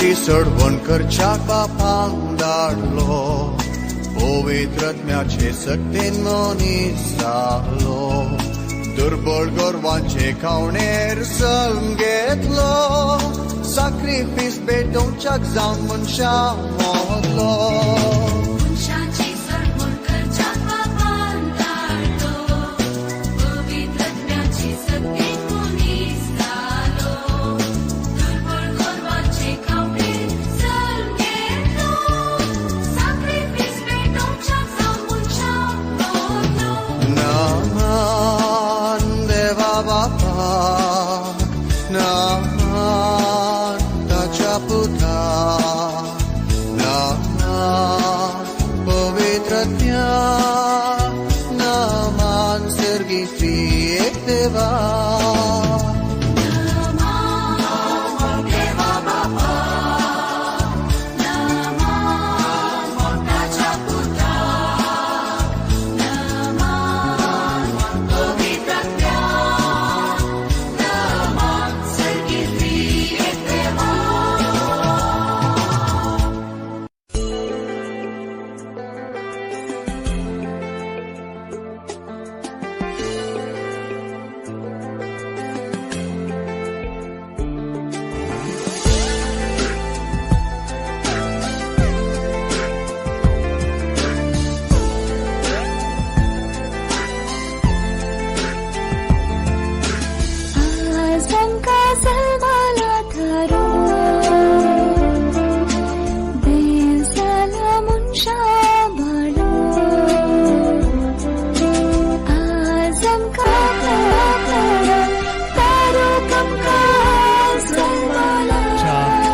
मनशाची सडवण करच्याक बापान धाडलो, पवित्रत्म्याचे सक्तेन मनीस जालो, दुर्बळ गोरवांचे खावणेर जल्म घेतलो, साक्रिफीस भेटोवच्याक जावन मनशा मोदलो.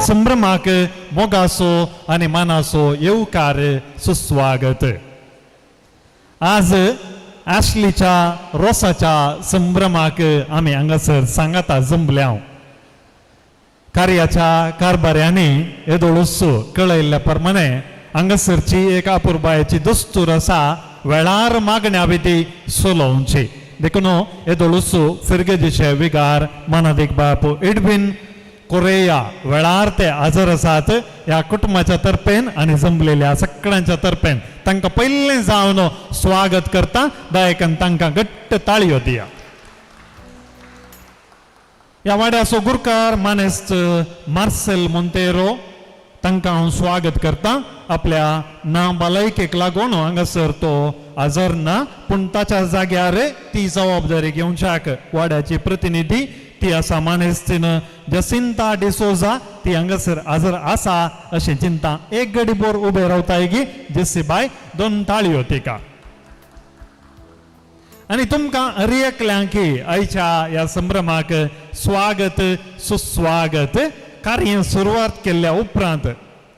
संभ्रमाक मोगासो आनी मानासो येवकार सुस्वागत. आज आशलीच्या रोसाच्या संभ्रमाक आमी हांगासर सांगाता जमल्या. कार्याच्या कारभाऱ्यांनी येदोळूच कळयल्ल्या प्रमाणे हांगासरची एक अपुरबायेची दस्तूर आसा, वेळार मागण्या विधी सोलोवची. देखून येदोळूच फिरगेजीचे विगार मानादीक बाप एडवीन कोरेया वेळार ते हजर आसात. ह्या कुटुंबाच्या तर्फेन आनी जमलेल्या सगळ्यांच्या तर्फेन तांकां पयलें जावन स्वागत करता. दायकान तांकां घट्ट ताळयो दिया. ह्या वाड्याचो गुरकार मानेस्त मार्सेल मोंतेरो तांकां हांव स्वागत करता. आपल्या ना भलायकेक लागून हांगासर तो हजर ना, पूण ताच्या जाग्यार ती जबाबदारी घेवच्याक वाड्याची प्रतिनिधी ती आसा मानेस्तीन जसिंता डिसोजा, ती हांगासर हजर आसा अशें चिंता. एक गडी बोर उबे रावताय गी जेसी बाय, दोन ताळयो तिका. आनी तुमकां हर एकल्यांकी आयच्या ह्या संभ्रमाक स्वागत सुस्वागत. कार्य सुरवात केल्ल्या उपरांत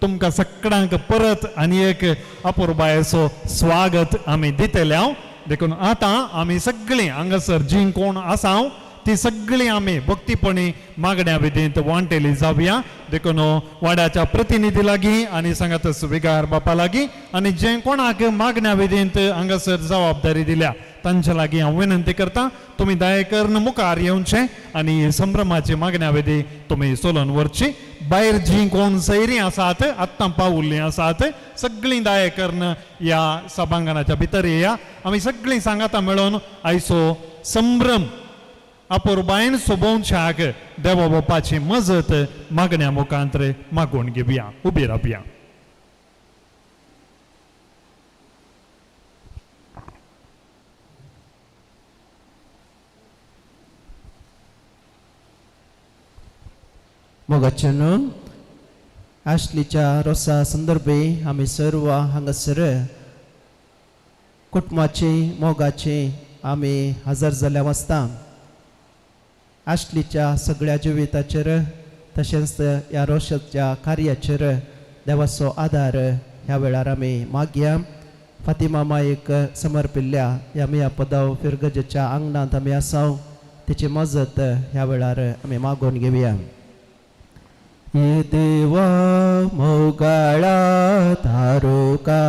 तुमकां सगळ्यांक परत आनी एक अपुरबायेचो स्वागत आमी दितले हांव. देखून आतां आमी सगळीं हांगासर जीं कोण आसा ती सगळीं आमी भक्तीपणी मागण्या विधींत वांटेली जावया. देखून वाड्याच्या प्रतिनिधी लागीं आनी सांगातच विगार बापा लागीं आनी जे कोणाक मागण्या विधींत हांगासर जबाबदारी दिल्या तांच्या लागीं हांव विनंती करता, तुमी दया करून मुखार येवचें आनी संभ्रमाची मागण्या विधी तुमी चलोवन व्हरची. भायर जीं कोण सैरीं आसात, आत्तां पावुल्लीं आसात, सगळीं दया करून ह्या सभांगणाच्या भितर येया. आमी सगळीं सांगाता मेळोवन आयचो संभ्रम अपुरबायेन सोबोवच्याक देवा बापाची मजत मागण्या मुखांत मागून घेवया. उबी रावया. मोगाच्यानो, आशलीच्या रोसा संदर्भे आमी सर्व हांगासर कुटुंबाचे मोगाचे आमी हजर जाल्या वाचता. आशलीच्या सगळ्या जिविताचेर तशेंच ह्या रोशाच्या कार्याचेर देवाचो आदार ह्या वेळार आमी मागया. फातिमा माईक समर्पिल्ल्या ह्या मिया पदाव फिरगजेच्या आंगणांत आमी आसाव, तिची मजत ह्या वेळार आमी मागून घेवया. ये देवा मोगाळा तारुका,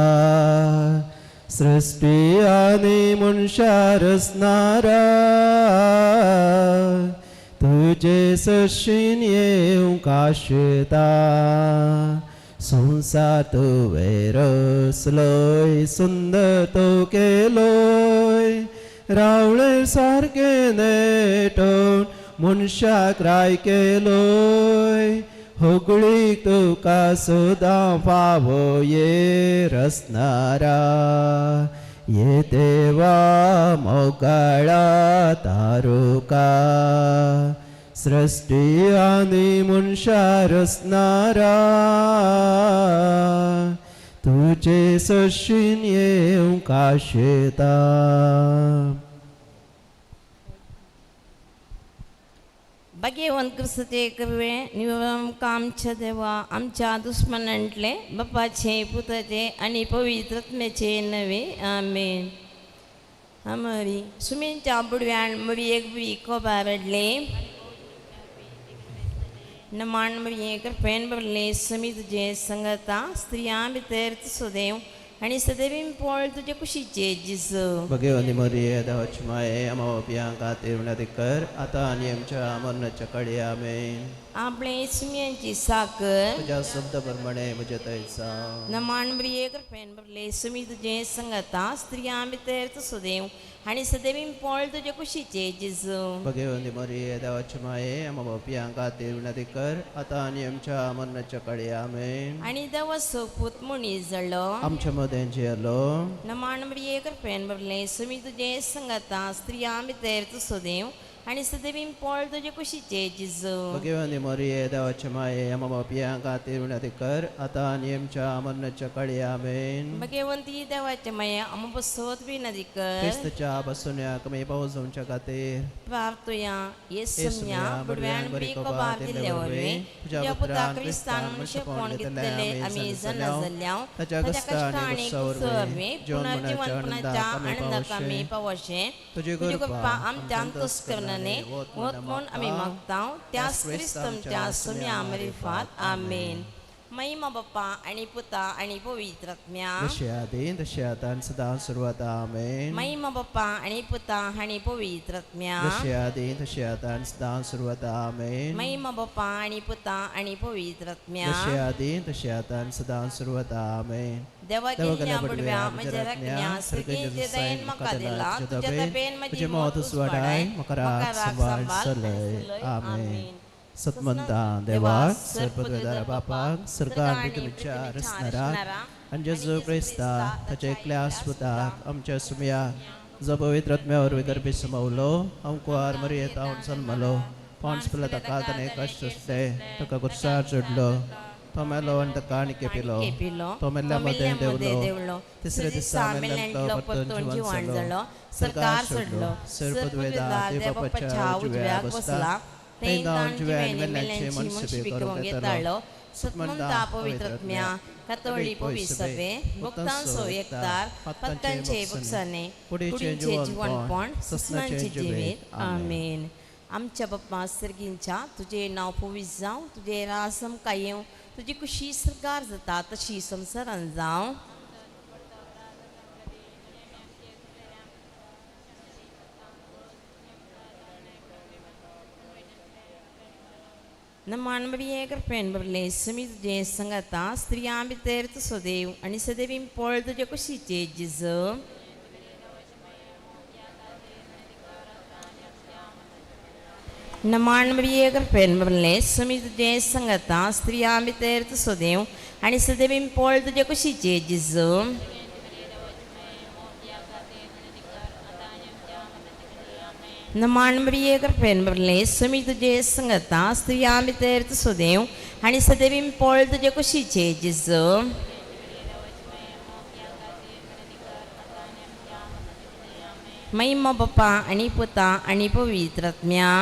सृष्टी आनी मनशा रचणारा, तुझे तुजे सशीन येवंक आशेता संवसार तुवें रचलोय सुंदर तो केलोय रावळे सारकें नेटोवन मनशाक राय केलोय होगळीक तुका सदां फावो ये रसनारा ये देवा मोगाळा तारुका सृष्टी आनी मनशा रसनारा तुजे सशीन येवंक आशेता. भाग्यवंत क्रिस्ताचे कृपे निवळ आमच्या देवा आमच्या दुस्मनांतले बापाचे पुताचे आनी पवित्र आत्म्याचे नवे आमेन. अमरी सुमींच्या बुडव्यान मरी एक बुरी कोबार रडले नमान मरिये कृपेन भरले समी तुझे संगता स्त्रियां भितर सुदेव आनी सदैवीन पोळ तुजे कुशीचे जिजू. भगवती मरिये देवाची माये आम्हा पापयां खातीर विनंती कर आता आनी आमच्या मरणाच्या काळी आमेन. आपले सुम्यांची साखर तुझ्या शब्द प्रमाणे म्हज्या थंय जावं. नमान मरिये कृपेन भरले सुमी तुझे संगता स्त्रियां भितर सुदेव आनी सदैवीन पोळ तुजे कुशीचे जिजू. भगवती मरिये देवाची माये आम्हा पापयां खातीर विनंती कर आता आनी आमच्या मरणाच्या काळी आमेन. आनी देवाचो पूत मनीस जालो आमच्या मदें जियेलो. नमान मरिये कृपेन भरले सुमी तुझे संगता स्त्रियां भितर सुदेव आनी सदैवीन पोळ तुजे कुशीचे जिजू. भगवती मरिये देवाची माये आम्हा पापयां खातीर विनंती कर आता आनी आमच्या मरणाच्या काळी आमेन. भगवंती देवाच्या माया आम्हा बसवत विनंती कर क्रिस्तच्या बसून कमी पावस जावच्या खातीर प्रार्थुया. येसुम्या बुडव्यान बरी कबार दिल्ले वरवीं तुज्या पुता क्रिस्तान मनुष्यपण घेतलेले आमी जाणा जाल्ल्याव ताच्या ताच्या कश्ट कश्ट आनी आनी गुस्सा गुस्सा वरवीं वरवीं पुनर्जिवनपणाच्या आनंदाक आमी पावशें तुजी तुजी कृपा कृपा आमच्या अंतस्करणाने वत म्हूण आमी मागता त्याच क्रिस्त आमच्या सुम्या मरिफात आमेन. महिमा बाप्पा आनी पुता आनी पवित्र आत्म्या. जशे आदी तशे आतां आनी सदां सुरवात आमेन. महिमा बाप्पा आनी पुता आनी पवित्र आत्म्या. जशे आदी तशे आतां आनी सदां सुरवात आमेन. महिमा बाप्पा आनी पुता आनी पवित्र आत्म्या. जशे आदी तशे आतां आनी सदां सुरवात आमेन. देवा केल्ल्या बुडव्या म्हज्या राखण्या सर्गीचे दयेन म्हाका दिला तुज्या दयेन म्हजी मौत उजवाडाय म्हाका राख सांबाळ चलय आमेन. सतमंता देवा सर्वपदवेदारा बापाक सरकार पृथ्वीच्या रचणाराक आनी जेजू क्रिस्ता ताच्या एकल्या सुताक आमच्या सुमया जो पवित्र आत्म्या वरवीं गर्भी समवलो अंकुआर मरियेत हांव जल्मलो पांच पिला ताका ताणें कश्ट सोंसले ताका गुरसार चडलो तो मेलो आनी ताका आनी केपिलो तो मेल्ल्या मदें देंवलो तिसऱ्या दिसा मेल्ल्यांतलो परतून जिवाण जालो सरकार सोडलो सर्वपदवेदा देव बापाच्या उजव्याक बसला थंय ताण जिव्यान मेल्ल्यांचे मनसुबे करूंक येतालो. सतमंता पवित्र आत्म्या कातोळी पवित्र सभे भक्तांचो एकतार पत्तांचे बक्षाने कुडीचे जिवनपण ससनाचे जिवीत आमेन. आमच्या बाप्पा सर्गींच्या तुजें नांव पवित्र जावं तुजें रास आमकां येवं तुजी कुशी सरकार जाता तशी संवसारान जावं. नमान मरिये कृपेन भरले समी तुजे संगता स्त्रियां भितर तुजो देव आनी सदैवीन पोळ तुजे कुशीचे जिजू. नमान मरिये कृपेन भरले समी तुजे संगता स्त्रियां भितर तुजो देव आनी सदैवीन पोळ तुजे कुशीचे जिजू. नमान मरिये कृपेन भरले समी तुजे संगता स्त्रियां भितर तुजो देव आनी सदैवीन पोळ तुजे कुशीचे जिजू. महिमा बाप्पा आनी पुता आनी पवित्र आत्म्या.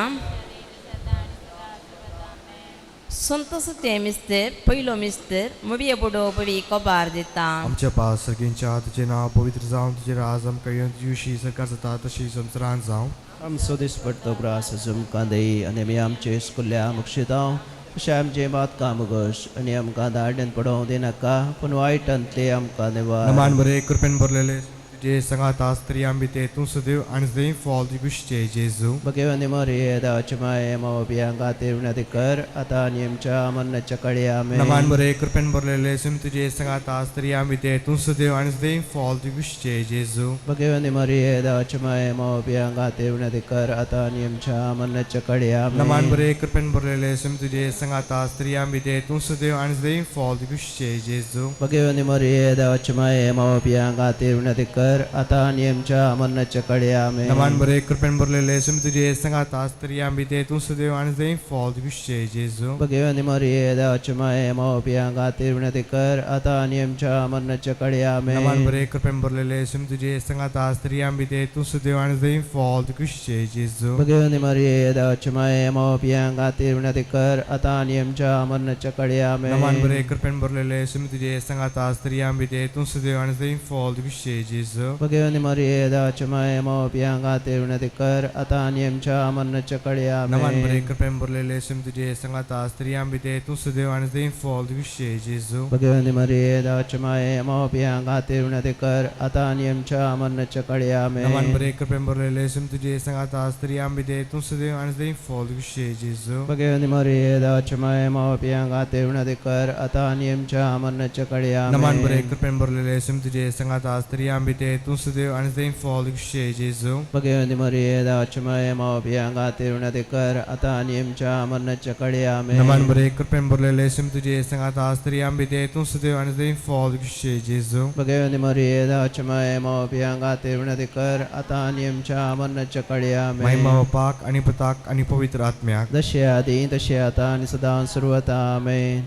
संतोषाचे मिस्तर पयलो मिस्तर मरिये बुडो बरी कबार दिता. आमच्या पास सर्गींच्या तुजें नांव पवित्र जावं तुजें राज आमकां येवन तुजी उशी सरकार जाता तशी संवसारांत जावं. आमचो दिसपडतो ग्रास आमकां दई आनी आमी आमचे स्कुल्या मुक्षितांव तशें आमचें बांदकाम गोश आनी आमकां धाडण्यान पडोवंक दिनाका पूण वायटांतले आमकां देवा. नमान बरे कृपेन भरलेले तुजे सांगाता स्त्रियां भितर तूं सदैव आनी सदैव फॉल तुजे कुशीचे जेजू. भगवंती मरिये देवाची माये मावप्यां खातीर विनंती कर आतां आनी आमच्या मरणाच्या काळी. आमेन. नमान बरे कृपेन भरलेले स्वामी तुजे सांगाता स्त्रियां भितर तूं सदैव आनी सदैव फॉल तुजे कुशीचे जेजू. भगवंती मरिये देवाची माये मावप्यां खातीर विनंती कर आतां आनी आमच्या मरणाच्या काळी. नमान आमेन. बरे कृपेन भरलेले स्वामी तुजे सांगाता स्त्रियां भितर तूं सदैव आनी सदैव फॉल तुजे कुशीचे जेजू. भगवंती मरिये देवाची माये मावप्यां खातीर विनंती कर आतां आनी आमच्या मरणाच्या काळी. आमेन. नमान बरे कृपेन भरलेले स्वामी तुजे सांगाता स्त्रियां भितर तूं सदैव आनी सदैव फॉल तुजे कुशीचे जेजू. भगवंती मरिये देवाची माये मावप्यां खातीर विनंती कर आतां आनी आमच्या मरणाच्या काळी. नमान आमेन. बरे कृपेन भरलेले स्वामी तुजे सांगाता स्त्रियां भितर तूं सदैव आनी सदैव फॉल तुजे कुशीचे जेजू. भगवंती मरिये देवाची माये मावप्यां खातीर विनंती कर आतां आनी आमच्या मरणाच्या काळी. नमान बरे आमेन. कृपेन भरलेले स्वामी तुजे सांगाता स्त्रियां भितर तूं सदैव आनी सदैव फॉल तुजे कुशीचे जेजू. भगवंती मरिये देवाची माये मावप्यां खातीर विनंती कर आतां आनी आमच्या मरणाच्या काळी. नमान बरे आमेन. कृपेन भरलेले स्वामी तुजे सांगाता स्त्रियां भितर तूं सदैव आनी सदैव फॉल तुजे कुशीचे जेजू. भगवंती मरिये देवाची माये मावप्यां खातीर विनंती कर आतां आनी आमच्या मरणाच्या काळी. नमान आमेन. बरे कृपेन भरलेले स्वामी तुजे सांगाता स्त्रियां भितर तूं सदैव आनी सदैव फॉल तुजे कुशीचे जेजू. भगवंती मरिये देवाची माये मावप्यां खातीर विनंती कर आतां आनी आमच्या मरणाच्या काळी. नमान बरे आमेन. कृपेन भरलेले स्वामी तुजे सांगाता स्त्रियां भितर तूं सदैव आनी सदैव फॉल तुजे कुशीचे जेजू. भगवंती मरिये देवाची माये मावप्यां खातीर विनंती कर आतां आनी आमच्या मरणाच्या काळी. नमान आमेन. बरे कृपेन भरलेले स्वामी तुजे सांगाता स्त्रियां भितर तूं सदैव आनी सदैव फॉल तुजे कुशीचे जेजू. भगवंती मरिये देवाची माये मावप्यां खातीर विनंती कर आतां आनी आमच्या मरणाच्या काळी. महिमा आमेन. बापाक आनी पुताक आनी पवित्र आत्म्याक. जशे आदी तशे आतां आनी सदां सुरवता. आमेन.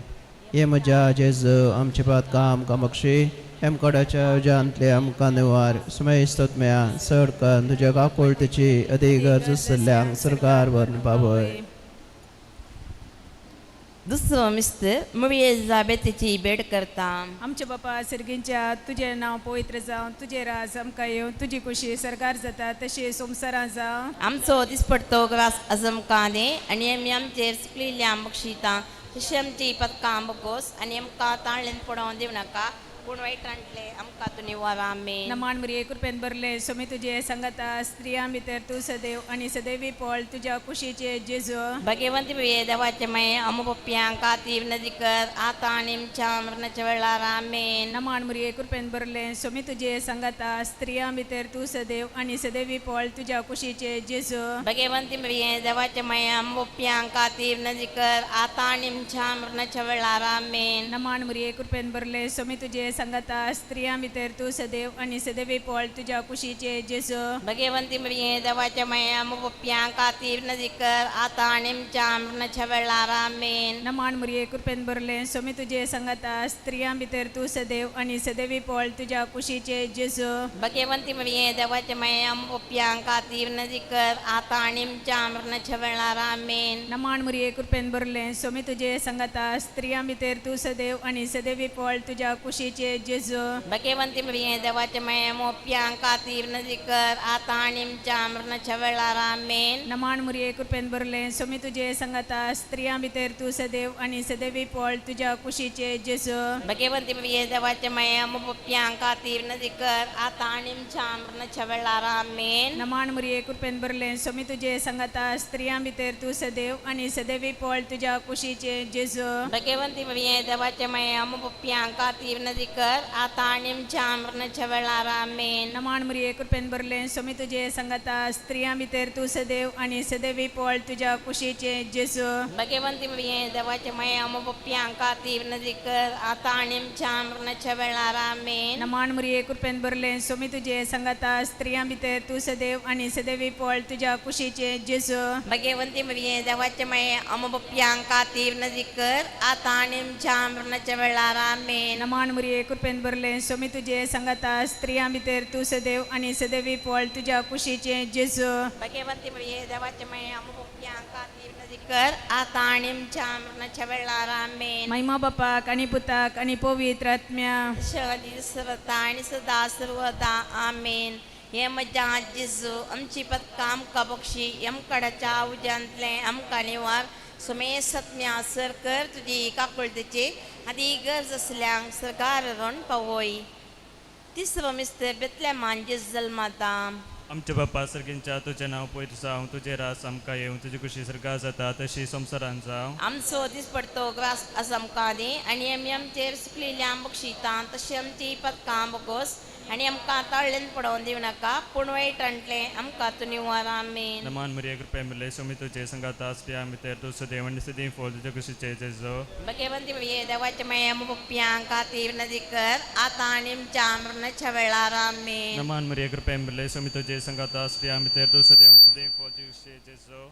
हे म्हज्या जेजू आमचे पातकां आमकां बक्षी एमकोडाच्या उज्यांतले आमकां निवार सुमेश स्तोत्म्या चड करून तुज्या काकुळतेची अदीक गरज आसल्ल्यांक सरकार व्हरून पावय. दुसरो मिस्तर मुवी एलिझाबेथीची भेट करता. आमच्या बापा सर्गींच्या तुजें नांव पवित्र जावं, तुजें राज आमकां येवं, तुजी खुशी सरकार जाता तशी संवसारां जावं. आमचो दिसपडतो ग्रास आमकां दी आनी आमी आमचेर चुकलेल्या बक्षिता तशी आमची पदकां बकोस आनी आमकां ताळ्यान पडोवन दिवं नाका पूण वायटांतले आमकां तूं निवार. आमेन. नमान मरिये कृपेन भरले स्वामी तुजे सांगाता स्त्रियां भितर तूं सदैव आनी सदैवी पळ तुज्या कुशीचे जेजू. भगवंती देवाचे माये अमुपप्यां खातीर विनंती कर आतां आनी आमच्या मरणाच्या वेळार. आमेन. नमान मरिये कृपेन भरले स्वामी तुजे सांगाता स्त्रियां भितर तूं सदैव आनी सदैवी पळ तुज्या कुशीचे जेजू. भगवंती देवाचे माये अमुपप्यां खातीर विनंती कर आतां आनी आमच्या मरणाच्या वेळार. आमेन. नमान मरिये कृपेन भरले स्वामी तुजे सांगाता स्त्रियां भितर तूं सदैव आनी सदैवी पळ तुज्या कुशीचे जेजू. भगवंती देवाच्या माये अमुपप्यां खातीर विनंती कर आतां आनी आमच्या मरणाच्या वेळार. आमेन. नमान मरिये कृपेन भरले स्वामी तुजे सांगाता स्त्रियां भितर तूं सदैव आनी सदैवी पळ तुज्या कुशीचे जेजू. भगवंती देवाच्या माये अमुपप्यां खातीर विनंती कर आतां आनी आमच्या मरणाच्या वेळार. आमेन. नमान मरिये कृपेन भरले स्वामी तुजे सांगाता स्त्रियां भितर तूं सदैव आनी सदैवी पळ तुज्या कुशीचे जेजू. भगवंती देवाच्या माये अमुपप्यां खातीर विनंती कर आतां आनी आमच्या मरणाच्या वेळार. आमेन. नमान मरिये कृपेन भरले स्वामी तुजे सांगाता स्त्रियां भितर तूं सदैव आनी सदैवी पळ तुज्या कुशीचे जेजू. भगवंती देवाच्या माये अमुपप्यां खातीर विनंती कर आतां आनी आमच्या मरणाच्या वेळार. आमेन. नमान मरिये कृपेन भरले स्वामी तुजे सांगाता स्त्रियां भितर तूं सदैव आनी सदैवी पळ तुज्या कुशीचे जेजू. भगवंती देवाच्या माये अमुपप्यां खातीर विनंती कर आतां आनी आमच्या मरणाच्या वेळार. आमेन. नमान मरिये कृपेन भरले स्वामी तुजे सांगाता स्त्रियां भितर तूं सदैव आनी सदैवी पळ तुज्या कुशीचे जेजू. भगवंती देवाच्या माये अमुपप्यां खातीर विनंती कर आतां आनी आमच्या मरणाच्या वेळार. आमेन. नमान मरिये कृपेन भरले स्वामी तुजे सांगाता स्त्रियां भितर तूं सदैव आनी सदैवी पळ तुज्या कुशीचे जेजू. भगवंती देवाच्या माये अमुपप्यां खातीर विनंती कर आतां आनी आमच्या मरणाच्या वेळार. आमेन. नमान मरिये कृपेन भरले स्वामी तुजे सांगाता स्त्रियां भितर तूं सदैव आनी सदैवी पळ तुज्या कुशीचे जेजू. भगवंती देवाच्या माये अमुपप्यां खातीर विनंती कर आतां आनी आमच्या मरणाच्या वेळार. आमेन. महिमा बापाक आनी पुताक आनी पवित्र आत्म्या. सर्वता आनी सदा सर्वदा. आमेन. हे म्हज्या जेजू आमची पदकां आमकां बक्षी यमकडाच्या उज्यांतलें आमकां निवार सुमेसत्म्या सर कर तुजी काकुळतेची आदी गरज आसल्यांक सरकार रण पावय. तिसरो मिस्तर बेतलेमान जेजू जल्माता. आमच्या बापा सर्गींच्या तुजें नांव पवित्र जावं, तुजें राज आमकां येवं, तुजी खुशी सर्गां जाता तशी संवसारांत जावं. आमचो दिसपडतो ग्रास आसा आमकां दी आनी आमी आमचेर सुकलेल्या बक्षिता तशी आमची पदकां बोगोस आनी आमकां ताळ्ळेन पडोवन दिवं नाका पूण वायटांतलें आमकां तूं निवार. आमेन. नमान मरिया कृपा मिले स्वामी तुझे संगाता स्त्रियां भितर तूं सदैव आनी सदीं फळ तुज्या कुशीचें जेजो. भगवंती देवाच्या माया मुप्प्यां खातीर नदी कर आतां आनी आमच्या मरणाच्या वेळार. आमेन. नमान मरिया कृपा मिले स्वामी तुझे संगाता स्त्रियां भितर तूं सदैव आनी सदीं फळ तुज्या कुशीचें जेजो.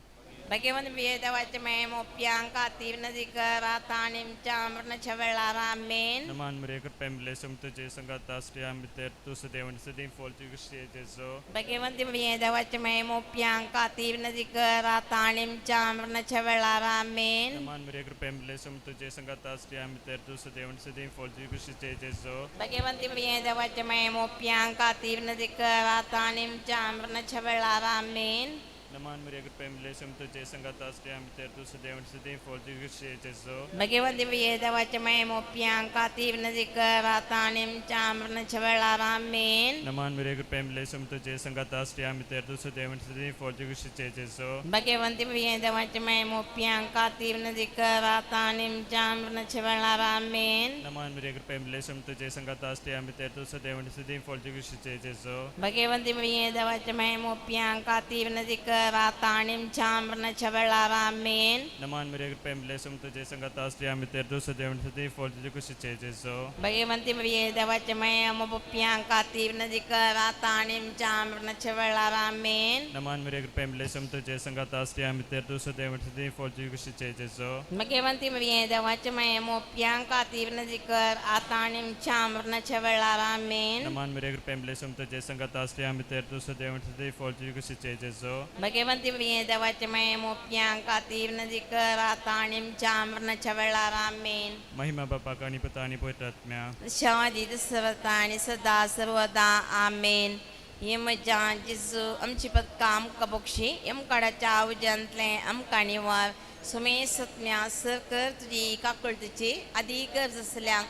भगवंत देवाच्या माया मुप्प्यां खातीर नदी कर आतां आनी आमच्या मरणाच्या वेळार. आमेन. नमान मरिया कृपा मिले स्वामी तुझे संगाता स्त्रियां भितर तूं सदैव आनी सदीं फळ तुज्या कुशीचें जेजो. भगवंती देवाच्या माया मुप्प्यां खातीर नदी कर आतां आनी आमच्या मरणाच्या वेळार. आमेन. नमान मरिया कृपा मिले स्वामी तुझे संगाता स्त्रियां भितर तूं सदैव आनी सदीं फळ तुज्या कुशीचें जेजो. भगवंती देवाच्या माया मुप्प्यां खातीर नदी कर आतां आनी आमच्या मरणाच्या वेळार. आमेन. नमान मरिया कृपा मिले स्वामी तुझे संगाता स्त्रियां भितर तूं सदैव आनी सदीं फळ तुज्या कुशीचें जेजो. भगवंती देवाच्या माया मुप्प्यां खातीर नदी कर आतां आनी आमच्या मरणाच्या वेळार. आमेन. नमान मरिया कृपा मिले स्वामी तुझे संगाता स्त्रियां भितर तूं सदैव आनी सदीं फळ तुज्या कुशीचें जेजो. भगवंती देवाच्या माया मुप्प्यां खातीर नदी कर आतां आनी आमच्या मरणाच्या वेळार. आमेन. नमान मरिया कृपा मिले स्वामी तुझे संगाता स्त्रियां भितर तूं सदैव आनी सदीं फळ तुज्या कुशीचें जेजो. भगवंती देवाच्या माया मुप्प्यां खातीर नदी कर आतां आनी आमच्या मरणाच्या वेळार. आमेन. नमान मरिया कृपा मिले स्वामी तुझे संगाता स्त्रियां भितर तूं सदैव आनी सदीं फळ तुज्या कुशीचें जेजो. भगवंती देवाच्या माया मुप्प्यां खातीर नदी कर आतां आनी आमच्या मरणाच्या वेळार. आमेन. नमान मरिया कृपा मिले स्वामी तुझे संगाता स्त्रियां भितर तूं सदैव आनी सदीं फळ तुज्या कुशीचें जेजो. भगवंती देवाच्या माया मुप्प्यां खातीर नदी कर आतां आनी आमच्या मरणाच्या वेळार. आमेन. नमान मरिया कृपा मिले स्वामी तुझे संगाता स्त्रियां भितर तूं सदैव आनी सदीं फळ तुज्या कुशीचें जेजो. भगवंती देवाच्या माया मुप्प्यां खातीर नदी कर आतां आनी आमच्या मरणाच्या वेळार. आमेन. महिमा बापाक आनी पुता आनी पवित्र आत्म्या शादी सर्वता आनी सदा सर्वदा. आमेन. हे म्हज्या जेजू आमची पदकां आमकां बक्षी यमकाडाच्या उज्यांतलें आमकां निवार सुमे सत्म्या सरकर तुजी काकळतीची आदी गरज आसल्या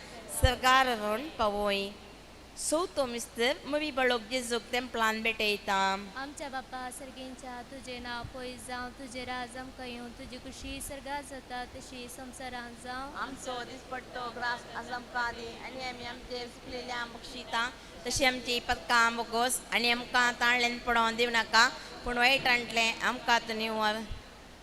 सरकार रण पावय. चवथो मिस्तर मवी बळोक जेजूक तेंपलान भेटयता. आमच्या बापा सर्गींच्या तुजें नांव पयस जावं, तुजें राज आमकां येवं, तुजी खुशी सर्गां जाता तशी संवसारांत जावं. आमचो दिसपडतो ग्रास आज आमकां दी आनी आमी आमचेर सुकलेल्या बक्षिता तशी आमची पदकां बोगोस आनी आमकां ताळ्ळेन पडोवन दिवं नाका पूण वायटांतलें आमकां तूं निवर.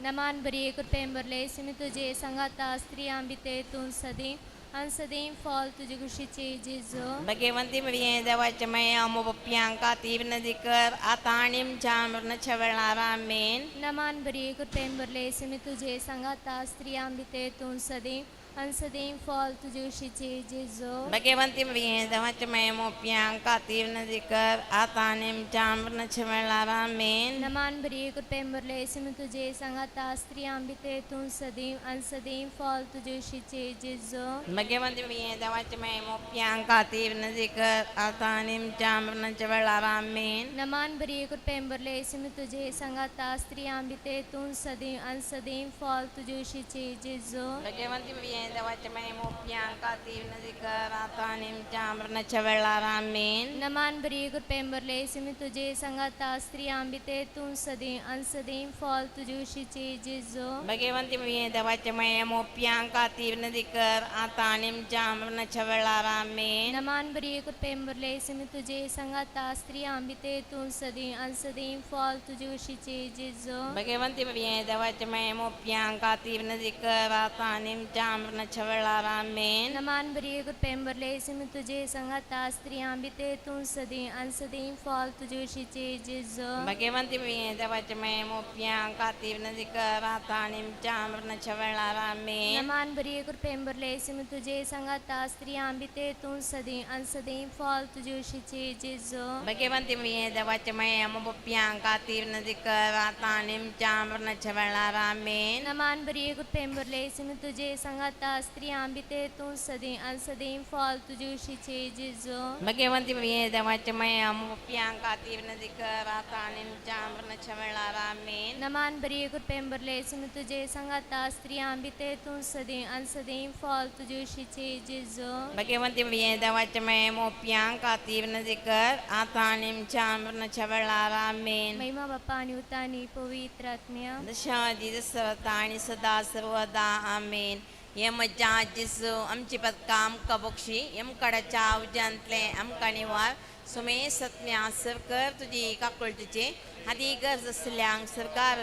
नमान बरी कृपेन भरले सिमी तुजे सांगाता स्त्रियां भितर तूं सदीं आनी सदीं फळ तुजे कुशीचें जेजो. भगवंती मरिये देवाच्या माया मुप्प्यां खातीर नदी कर आतां आनी आमच्या मरणाच्या वेळार. आमेन. नमान बरी कृपेन भरले सिमी तुजे सांगाता स्त्रियां भितर तूं सदीं आनी सदीं फळ तुजे कुशीचें जेजो. भगवंती मरिये देवाच्या माया मुप्प्यां खातीर नदी कर आतां आनी आमच्या मरणाच्या वेळार. आमेन. नमान बरी कृपेन भरले सिमी तुजे सांगाता स्त्रियां भितर तूं सदीं आनी सदीं फळ तुजे कुशीचें जेजो. भगवंती मरिये देवाच्या माया मुप्प्यां खातीर नदी कर आतां आनी आमच्या मरणाच्या वेळार. आमेन. नमान बरी कृपेन भरले सिमी तुजे सांगाता स्त्रियां भितर तूं सदीं आनी सदीं फळ तुजे कुशीचें जेजो. भगवंती मरिये देवाच्या माया मुप्प्यां खातीर नदी कर आतां आनी आमच्या मरणाच्या वेळार. आमेन. नमान बरी कृपेन भरले सिमी तुजे सांगाता स्त्रियां भितर तूं सदीं आनी सदीं फळ तुजे कुशीचें जेजो. भगवंती मरिये देवाच्या माया मुप्प्यां खातीर नदी कर आतां आनी आमच्या मरणाच्या वेळार. आमेन. नमान बरी कृपेन भरले सिमी तुजे सांगाता स्त्रियां भितर तूं सदीं आनी सदीं फळ तुजे कुशीचें जेजो. भगवंती मरिये देवाच्या माया मुप्प्यां खातीर नदी कर आतां आनी आमच्या मरणाच्या वेळार. आमेन. नमान बरी कृपेन भरले सिमी तुजे सांगाता स्त्रियां भितर तूं सदीं आनी सदीं फळ तुजे कुशीचें जेजो. भगवंती मरिये देवाच्या माया मुप्प्यां खातीर नदी कर आतां आनी आमच्या मरणाच्या वेळार. आमेन. नमान बरी कृपेन भरले सिमी तुजे सांगाता स्त्रियां भितर तूं सदीं आनी सदीं फळ तुजे कुशीचें जेजो. भगवंती मरिये देवाच्या माया मुप्प्यां खातीर नदी कर आतां आनी आमच्या मरणाच्या वेळार. आमेन. नमान बरी कृपेन भरले सिमी तुजे सांगाता सांगाता स्त्रियां भितर तूं सदीं आनी सदीं फॉल तुजे कुशीचे जेजू. भगवंती मरिये देवाचे माये, मोप्यांक खातीर विनंती कर, आता आनी आमच्या मरणाच्या वेळार. आमेन. नमान बरी कृपेन भरले सुमी तुजे सांगाता स्त्रियां भितर तूं सदीं आनी सदीं फॉल तुजे कुशीचे जेजू. भगवंती मरिये देवाचे माये, मोप्यांक खातीर विनंती कर, आता आनी आमच्या मरणाच्या वेळार. आमेन. महिमा बापा आनी उतानी पवित्र आत्म्या. दशादी दसरता आणि सदा सर्वदा. आमेन. यमच्या जेसू आमची पदकां आमकां बक्षी, यमकडाच्या उज्यांतले आमकां निवार. सुमे सत्म्या सरकर तुजी काकुळटीची हाती गरज आसल्यांक सरकार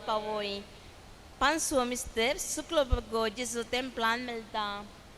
पावोय. पांचवो मिस्तर, सुकलो भुरगो जेजू तेंपलान मेळटा.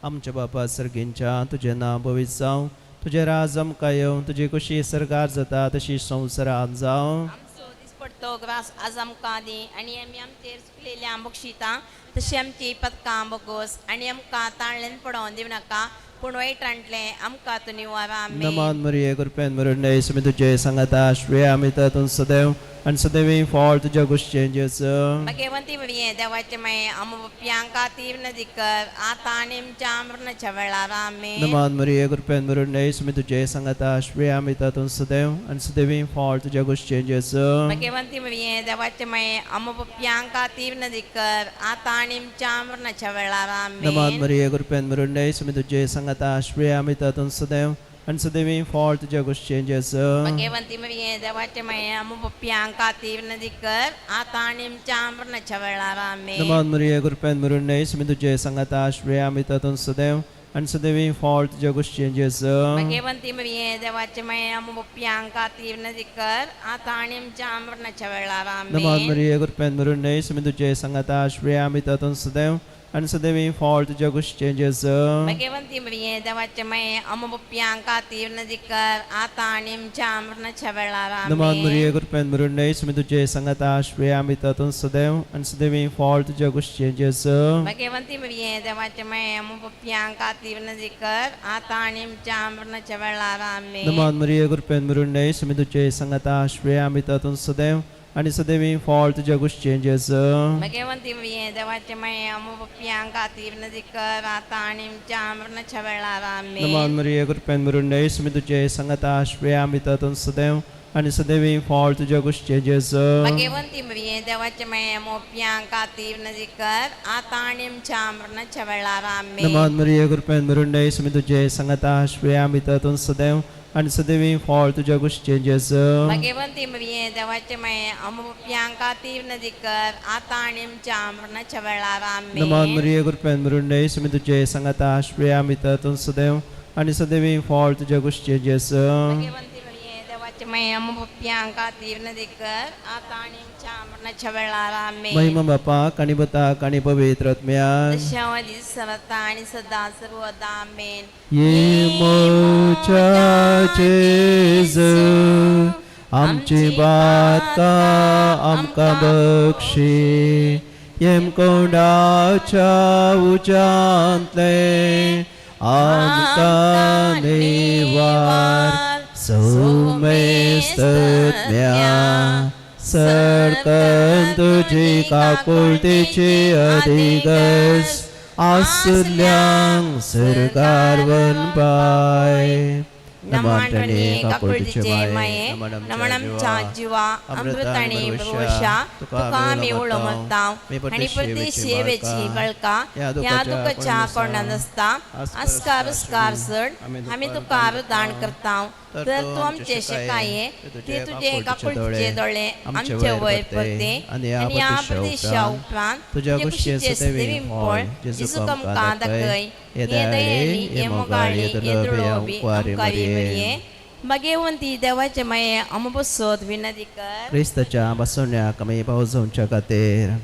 आमच्या बापा सर्गींच्या, तुजें नांव पवित्र जावं, तुजें राज आमकां येवं, तुजी कुशी सरकार जाता तशी संवसारांत जावं. आमचो दिसपडतो ग्रास आज आमकां दी, आनी आमी आमचेर चुकलेल्या बक्षिता तशी आमची पदकां बगोस, आनी आमकां ताळ्ळेन पडोवन दिवं नाका, पूण वायटांतलें आमकां तूं निवार. आमेन. नमान मरिये, कृपेन भरून सुमी तुजे सांगाता, श्रेय आमी तातूंत सदैव आनी सदैव फळ तुज्या कुशीचें जेजू. भगवंती मरिये देवाचे माये, आम पाप्यांक खातीर विनंती कर, आतां आनी आमच्या मरणाच्या वेळार. आमेन. नमान मरिये, कृपेन भरून सुमी तुजे सांगाता, श्रेय आमी तातूंत सदैव आनी सदैव फळ तुज्या कुशीचें जेजू. भगवंती मरिये देवाचे माये, आम पाप्यांक खातीर विनंती कर, आतां आनी आमच्या मरणाच्या वेळार. नमान आमेन. मरिये, कृपेन भरून सुमी तुजे सांगाता, श्रेय आमी तातूंत सदैव आनी सदैव फळ तुज्या कुशीचें जेजू. भगवंती मरिये देवाचे माये, आम पाप्यांक खातीर विनंती कर, आतां आनी आमच्या मरणाच्या वेळार. आमेन. नमान मरिये, कृपेन भरून सुमी तुजे सांगाता, श्रेय आमी तातूंत सदैव आनी सदैव फळ तुज्या कुशीचें जेजू. भगवंती मरिये देवाचे माये, आम पाप्यांक खातीर विनंती कर, आतां आनी आमच्या मरणाच्या वेळार. नमान आमेन. मरिये, कृपेन भरून सुमी तुजे सांगाता, श्रेय आमी तातूंत सदैव आनी सदैव फळ तुज्या कुशीचें जेजू. भगवंती मरिये देवाचे माये, आम पाप्यांक खातीर विनंती कर, आतां आनी आमच्या मरणाच्या वेळार. नमान आमेन. मरिये, कृपेन भरून सुमी तुजे सांगाता, श्रेय आमी तातूंत सदैव आनी सदैव फळ तुज्या कुशीचें जेजू. भगवंती मरिये देवाचे माये, आम पाप्यांक खातीर विनंती कर, आतां आनी आमच्या मरणाच्या वेळार. आमेन. नमान मरिये, कृपेन भरून सुमी तुजे सांगाता, श्रेय आमी तातूंत सदैव आनी सदैव फळ तुज्या कुशीचें जेजू. भगवंती मरिये देवाचे माये, आम पाप्यांक खातीर विनंती कर, आतां आनी आमच्या मरणाच्या वेळार. नमान आमेन. मरिये, कृपेन भरून सुमी तुजे सांगाता, श्रेय आमी तातूंत सदैव आनी सदैव फळ तुज्या कुशीचें जेजू. भगवंती मरिये देवाचे माये, आम पाप्यांक खातीर विनंती कर, आतां आनी आमच्या मरणाच्या वेळार. आमेन. नमान मरिये, कृपेन भरून सुमी तुजे सांगाता, श्रेय आमी तातूंत सदैव आनी सदैव फळ तुज्या कुशीचें जेजू. भगवंती मरिये देवाचे माये, आम पाप्यांक खातीर विनंती कर, आतां आनी आमच्या मरणाच्या वेळार. नमान आमेन. मरिये, कृपेन भरून सुमी तुजे सांगाता, श्रेय आमी तातूंत सदैव आनी सदैव फळ तुज्या कुशीचें जेजू. भगवंती मरिये देवाचे माये, आम पाप्यांक खातीर विनंती कर, आतां आनी आमच्या मरणाच्या वेळार. आमेन. महिमा बापाक आनी पुताक आनी पवित्र आत्म्याक. दशावधी सर्वता आणि सदा सर्वदा. आमेन. ये मोच्या जेजू, आमची बाता आमकां बक्षी, येमकोंडाच्या उज्यांतले आमकां निवार. सौमेस्तज्ञा सरकन तुजी काकुळतीची अधिगस आसल्यांक सरकार वनपाय. नमन काकुळतीचे माये, नमन आमच्या जिवा अमृत आणि भरवशा, तुका आमी उलो मारता आनी परती सेवेची बळका ह्या दुःखाच्या कोणान नासता आस्कार उसकार सड आमी तुका दान करता, तर तूं आमचे शेकाये ते तुजे काकुळतीचे दोळे आमचे वयर परते, आनी ह्या प्रदेशा उपरांत तुजे कुशीचे सदैव पळ जेजू आमकां दाखय. हे दयेली, हे मोगाळी, हे दुळोबी आमकां मरिये, भगवंती देवाचे माये, आम बसत विनंती कर. क्रिस्ताच्या बसवण्याक आमी पावजोवच्या खातीर.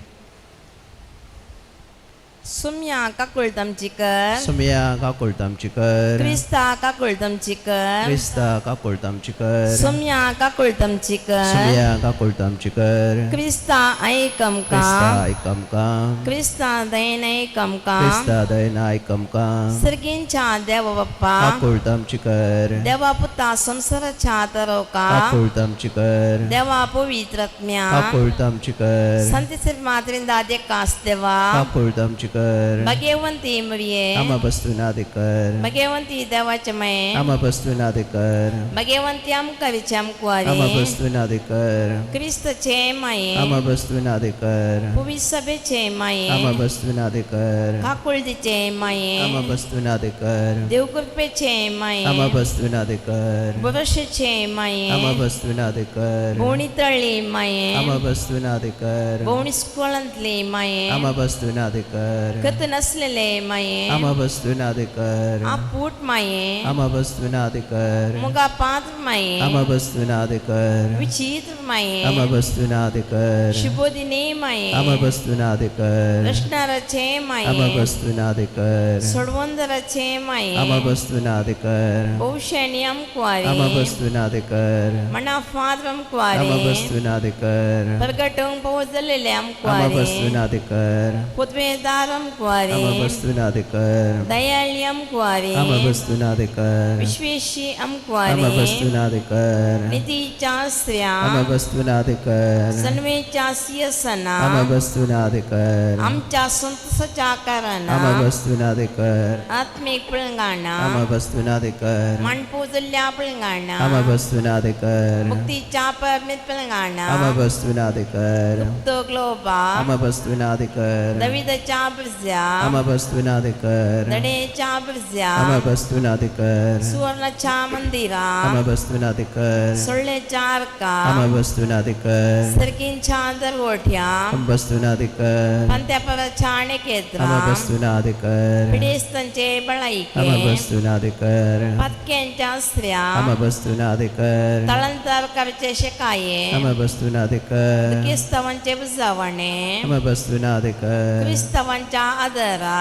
सुम्या काकुळट आमची कर. सुमया काकुळट आमची कर. क्रिस्ता काकुळट आमची कर. क्रिस्ता काकुळट आमची कर. सुम्या काकुळट आमची कर. सुमया काकुळट आमची कर. क्रिस्ता आयक क्रिस्ता आमकां. आयक आमकां. क्रिस्ता दयेन आयक आमकां. क्रिस्ता दयेन आयक आमकां. सर्गींच्या देवा बाप्पा, काकुळट आमची कर. देवा पुता संवसाराच्या तरोका, काकुळट आमची कर. देवा पवित्र आत्म्या, काकुळट आमची कर. संत मात्रिंदा देकास देवा, काकुळट आमची कर. भाग्यवंती मरिये, आमा बस्तू नादे कर. भाग्यवंती देवाचे माये, आमा बस्तू नादे कर. भाग्यवंती आमकारीचे आमा आमकुवारी, बस्तू नादे कर. क्रिस्तचे माये, आमा बस्तू नादे कर. पवित्र सभेचे माये, आमा बस्तू नादे कर. काकुळदीचे माये, आमा बस्तू नादे कर. देवकृपेचे माये, आमा बस्तू नादे कर. भरोशेचे माये, आमा बस्तू नादे कर. भोवणी तळ्ळी माये, आमा बस्तू नादे कर. भोवणी स्कुलांतली माये, आमा बस्तू नादे कर. कत नसलेले माये, आमा बस्तू नादे कर. आपूट माये, आमा बस्तू नादे कर. मुगा पात्र माये, आमा बस्तू नादे कर. विचित्र माये, आमा बस्तू नादे कर. शुभोदिनी माये, आमा बस्तू नादे कर. कृष्णाराचे आमा माये, बस्तू नादे कर. सोडवंदराचे माये, आमा बस्तू नादे कर. भविष्यानी आमकुवारी, आमा बस्तू नादे कर. मना फादर आमा आमकुवारी, बस्तू नादे कर. प्रगटूंक पोवजलेले आमा आमकुवारी, बस्तू नादे कर. पुतवेदार आमकुवारी, आमा बस्तू नादे कर. दयाळी आमकुवारी, आमा बस्तू नादे कर. विश्वेशी आमा आमकुवारी, बस्तू नादे कर. निधीच्या स्त्रिया, आमा बस्तू नादे कर. सनवेच्या सिंहासना, आमा बस्तू नादे कर. आमच्या संतोषाच्या आमा कारणा, बस्तू नादे कर. आत्मिक पिळंगाणा, आमा बस्तू नादे कर. मांडपोजल्या पिळंगाणा, आमा बस्तू नादे कर. मुक्तीच्या परमित पिळंगाणा, आमा बस्तू नादे कर. तो ग्लोबा, आमा बस्तू नादे कर. दविदच्या ब्रज्या, आमा बस्तू नादे कर. दडेच्या ब्रज्या, आमा बस्तू नादे कर. सुवर्णाच्या मंदिरा, आमा बस्तू नादे कर. सोळ्याच्या अर्का, आमा बस्तू नादे कर. सरकींच्या दरवठ्या, आमा बस्तू नादे कर. पंत्यापराच्या अणकेत्रा, आमा बस्तू नादे कर. पिडेस्तांचे आमा बळाईके, बस्तू नादे कर. पत्क्यांच्या स्त्रिया, आमा बस्तू नादे कर. तळंतर करचे शेकाये, आमा बस्तू नादे कर. क्रिस्तावांचे बुजावणे, आमा बस्तू नादे कर. क्रिस्तावांच्या आदरा,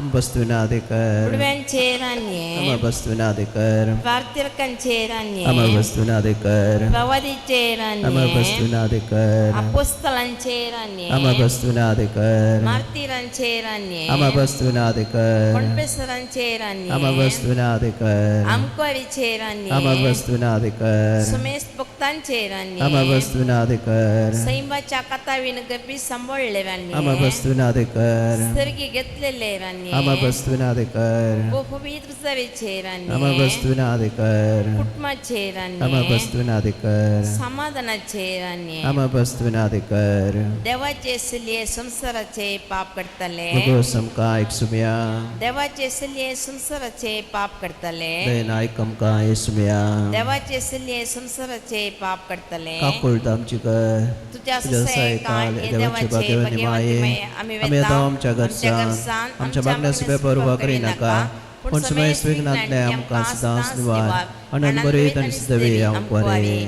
आमा बस्तू नादे कर. उडव्यांचे रान्ये, आमा बस्तू नादे कर. प्रार्थकांचे रान्ये, आमा बस्तू नादे कर. प्रवादीचे आमा बस्तू रान्ये, नादे कर. अपोस्तलांचे रान्ये, आमा बस्तू नादे कर. मार्तीरांचे रान्ये, आमा बस्तू नादे कर. कोणपेसरांचे आमा रान्ये, बस्तू नादे कर. आमकवारीचे आमा रान्ये, बस्तू नादे कर. सुमेस भक्तांचे आमा रान्ये, बस्तू नादे कर. सैमाच्या कथावीन गर्भी सांभाळले आमा रान्ये, बस्तू नादे कर. सर्गी घेतलेले आमा रान्ये, बस्तू नादे कर. पवित्र सभेचे आमा रान्ये, बस्तू नादे कर. कुटुंबाचे आमा रान्ये, बस्तू नादे कर. समाधानाचे रान्ये, आमा बस्तू नादे कर. देवाचे सलये संसाराचे पाप करतले, भगवत आमकां आयकसुया. देवाचे सलये संसाराचे पाप करतले, दयेन आयक आमकां येसुया. देवाचे सलये संसाराचे पाप करतले, काकुळट आमची कर. तुझ्या तुझ्या सहायकान सहायकान हे देवाचे देवाचे भाग्यवंती भाग्यवंती माये, माये, आम्ही आमी वेता येता आमच्या आमच्या घरसान, घरसान, आमच्या मागण्या सुबे पर्वा करिनाका, पूण सुमेस विघ्नांतले आमकां सदांच निवार आनंद बरयत आनी सदवे आमकां रे.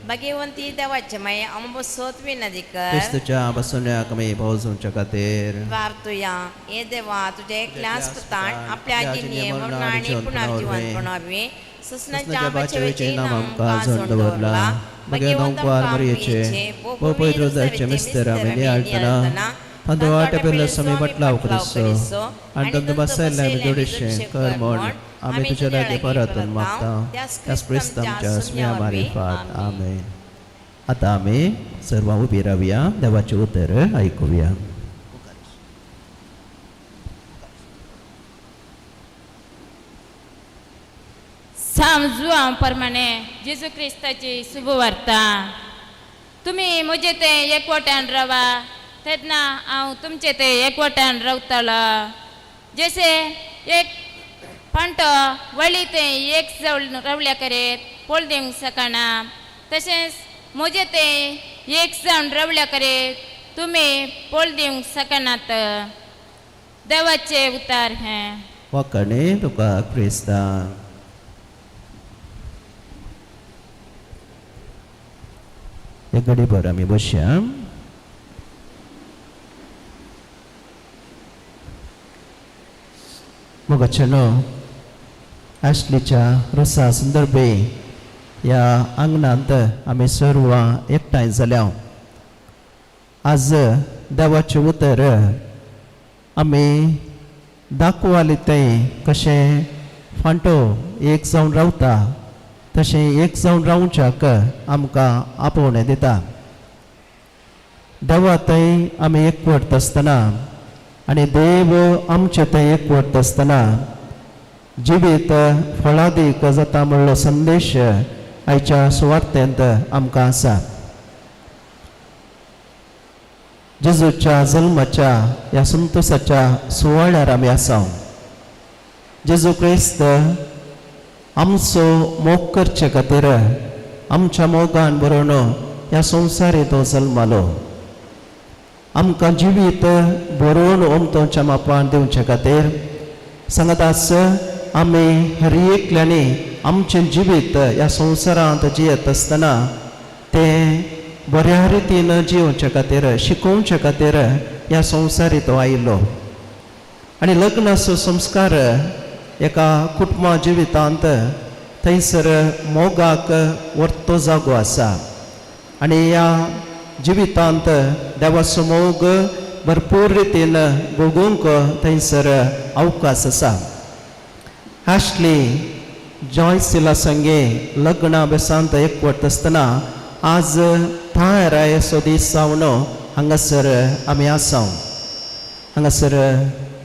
भाग्यवंती देवाचे माये, आमकां सोद विनंती कर. क्रिस्तच्या बसवण्याक आमी पावजोवच्या खातीर प्रार्थुया. हे देवा, तुझ्या एकल्याच पुतान आपल्या आजीने मरण आनी पुनर्जिवंतपणा वरवीं ससनाच्या बाचेवेचें नाम आमकां जण दवरला. मागीर नोंकवार मरियेचे भोव पवित्र जायचे मिस्तर आमी नियाळटना तांदूळ वाटे पेरले स्वामी बटलाव करिसो आनी तांदूळ बसयल्ले आमी जोडीशें कर म्हण आमी तुज्या लागीं परतून मागता, त्याच क्रिस्त आमच्या सुम्या मारिफात. आमेन. आतां आमी सर्वां उबी रावया, देवाचें उतर आयकुया. समजू प्रमाणे जेजू क्रिस्ताची शुभवार्ता. तुमी म्हजे ते एकवटान रावा तेन्ना हांव तुमचे ते एकवटान रावतलो. जशें एक पांटो वळी ते एक जावन रावल्या करेत पोल दिवंक शकना, तशेंच म्हजे ते एक जावन रावल्या करेत तुमी पोल दिवंक शकनात. देवाचे उतार हें. वाकणे तुका क्रिस्ता. एक घडीभर आमी बसया. मोगाचेनो, आशलीच्या रोसा संदर्भे ह्या आंगणांत आमी सर्व एकठांय जाल्या. आज देवाचें उतर आमी दाखवाले तें कशें फांटो एक जावन रावता तशें एक जावन रावच्याक आमकां आपोवणें दिता. देवा थंय आमी एकवट आसतना आनी देव आमचे थंय एकवट आसतना जिवीत फळादीक जाता म्हणलो संदेश आयच्या सुवार्तेंत आमकां आसा. जेजूच्या जल्माच्या ह्या संतोसाच्या सुवाळ्यार आमी आसा. जेजू क्रिस्त आमचो मोग करचे खातीर आमच्या मोगान बरोवन ह्या संवसारी तो जल्मालो. आमकां जिवीत बरोवन ओमतोच्या मापान दिवचे खातीर सांगतास आमी हर एकल्यांनी आमचें जिवीत ह्या संवसारांत जियेत आसतना तें बऱ्या रितीन जियोवचे खातीर शिकोवचे खातीर ह्या संवसारी तो आयिल्लो. आनी लग्नाचो संस्कार एका कुटुंबा जिवितांत थंयसर मोगाक व्हरतो जागो आसा आनी ह्या जिवितांत देवाचो मोग भरपूर रितीन भोगूंक थंयसर अवकाश आसा. आशली जॉयसिला संगे लग्ना बेसांत एकवट आसतना आज थाराय असो दीस जावन हांगासर आमी आसा. हांगासर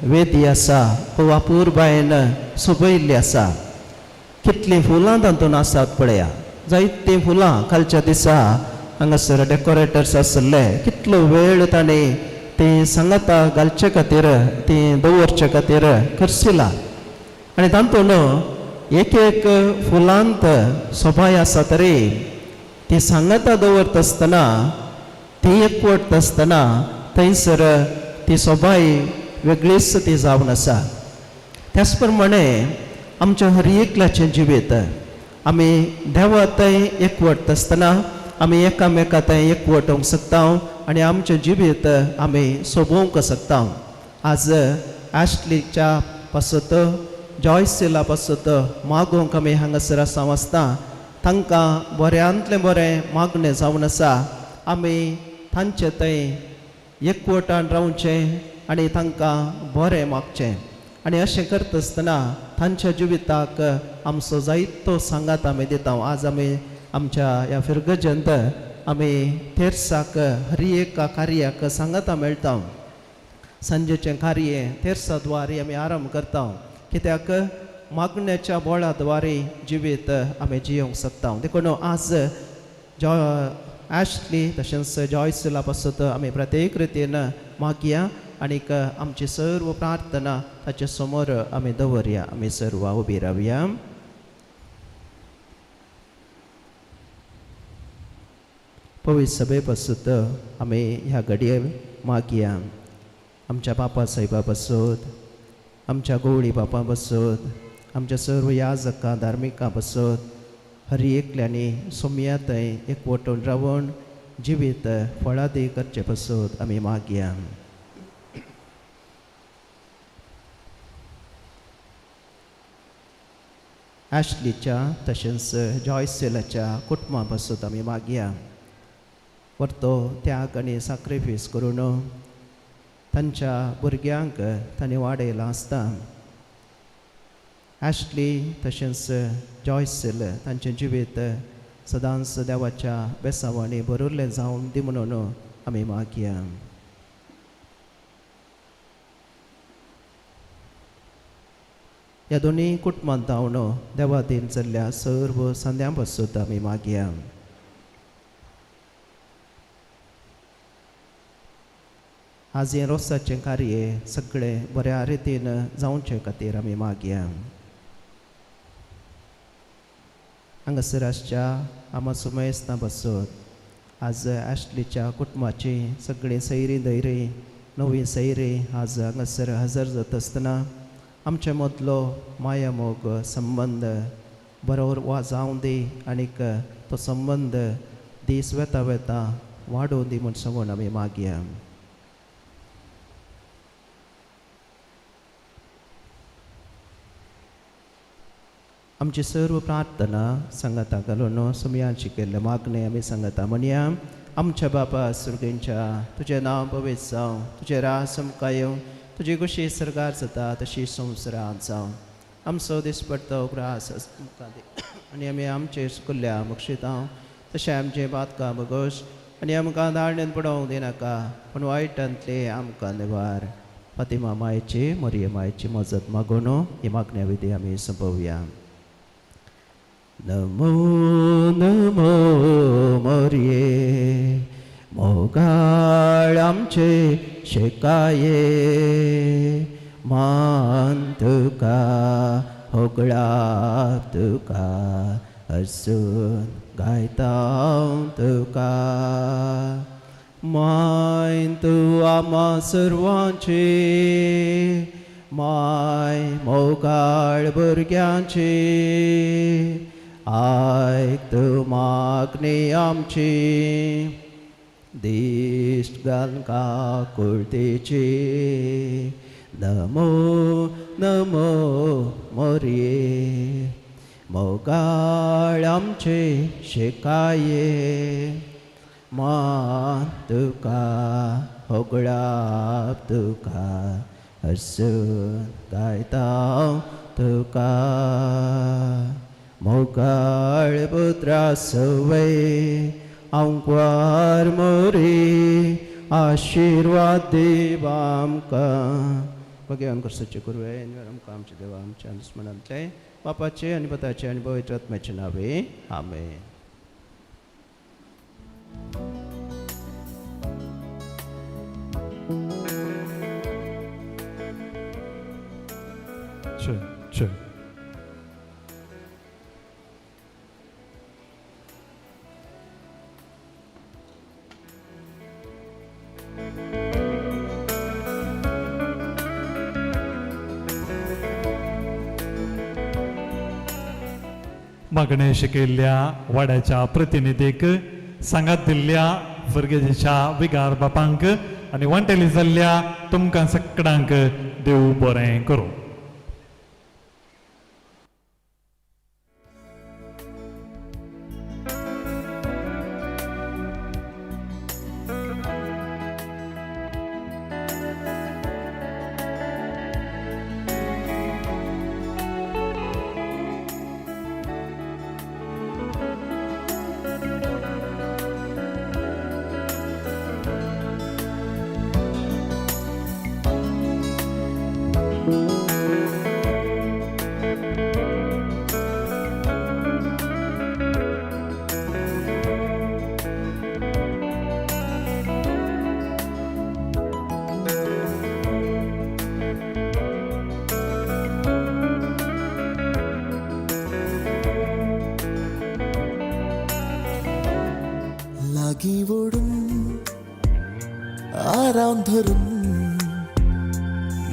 वेदी आसा, हो अपुरबायेन सोबयल्ली आसा. कितलीं फुलां तातूंत आसात पळया, जायतीं फुलां. कालच्या दिसा हांगासर डेकोरेटर्स आसले, कितलो वेळ तांणी तीं सांगाता घालचे खातीर तीं दवरचे खातीर खर्चिला. आनी तातूंत एक एक फुलांत सोबाय आसा तरी ती सांगाता दवरता आसतना ती एकवटता आसतना थंयसर ती सोबाय वेगळीच ती जावन आसा. त्याच प्रमाणे आमच्या हर एकल्याचें जिवीत आमी देवा थंय एकवटता आसतना आमी एकामेका थंय एकवटोवंक शकता आनी आमचें जिवीत आमी सोबोवंक शकता. आज आशलीच्या पासत जॉयसिला पासत मागोवंक आमी हांगासर आसा आसता. तांकां बऱ्यांतलें बरें मागणें जावन आसा. आमी तांचे थंय एकवटान रावचें आनी तांकां बरें मागचें आनी अशें करता आसतना तांच्या जिविताक आमचो जायतो सांगात आमी दिता. आज आमी आमच्या ह्या फिरगजंत आमी तेर्साक हर एका कार्याक सांगाता मेळटा. सांजेचें कार्य तेर्सा द्वारे आमी आरंभ करता, कित्याक मागण्याच्या बोळा द्वारे जिवीत आमी जियोवंक शकता. देखून आज जॉ आशली तशेंच जॉयसिला पासत आमी प्रत्येक रितीन मागया आनीक आमची सर्व प्रार्थना ताचे समोर आमी दवरया. आमी सर्व उबी रावया. पवित्र सभे पासत आमी ह्या घडये मागया. आमच्या बापा साहेबा पासत, आमच्या गवळी बापा पासत, आमच्या सर्व याजकां धार्मिकां पासत हर एकल्यांनी सोमया थंय एकवटून रावन जिवीत फळादी करचे पासत आमी मागया. आशलीच्या तशेंच जॉयसेलाच्या कुटुंबा पासत आमी मागया. परतो त्याग आनी साक्रिफीस करून तांच्या भुरग्यांक तांणी वाडयलां आसता. आशली तशेंच जॉयसेल तांचें जिवीत सदांच देवाच्या बेसांवांनी भरिल्लें जावन दी म्हणून आमी मागया. ह्या दोनूय कुटुंबांत जावन देवादीन चल्ल्या सर्व संद्यां पासून आमी मागया. आज हें रोसाचें कार्य सगळें बऱ्या रितीन जावचे खातीर आमी मागया. हांगासर आसच्या आमा सुमेस्तां बसत आज आशलीच्या कुटुंबाची सगळीं सैरीं धैरी नवी सैरी आज हांगासर हजर जाता आसतना आमचे मदलो माया मोग संबंद बरोबर वा जावं दी आनीक तो संबंद दीस वेता वेता वाडोवं दी म्हूण सांगून आमी मागया. आमची सर्व प्रार्थना सांगाता घालून सुमयांची केल्ले मागणें आमी सांगता म्हणया. आमच्या बापा सुर्गेंच्या तुजें नांव पवित्र जावं, तुजें रास आमकां येवं, तुजी खुशी सरकार जाता तशी संवसारांत जावं. आमचो दिसपडतो ग्रास आमकां दी आनी आमी आमचे सुकुल्ल्या बक्षिता तशें आमचें पातकां बगोश आनी आमकां धाडणेन पडोवंक दिनाका पूण वायटांतलें आमकां निवार. फातिमा मायची मरिये मायची मजत मागून ही मागण्या विधी आमी सोंपोवया. नमो नमो मोरये मोगाळ आमचे शेकाये मान तुका होगळा तुका हसून गायता तुका माय तूं आमा सर्वांची माय मोगाळ भुरग्यांची आयक तूं मागणी आमची दिश्ट घालका कुर्तेची. नमो नमो मोरये मोगाळ आमचे शेकाये मान तुका होगळा तुका हसून गायता तुका मोगाळ पुत्रा सवय आंकवार मोरी आशिर्वाद देव आमकां. भगवान कर्साचे कुरवे आमकां आमचे देवा आमच्या अनुस्मरणांतले बापाचे आनी पुताचे आनी पवित्र आत्म्याचे नावे आमेन. चल चल मागणें शिकयल्ल्या वाड्याच्या प्रतिनिधीक सांगात दिल्ल्या फुरगेजीच्या विगार बापांक आनी वांटेली जाल्ल्या तुमकां सगळ्यांक देव बरें करूं.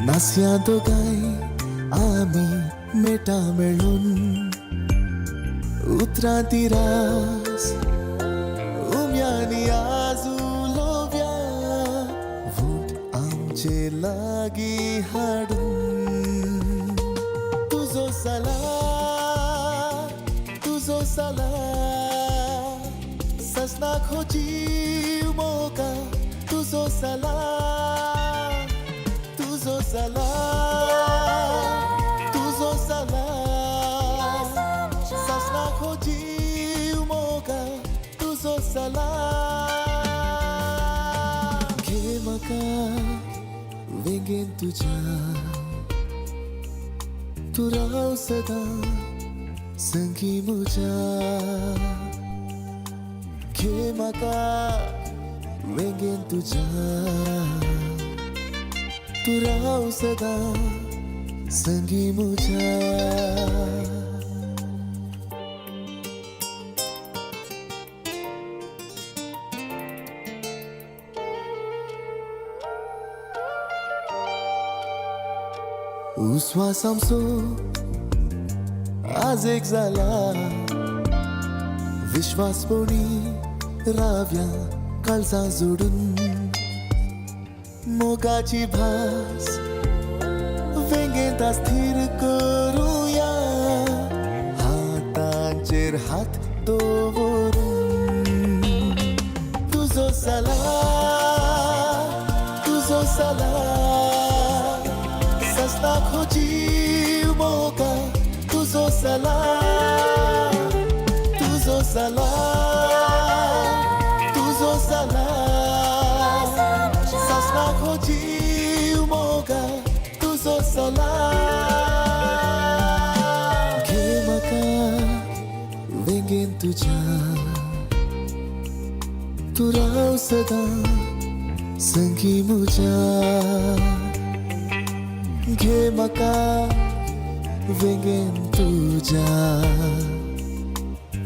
नासया दोगांय आमी मेटा मेळून उतरां तिरास उम्यांनी आज उलोवया वोट आमचे लागीं हाडून तुजो सला तुजो सला ससना खोजी मोका तुजो सला तुजो सला तुजो सला ससना खोजी मोका तुजो सला घे म्हाका वेंगेन तुज्या तूं राव सदां संगी म्हज्या घे म्हाका वेंगेन तुज्या तूं राव सदां संगी म्हज्या. उस्वास आमचो आज एक जाला विश्वासपणी राव्या काळजां जोडून मोगाची भास वेंगेंत स्थिर करुया हातांचेर हात दवरून तुजो सला तुजो सला ससना खोजी मोगा तुजो सला तुजो सला तुजो सला ससना खोजी मोगा मोगा तुजो सलाम. घे म्हाका वेंगेन तुज्या, तूं राव सदां संगी म्हज्या. घे म्हाका वेंगेन तुज्या,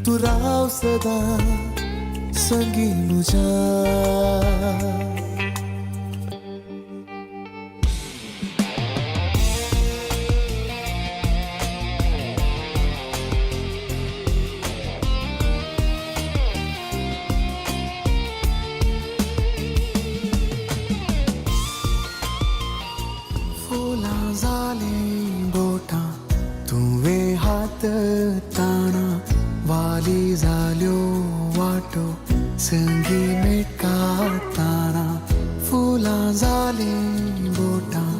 तूं राव सदां संगी म्हज्या. फुलां जालीं बोटां तुवें हात ताणा, वाली जाल्यो वाटो संगी मेटकाताना. फुलां जालीं बोटां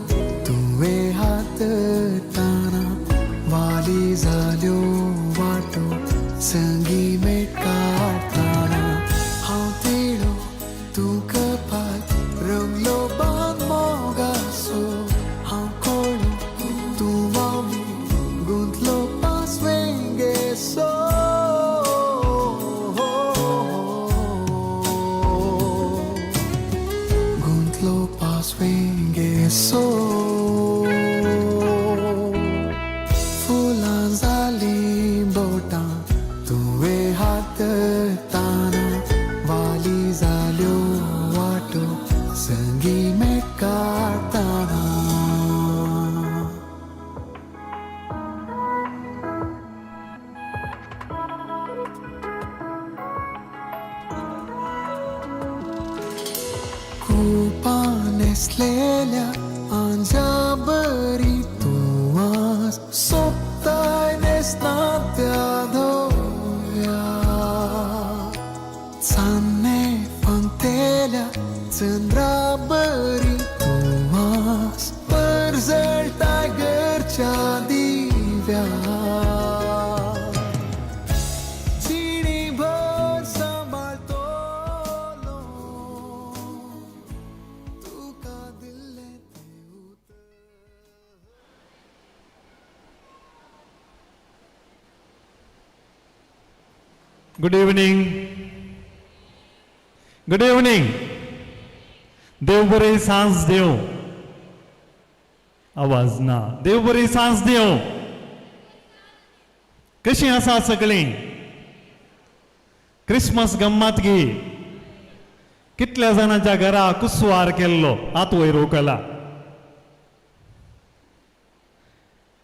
तुवें हात ताणा, वाली जाल्यो वाटो संगी मेटकाताना. हांव तिळो तूं कपाल रंगलो बांद मोगासो, हांव कोळो तूं वावली गुंतलो पास वेंगेसो. गुंतलो पास वेंगेसो. फुलां जालीं बोटां तुवें हात ताना, वाली जाल्यो वाटो संगी मेटकाताना. कुपां न्हेसलेल्या आंज्या बरी तूं आज सोबताय न्हेसना त्या धव्या. चान्ने फांकतेल्या चंद्रा बरी तूं आज परजळटाय घरच्या दिव्या. जिणीभर सांबाळटलो तुका दिल्लें तें उतर. Good evening. Good evening. देव बरी सांज देव. आवाज ना. देव बरी सांज देव. कशी आसा सगळीं? क्रिसमस गम्मात गी. कितल्या जाणांच्या घरा कुसवार केल्लो हात वयर उखला.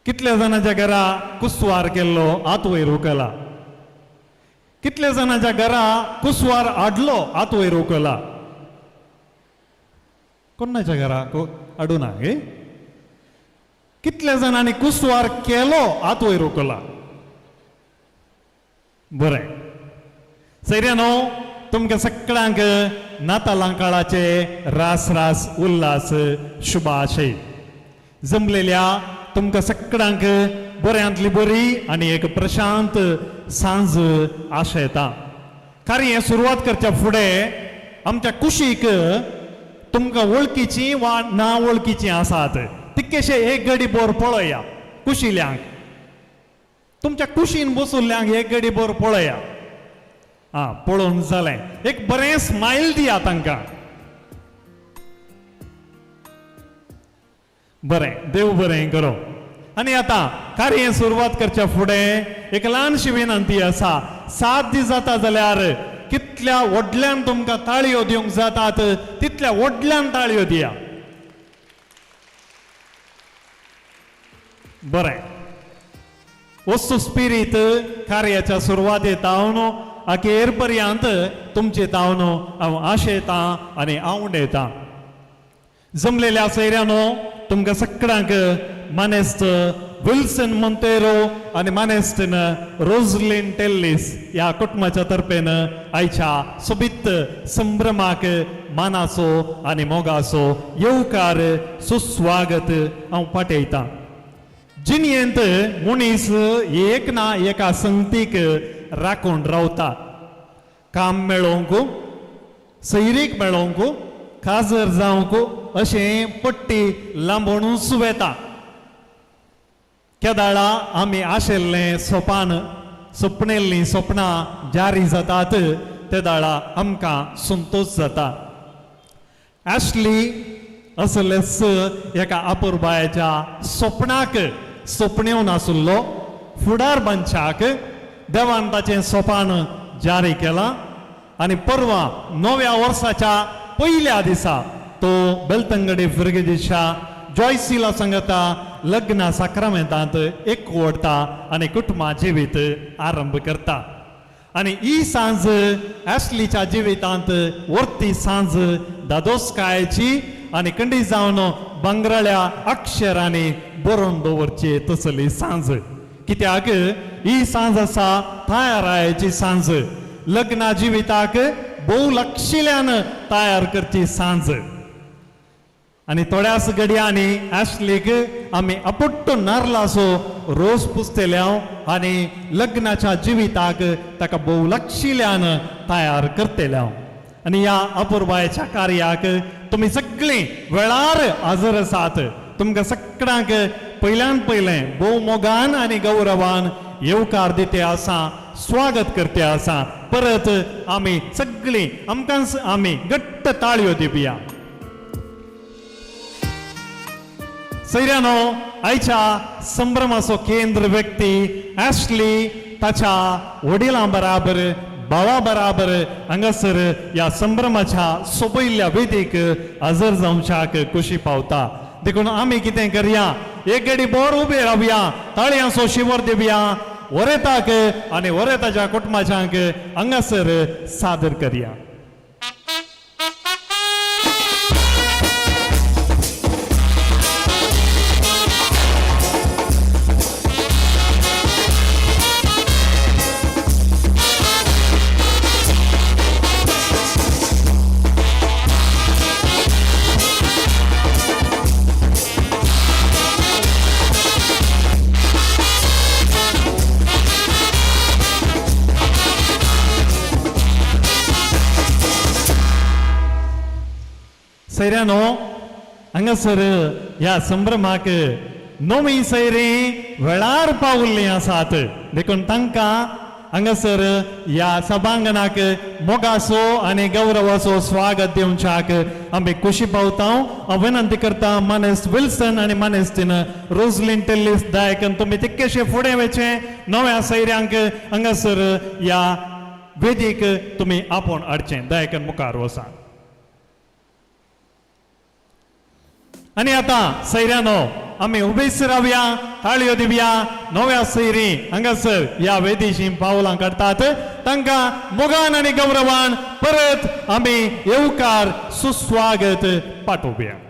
कितल्या जाणांच्या घरा कुसवार केल्लो हात वयर उखला. कितल्या जाणांच्या घरा कुसवार हाडलो हात वयर उखला. कोणाच्या घरा हाडूना गे? कितल्या जाणांनी कुसवार केलो हात वयर उखला. बरें सैर्यानो, तुमकां सगळ्यांक नातालां काळाचे रास रास उल्हास शुभाशय. जमलेल्या तुमकां सगळ्यांक बऱ्यांतली बरी आनी एक प्रशांत सांज आशयता. कार्य सुरवात करच्या फुडें आमच्या कुशीक तुमकां वळखीची वा ना वळखीची आसात तितकेशे एक गडी बोर पळया. कुशिल्यांक तुमच्या कुशीन बसुल्ल्यांक एक गडी बोर पळया. आं, पळोवन जालें, एक बरें स्मायल दिया तांकां. बरें, देव बरें करो. आनी आतां कार्य सुरवात करच्या फुडें एक ल्हानशी विनंती आसा. 7 दीस जाता जाल्यार कितल्या व्हडल्यान तुमकां ताळयो दिवंक जातात तितल्या व्हडल्यान ताळयो दिया. बरें, वस्तू स्पिरीत कार्याच्या सुरवाते तावन अखेर पर्यंत तुमचे तावन हांव आशेतां आनी आवडेतां. जमलेल्या सैऱ्यानो, तुमकां सगळ्यांक मानेस्त विल्सन मोंतेरो आनी मानेस्तीन रोजलीन टेल्लीस ह्या कुटुंबाच्या तर्फेन आयच्या सोबीत संभ्रमाक मानाचो आनी मोगाचो येवकार सुस्वागत हांव पाठयतां. जिणयेंत मनीस एक ना एका संगतीक राखून रावता. काम मेळोवंक, सैरीक मेळोवंक, काजर जावंक, अशें पट्टी लांबोणूच वेता. केदाळा आमी आशिल्लें सोपान सपनेल्लीं सपनां जारी जातात तेदाळा आमकां संतोश जाता. आसली असलेच एका अपुरबायेच्या सपनाक सपनेवन आशिल्लो फुडार बांदच्याक देवान ताचें सोपान जारी केलां आनी परवां नव्या वर्साच्या पयल्या दिसा तो बेलतंगडी फिरगेजीच्या जॉयसिला सांगता लग्ना साक्रामेंतांत एकवडता आनी कुटुंबा जिवीत आरंभ करता. आनी ही सांज ॲशलीच्या जिवितांत वर्ती सांज दादोसकायेची आनी कंडी जावन भांगराळ्या अक्षरांनी बरोवन दवरची तसली सांज. कित्याक ही सांज आसा तयारायेची सांज, लग्ना जिविताक भोव लक्षिल्यान तयार करची सांज. आनी थोड्याच घडयांनी ॲशलीक आमी अपुट्टो नारलाचो रोस पुसतले आनी लग्नाच्या जिविताक ताका भोव लक्षिल्यान तयार करतले. आनी ह्या अपुरबायेच्या कार्याक तुमी सगळीं वेळार हजर आसात. तुमकां सगळ्यांक पयल्यान पयलें भोव मोगान आनी गौरवान येवकार दिते आसा, स्वागत करते आसा. परत आमी सगळीं आमकां आमी घट्ट ताळयो दिवया. सैऱ्यानो, आयच्या संभ्रमाचो केंद्र व्यक्ती ॲशली ताच्या वडिलां बराबर भावा बराबर हांगासर ह्या संभ्रमाच्या सोपयल्ल्या वेदीक हजर जावच्याक खुशी पावता. देखून आमी कितें करया, एक घडी बोर उबे रावया, ताळयांचो शिवर दिवया वरेताक आनी वरेताच्या कुटुंबाच्यांक हांगासर सादर करया. सैऱ्यानो, हांगासर ह्या संभ्रमाक नवी सैरी वेळार पावल्लीं आसात. देखून तांकां हांगासर ह्या सभांगणाक मोगाचो आनी गौरवाचो स्वागत दिवच्याक आमी खुशी पावता. हांव विनंती करता मानेस्त विल्सन आनी मानेस्तीन रोजलीन टेल्लीस दायकन तुमी तितकेशे फुडें वचें नव्या सैऱ्यांक हांगासर ह्या वेदीक तुमी आपोवन हाडचें. दायकन मुखार वचा. आनी आतां सैऱ्यानो आमी उबेच रावया, ताळयो दिवया. नव्या सैरी हांगासर ह्या वेदीशी पावलां काडटात तांकां मोगान आनी गौरवान परत आमी येवकार सुस्वागत पाठोवया.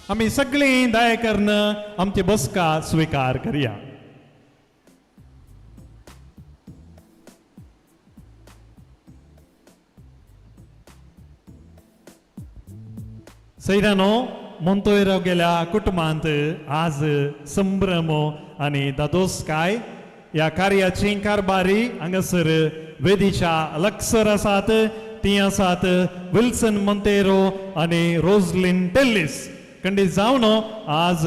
आमी सगळीं दया करून आमची बसका स्विकार करया. सैरानो, मोंतोयरो गेल्या कुटुंबांत आज संभ्रम आनी दादोसकाय ह्या कार्याची कारभारी हांगासर वेदीच्या लक्सर आसात. ती आसात विल्सन मोंतेरो आनी रोजलीन टेल्लीस. कंडी जावन आज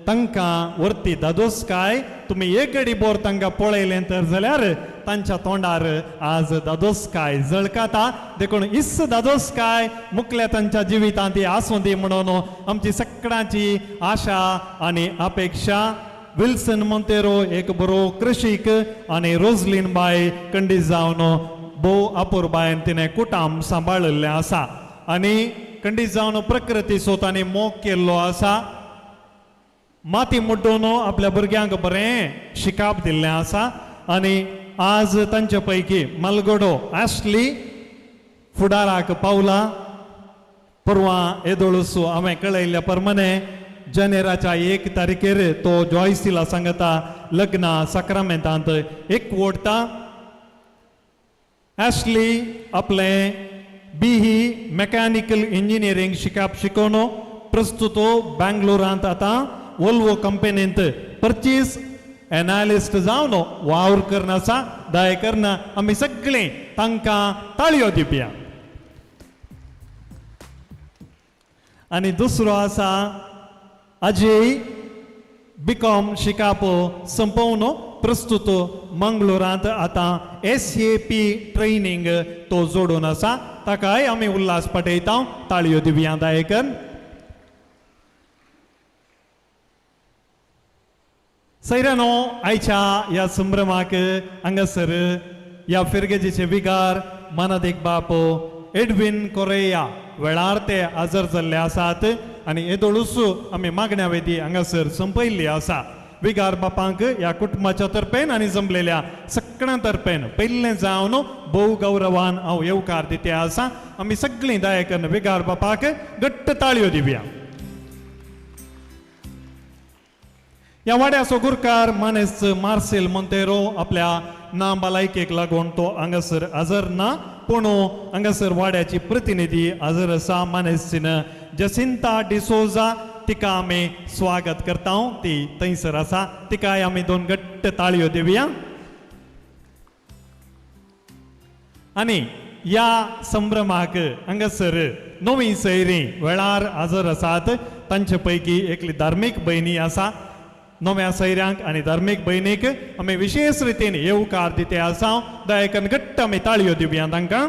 तांकां वर्ती दादोसकाय तुमी एक घडी बोर तांकां पळयलें तर जाल्यार तांच्या तोंडार आज दादोसकाय झळकाता. देखून इस दादोसकाय मुखल्या तांच्या जिवितांत ती आसूं दी म्हणून आमची सगळ्यांची आशा आनी अपेक्षा. विल्सन मोंतेरो एक बरो कृशीक आनी रोजलीन बाय कंडी जावन भोव अपुरबायेन तिणें कुटाम सांबाळिल्लें आसा आनी कंडी जावन प्रकृतीचो तांणी मोग केल्लो आसा. माती मुड्डून आपल्या भुरग्यांक बरें शिकाप दिल्लें आसा आनी आज तांचे पैकी मालगडो आसली फुडाराक पावला. परवां येदोळसो हांवें कळयल्ल्या प्रमाणे जानेराच्या 1 तारखेर तो जॉयसिला सांगता लग्ना साक्रामेंतांत एक वोडटा. ॲशली आपलें बीई मेकॅनिकल इंजिनियरींग शिकप शिकोवन प्रस्तुत बँगलोरांत आतां वोल्वो कंपनींत परचेस एनालिस्ट जावन वावर करून आसा. दया करून आमी सगळीं तांकां ताळयो दिवया. आनी दुसरो आसा अजय, बीकॉम शिकप संपोवन प्रस्तुत मंगळुरांत आतां SAP training तो जोडून आसा. ताकाय आमी उल्हास पटयता, ताळयो दिवया दायकन. सैरानो आयच्या ह्या संभ्रमाक हांगासर ह्या फिरगेजीचे विगार मानादीक बाप एडवीन कोरेया वेळार ते हजर जाल्ले आसात आनी येदोळूच आमी मागण्या वेदी हांगासर संपयल्ली आसा. विगार बापांक ह्या कुटुंबाच्या तर्फेन आनी जमलेल्या सगळ्यां तर्फेन पयलें जावन भोव गौरवान हांव येवकार दिते आसा. आमी सगळीं दया करून विगार बापाक घट्ट ताळयो दिवया. ह्या वाड्याचो गुरकार मानेस्त मार्सेल मोंतेरो आपल्या ना भलायकेक लागून तो हांगासर हजर ना, पूण हांगासर वाड्याची प्रतिनिधी हजर आसा मानेस्तीन जसिंता डिसोजा, तिका आमी स्वागत करता. ती थंयसर आसा, तिकाय आमी 2 घट्ट ताळयो दिवया. आनी ह्या संभ्रमाक हांगासर नवी सैरी वेळार हजर आसात. तांचे पैकी एकली धार्मीक भयणी आसा. नव्या सैऱ्यांक आनी धार्मीक भयणीक आमी विशेश रितीन येवकार दिते आसा. दया करून घट्ट आमी ताळयो दिवया तांकां.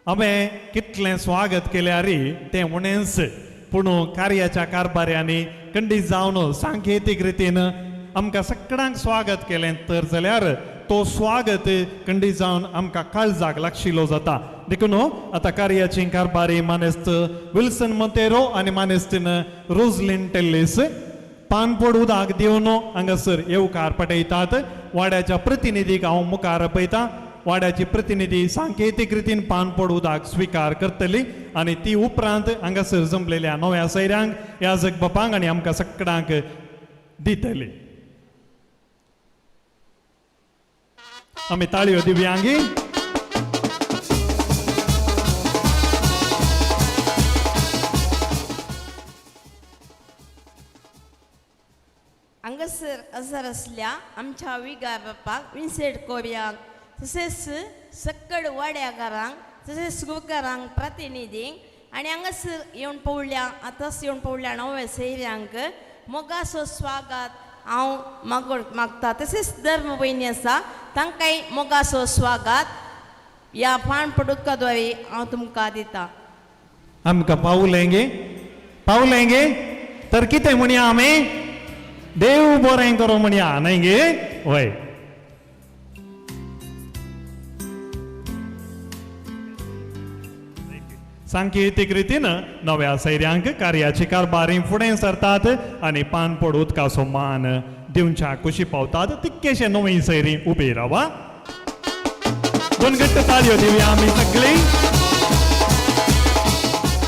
हांवें कितलें स्वागत केल्यार तें उणेंच, पूण कार्याच्या कारभाऱ्यांनी खंडीत जावन सांकेतीक रितीन आमकां सगळ्यांक स्वागत केलें तर जाल्यार तो स्वागत खंडीत जावन आमकां काळजाक लागशिल्लो जाता. देखून आतां कार्याची कारभारी मानेस्त विल्सन मोंतेरो आनी मानेस्तीन रोजलीन टेल्लीस पानपोड उदक दिवन हांगासर येवकार पटयतात. वाड्याच्या प्रतिनिधीक हांव मुखार आपयतां. वाड्याची प्रतिनिधी सांकेतीक रितीन पानपोड उदक स्विकार करतली आनी ती उपरांत हांगासर जमलेल्या नव्या सैऱ्यांक याजक बापांक आनी आमकां सगळ्यांक दितली. आमी ताळयो दिवयांगी. हांगासर हजर आसल्या आमच्या विगार बापाक विन्सेंट कोरियांक तशेंच सक्कड वाड्याकारांक तशेंच गुरकारांक प्रतिनिधींक आनी हांगासर येवन पवल्या आतांच येवन पवल्या नव्या सैऱ्यांक मोगाचो स्वागत हांव मागता. तशेंच धर्म भयणी आसा तांकांय मोगाचो स्वागत ह्या पान पडुका द्वारे हांव तुमकां दिता. आमकां पावलेंगे पावलेंगे तर कितें म्हणया आमी देव बरें करूं म्हणया न्हय गे? वय. सांकेतीक रितीन नव्या सैऱ्यांक कार्याची कारभारी फुडें सरतात आनी पानपोड उदकाचो मान दिवच्या कुशी पावतात. तितकेशे नवी सैरी उबी रावा. 2 घट्ट ताळयो दिवया आमी सगळीं.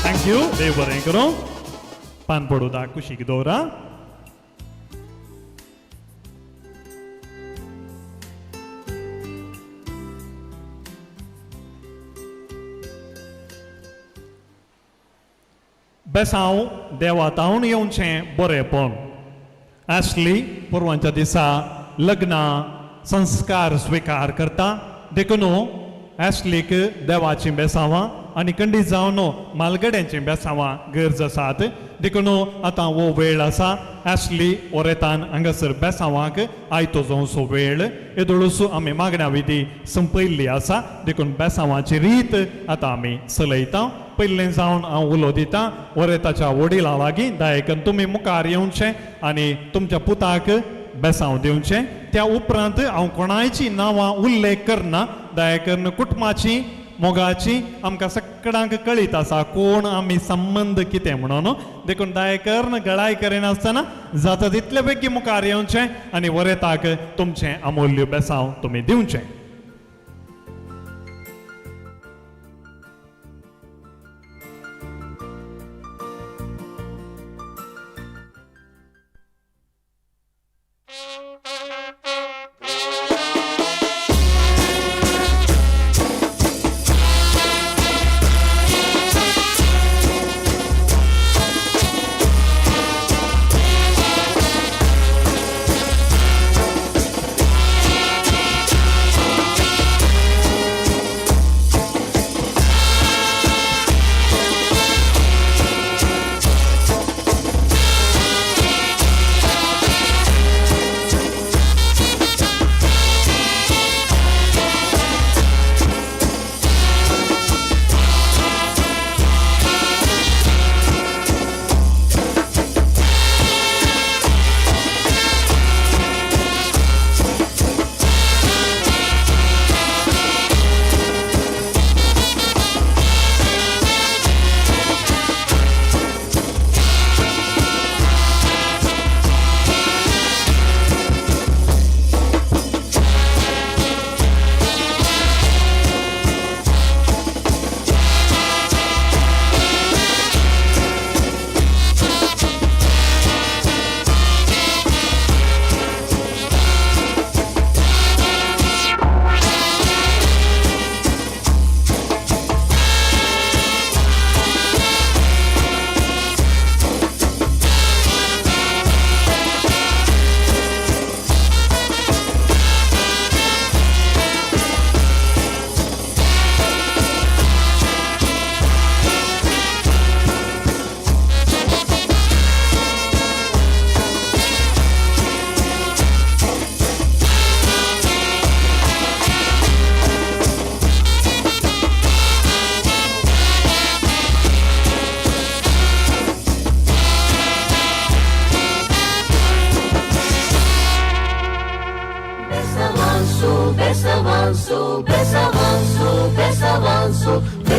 Thank you. देव बरें करूं. पानपोड उदक कुशीक दवरा. बेसांव देवातावन येवचें बरेंपण. आसली परवांच्या दिसा लग्नां संस्कार स्विकार करता. देखून आसलीक देवाचीं बेसांवां आनी खंडीत जावन मालगड्यांचीं बेसांवां गरज आसात. देखून आतां हो वेळ आसा आसली ओरेतान हांगासर बेसांवांक आयतो जावचो वेळ. येदोळूस आमी मागण्या विधी संपयल्ली आसा. देखून बेसांवाची रीत आतां आमी चलयता. पयलें जावन हांव उलो दितां वरेताच्या वडिलां लागीं. दया करून तुमी मुखार येवचें आनी तुमच्या पुताक बेसांव दिवचें. त्या उपरांत हांव कोणायचीं नांवां उल्लेख करना. दया करून कुटुंबाची मोगाची आमकां सगळ्यांक कळीत आसा कोण आमी संबंद कितें म्हणून. देखून दया करून गळाय करिनासतना जाता तितले बेगीन मुखार येवचें आनी वरेताक तुमचें अमूल्य बेसांव तुमी दिवचें.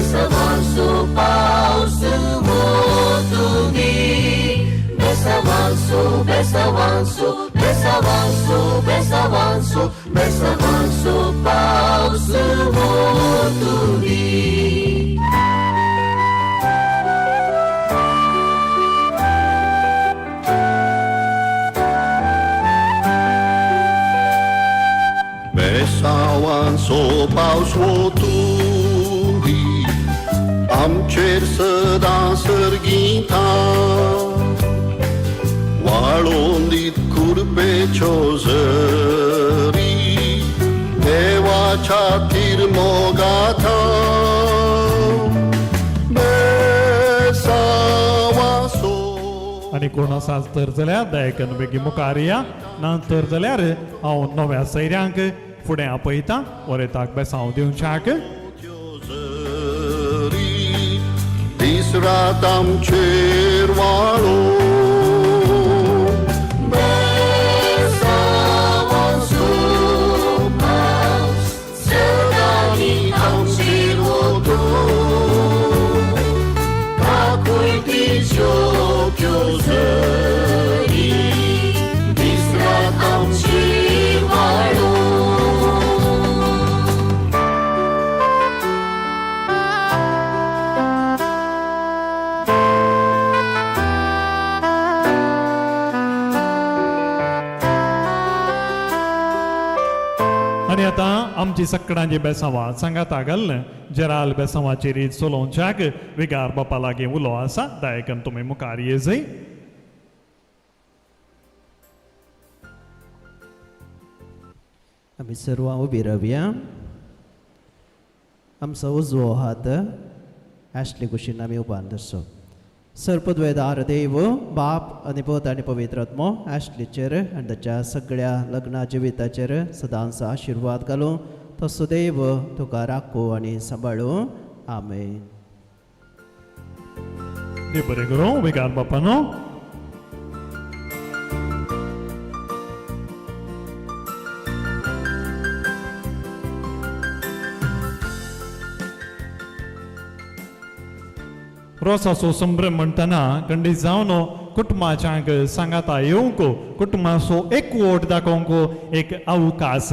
बेसवांसो पावस वोतुंदी बेसवांसो बेसवांसो बेसवांसो बेसवांसो बेसवांसो पावस वोतुंदी. बेसावांचो पावस वोतुंदी आमचेर सदां सर्गीता वाळोवन दीत कुरपेच्यो झरी देवाच्या तिरमोगाथा बेसावांचो. आनी कोण आसा तर जाल्यार दयाकन बेगीन मुखार या, ना तर जाल्यार हांव नव्या सैऱ्यांक फुडें आपयता वरेताक बेसांव दिवच्याक. दीस रात आमचेर वाळो बेसावांचो पावस सदांनी आमचेर वोतूं काकुळटीच्यो त्यो झरी दीस रात आमचेर वाळो. आनी आतां आमची सगळ्यांची बेसांवां सांगाता घालून जेराल बेसांवाची रीत चलोवच्याक विगार बापा लागीं उलो आसा. दयाकन तुमी मुखार ये जय. आमी सर्वां उबी रावया. आमचो उजवो हात आशले कुशीन आमी उबान दरचो. सर्पद्वैदार देव बाप आनी पूत आनी पवित्र आत्मो आशलीचेर आनी ताच्या सगळ्या लग्ना जिविताचेर सदांच आशिर्वाद घालूं. तो सुदैव तुका राखू आनी सांबाळूं. आमेन. देव बरें करूं विगार बापानो. रोसाचो संभ्रम म्हणटना खंडीत जावन कुटुंबाच्यांक सांगाता येवंक कुटुंबाचो एकवट दाखोवंक एक अवकाश.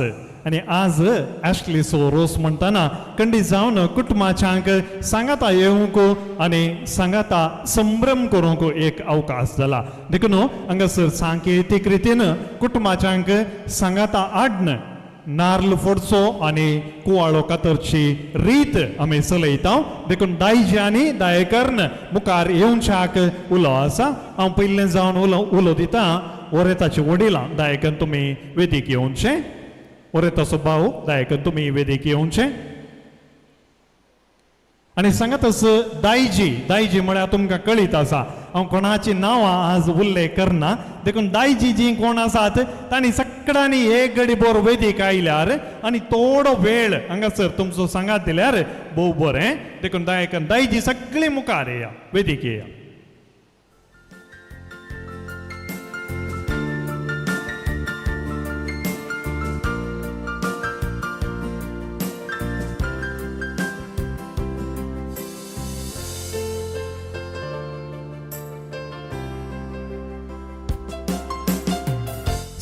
आनी आज आशलीचो रोस म्हणटना खंडीत जावन कुटुंबाच्यांक सांगाता येवंक आनी सांगाता संभ्रम करूंक एक अवकाश जाला. देखून हांगासर सांकेतीक रितीन कुटुंबाच्यांक सांगाता आडन नार्ल फोडचो आनी कुवाळो कातरची रीत आमी चलयता. देखून दायजी आनी दायकर्ण मुखार येवच्याक उलो आसा. हांव पयलें जावन उलो उलो दिता वरेताची वडिलां दायकन तुमी वेदीक येवचें. वरेताचो भाव दायकन तुमी वेदीक येवचें. आनी सांगातच दायजी दायजी म्हळ्यार तुमकां कळीत आसा हांव कोणाची नांवां आज उल्लेख करना. देखून दायजी जी कोण आसात तांणी सगळ्यांनी एक घडी बोर वेदीक आयल्यार आनी थोडो वेळ हांगासर तुमचो सांगात दिल्यार भोव बरें. देखून दायकन दायजी सगळीं मुखार येया वेदीक येया.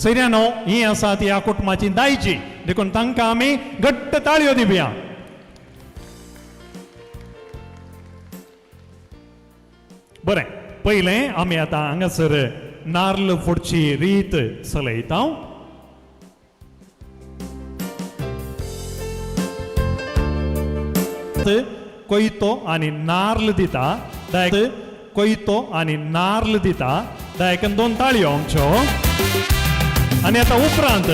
सैऱ्यानो ही आसा ती ह्या कुटुंबाची दायजी. देखून तांकां आमी घट्ट ताळयो दिवया. बरें पयलें आमी आतां हांगासर नार्ल फोडची रीत चलयता. कोयतो आनी नार्ल दिता. कोयतो आनी नार्ल दिता. दायकन दोन ताळयो आमच्यो. आनी आतां उपरांत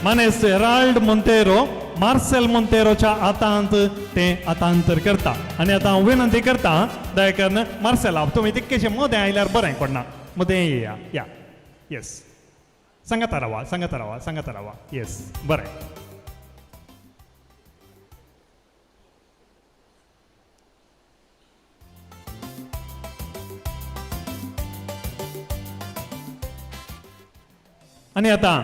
मानेस्त हेराल्ड मोंतेरो मार्सेल मोंतेरोच्या हातांत तें हातांतर करता. आनी आतां हांव विनंती करता दयाकरण मार्सेला तुमी तितकेशें मदें आयल्यार बरें कोणा मदें येया. या येस सांगाता रावा सांगाता रावा सांगाता रावा. येस बरें. आनी आतां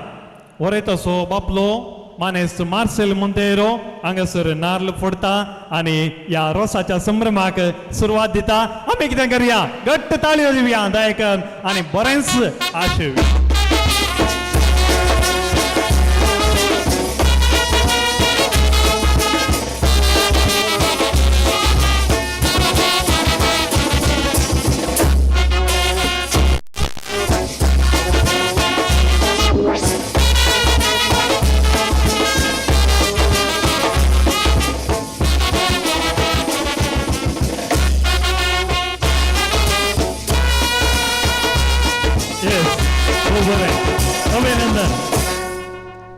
वरेताचो बापलो मानेस्त मार्सेल मोंतेरो हांगासर नार्ल फोडटा आनी ह्या रोसाच्या संभ्रमाक सुरवात दिता. आमी कितें करया, घट्ट ताळयो दिवया दायकन आनी बरेंच आशेवया. अभिनंदन,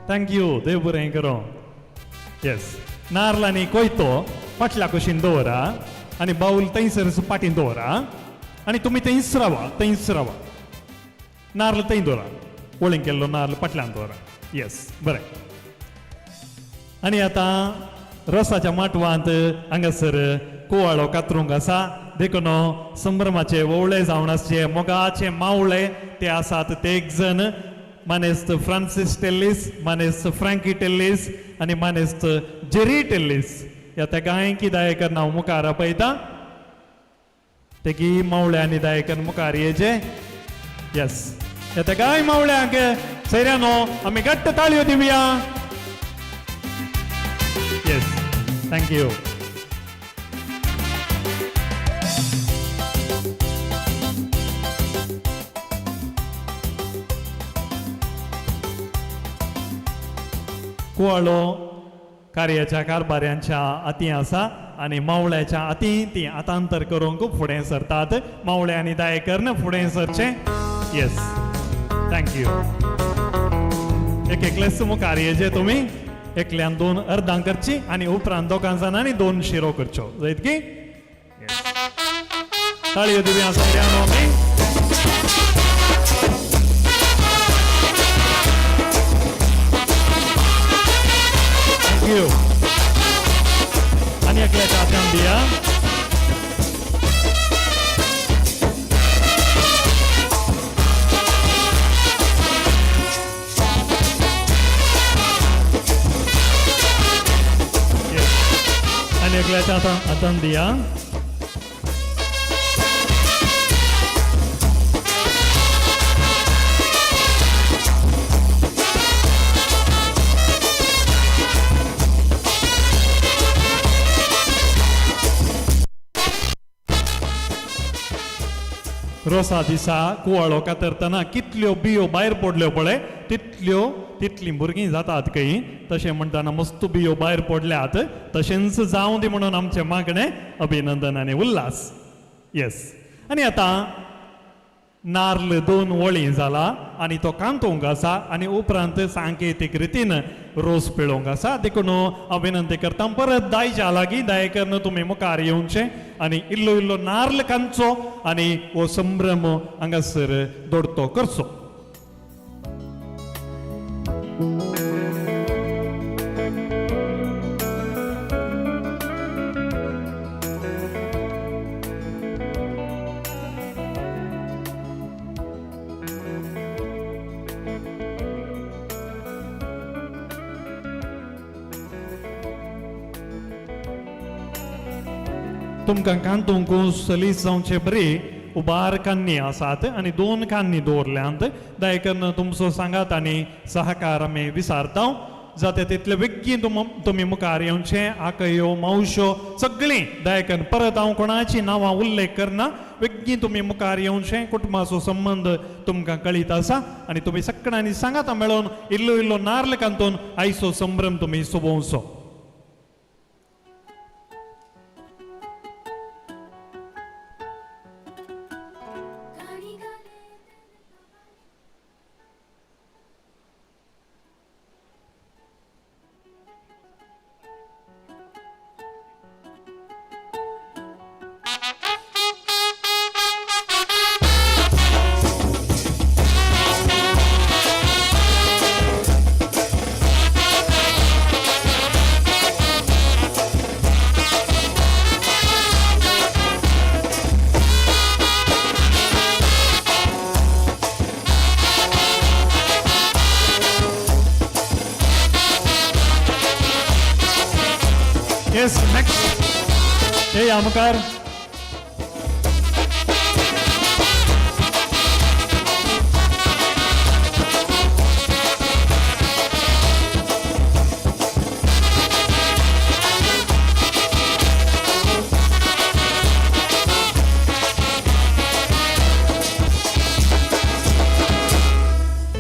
thank you, देव बरें करूं. येस, नार्ल आनी कोयतो फाटल्या कुशीन दवरा आनी बावल थंयसर पाटीन दवरा आनी तुमी थंयच रावा, थंयच रावा. नार्ल थंय दवरा, वळीन केल्लो नार्ल फाटल्यान दवरा. येस, बरें. आनी आतां रोसाच्या माटवांत हांगासर कुवाळो कातरूंक आसा, देखून संभ्रमाचे ओवळे जावन आसचे मोगाचे मावळे ते आसात ते एक जण मानेस्त फ्रांसीस टेल्लीस, मानेस्त फ्रँकी टेल्लीस आनी मानेस्त जेरी टेल्लीस. ह्या तेगांयकी दायकन हांव मुखार आपयता. तेगी मावळे आनी दायकन मुखार येजे. येस, ह्या तेगांय मावळ्यांक सैऱ्यानो आमी घट्ट ताळयो दिवया. Yes, thank you. कुवाळो कार्याच्या कारभाऱ्यांच्या हाती आसा आनी मावळ्याच्या हाती ती हातांतर करूंक फुडें सरतात. मावळे आनी दायकर्न फुडें सरचें. Yes, thank you. एक एकलेच मुखार येजे तुमी, एकल्यान दोन अर्दां करची आनी उपरांत दोगां जाणांनी दोन शिरो करच्यो जायत की. ताळयो दिवया सगळ्यांनो आमी. Thank you. आनी एकल्याच्या हातान दिया. आनी एकल्याच्या हातान दिया. रोसा दिसा कुवाळो कातरतना कितल्यो बियो भायर पडल्यो पळय तितल्यो तितलीं भुरगीं जातात खंय. तशें म्हणटना मस्त बियो भायर पडल्यात, तशेंच जावं दी म्हणून आमचें मागणें, अभिनंदन आनी उल्हास. येस, आनी आतां नार्ल दोन वळी जाला आनी तो कांतोवंक आसा आनी उपरांत सांकेतीक रितीन रोस पिळोवंक आसा. देखून हांव विनंती करता परत दायच्या लागीं दायकर्न तुमी मुखार येवचें आनी इल्लो इल्लो नार्ल कांदचो आनी हो संभ्रम हांगासर दोडतो करचो. तुमकां कांतूंक सलीस जावचे बरी उबार कान्नी आसात आनी दोन कान्नी दवरल्यांत. दायकन तुमचो सांगात आनी सहकार आमी विसारता. जाता तितले बेगीन तुमी मुखार येवचें. आकयो मावश्यो सगळीं दायकन परत हांव कोणाची नांवां उल्लेख करना. बेगीन तुमी मुखार येवचें. कुटुंबाचो संबंद तुमकां कळीत आसा आनी तुमी सगळ्यांनी सांगाता मेळोवन इल्लो इल्लो नार्ल कांतून आयचो संभ्रम तुमी सोबोवचो. येया मुखार.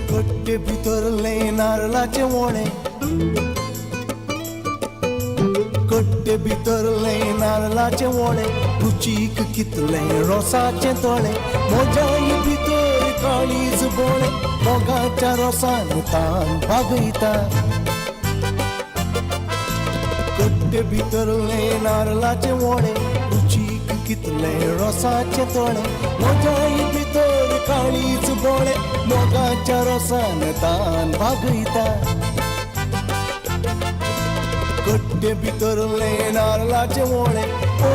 कट्टे भितरले नारलाचे वोणे, कट्टे भितरले नारलाचे वोणे, रुचीक कितले रोसाचे तोळे, मोजाय भितर काळीज बोळे, मोगाच्या रोसान तान भागयता. कट्टे भितरले नारलाचे वोणे, रुचीक कितले रोसाचे तोळे, मोजाय भितर काळीज बोळे, मोगाच्या रोसान तान भागयता. कट्टे भितरले नारलाचे वोळे. ओ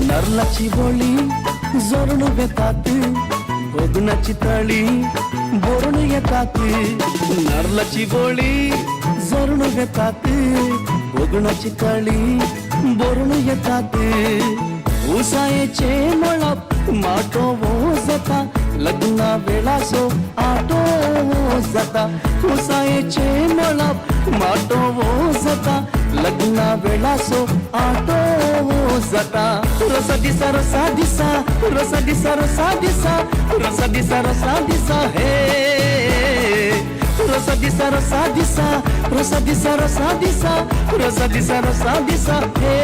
नारलाची बोली जोरण वेतात, गोदुणाची तळी बोरण येतात. नारलाची बोली जोरण वेतात, गोगुणाची तळी बोरण येतात. उसायेचे मळप माटो जाता, लग्ना वेळाचो आटो जाता. उसायेचे मळप माटो जाता, लग्ना वेळाचो आटो जाता. रोसा दिसा रोसा दिसा, रोसा दिसा रोसा दिसा, रोसा दिसा रोसा दिसा हे. रोसा दिसा रोसा दिसा, रोसा दिसा रोसा दिसा, रोसा दिसा रोसा दिसा हे.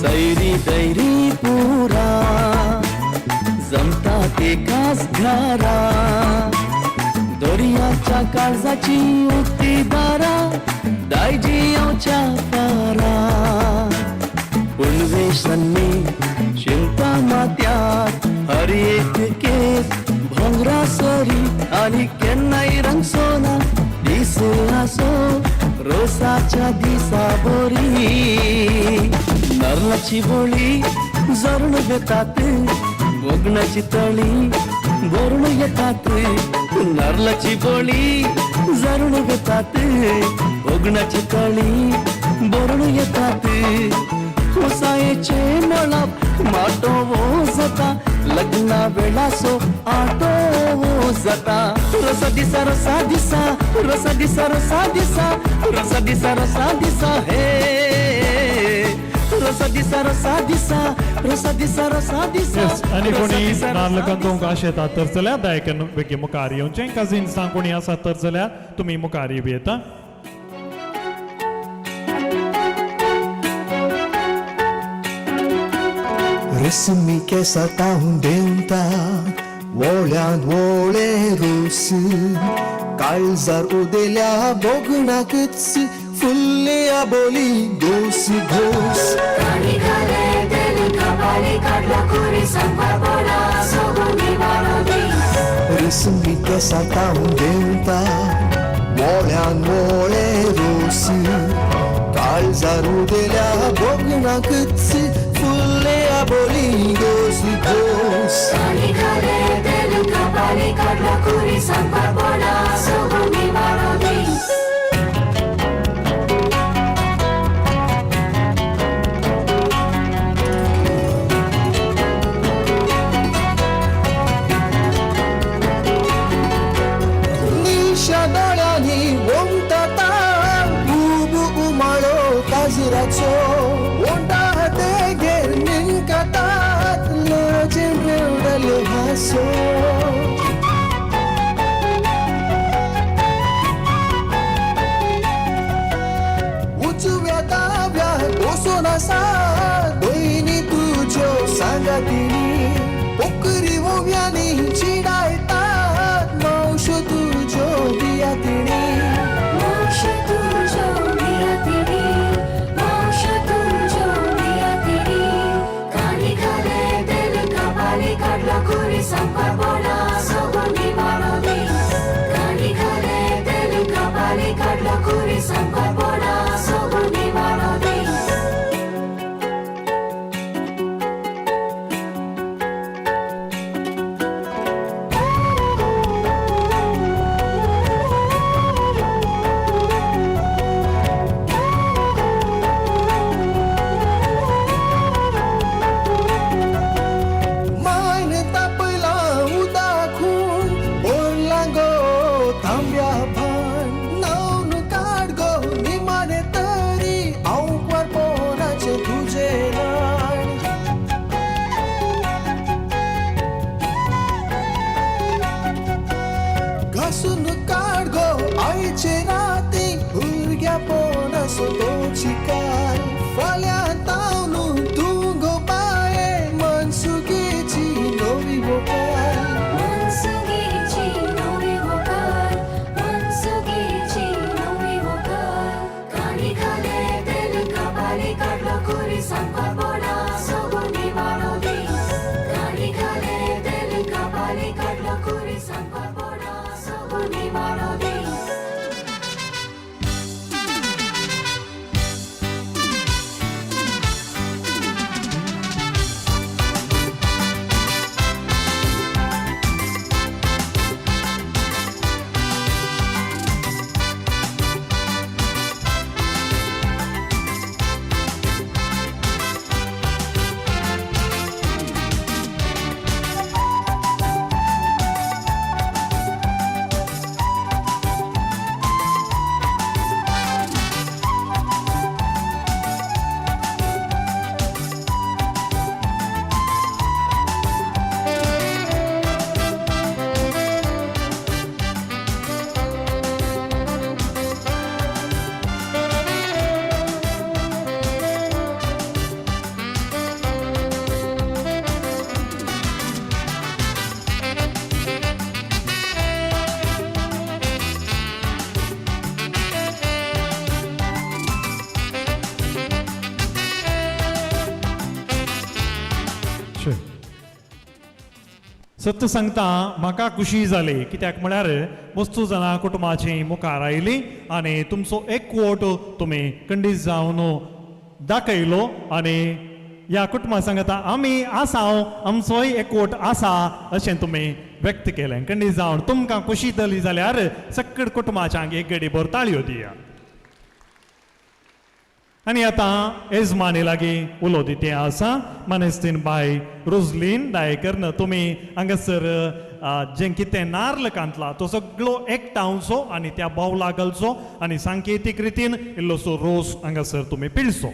सैरी दैरी पुरा जमता ते खास घरा, दर्याच्या काळजाची उक्ती दारा, दायजी येवच्या पारा. पुणवेशन्नी शिंता मात्यात हर एक केस भोंगरा सरी, आनी केन्नाय रंगसोना दीस आसो रोसाच्या दिसा बोरी. नारलाची बोली जोरण वेतात, गोगणाची तळी बोरण येतात. नारलाची बोली जोरण वेतात, गोगणाची तळी बोरण येतात. उसायेचे मळप माटो जाता, लग्ना वेळाचो आटो जाता. रोसा दिसा रोसा दिसा, रोसा दिसा रोसा दिसा, रोसा दिसा रोसा दिसा हे. रोसा दिसा रोसा दिसा, रोसा दिसा रोसा दिसा. आनी कोणी नाल्ल कंदोवंक आशेतात तर जाल्यार दायकन बेगीन मुखार येवचें. कजिन्सां कोणी आसात तर जाल्यार तुमी मुखार येवं येता. रेसमी केसा ताहून देंवता, वोळ्यान वोळे रोस, काळजार उदेल्या बोगणाकच फुल्ले आबोली दोस घोस. रेसमी केसा ताहून देंवता, वोळ्यान वोळे रोस, काळजार उदेल्या बोगणाकच फुल्ले आबोली दोस घोस. निशा दोळ्यांनी ओमता उबू उमाळो काजराचो, ओंटा देगेर निंकातात लजेन रेवडलो हांसो. उजव्या दाव्या बसून आसा दोयनी तुज्यो सांगातिनी, पोकरी ओव्यांनी चिडायतात मावश्यो तुज्यो बियातिणी. मावश्यो तुज्यो बियातिणी, मावश्यो सत्य सांगता म्हाका खुशी जाली कित्याक म्हळ्यार वस्तू जाणां कुटुंबाची मुखार आयली आनी तुमचो एकवट तुमी खंडीत जावन दाखयलो आनी ह्या कुटुंबा सांगता आमी आसा आमचोय एकवट आसा अशें तुमी व्यक्त केलें. खंडीत जावन तुमकां खुशी जाली जाल्यार सगळे कुटुंबाच्या एक गडी भर ताळयो दिया. आनी आतां येजमानी लागीं उलो दितें आसा मानेस्तीन बाय रोजलीन दायकर तुमी हांगासर जें कितें नार्ल कांतला तो सगळो एकठांवचो आनी त्या बावला घालचो आनी सांकेतीक रितीन इल्लोसो रोस हांगासर तुमी पिळचो.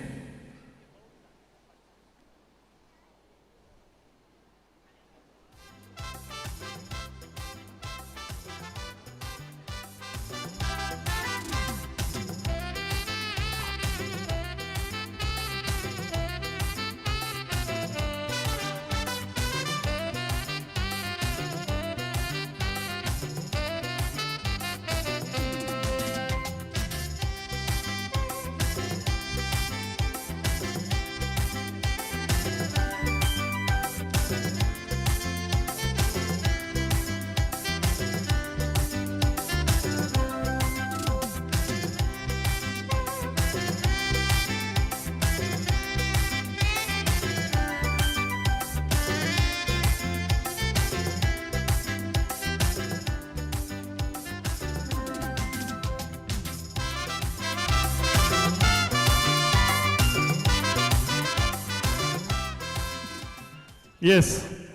येस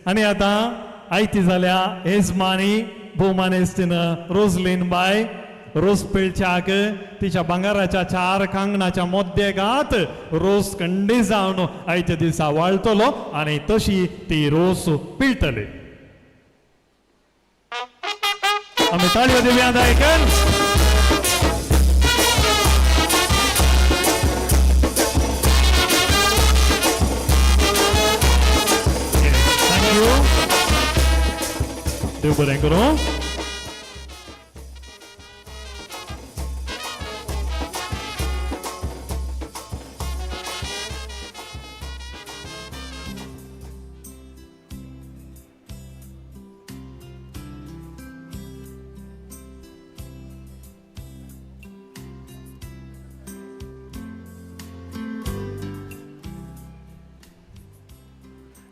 आनी आतां आयती जाल्या येजमानी भोवमानेस्तीन रोजलीन बाय रोस पिळच्याक तिच्या भांगराच्या चार कांगणाच्या मध्यगात रोस कंडी जावन आयच्या दिसा वाळटलो आनी तशी ती रोस पिळटली. आमी ताळयो दिवया दायकन. देव बरें करूं.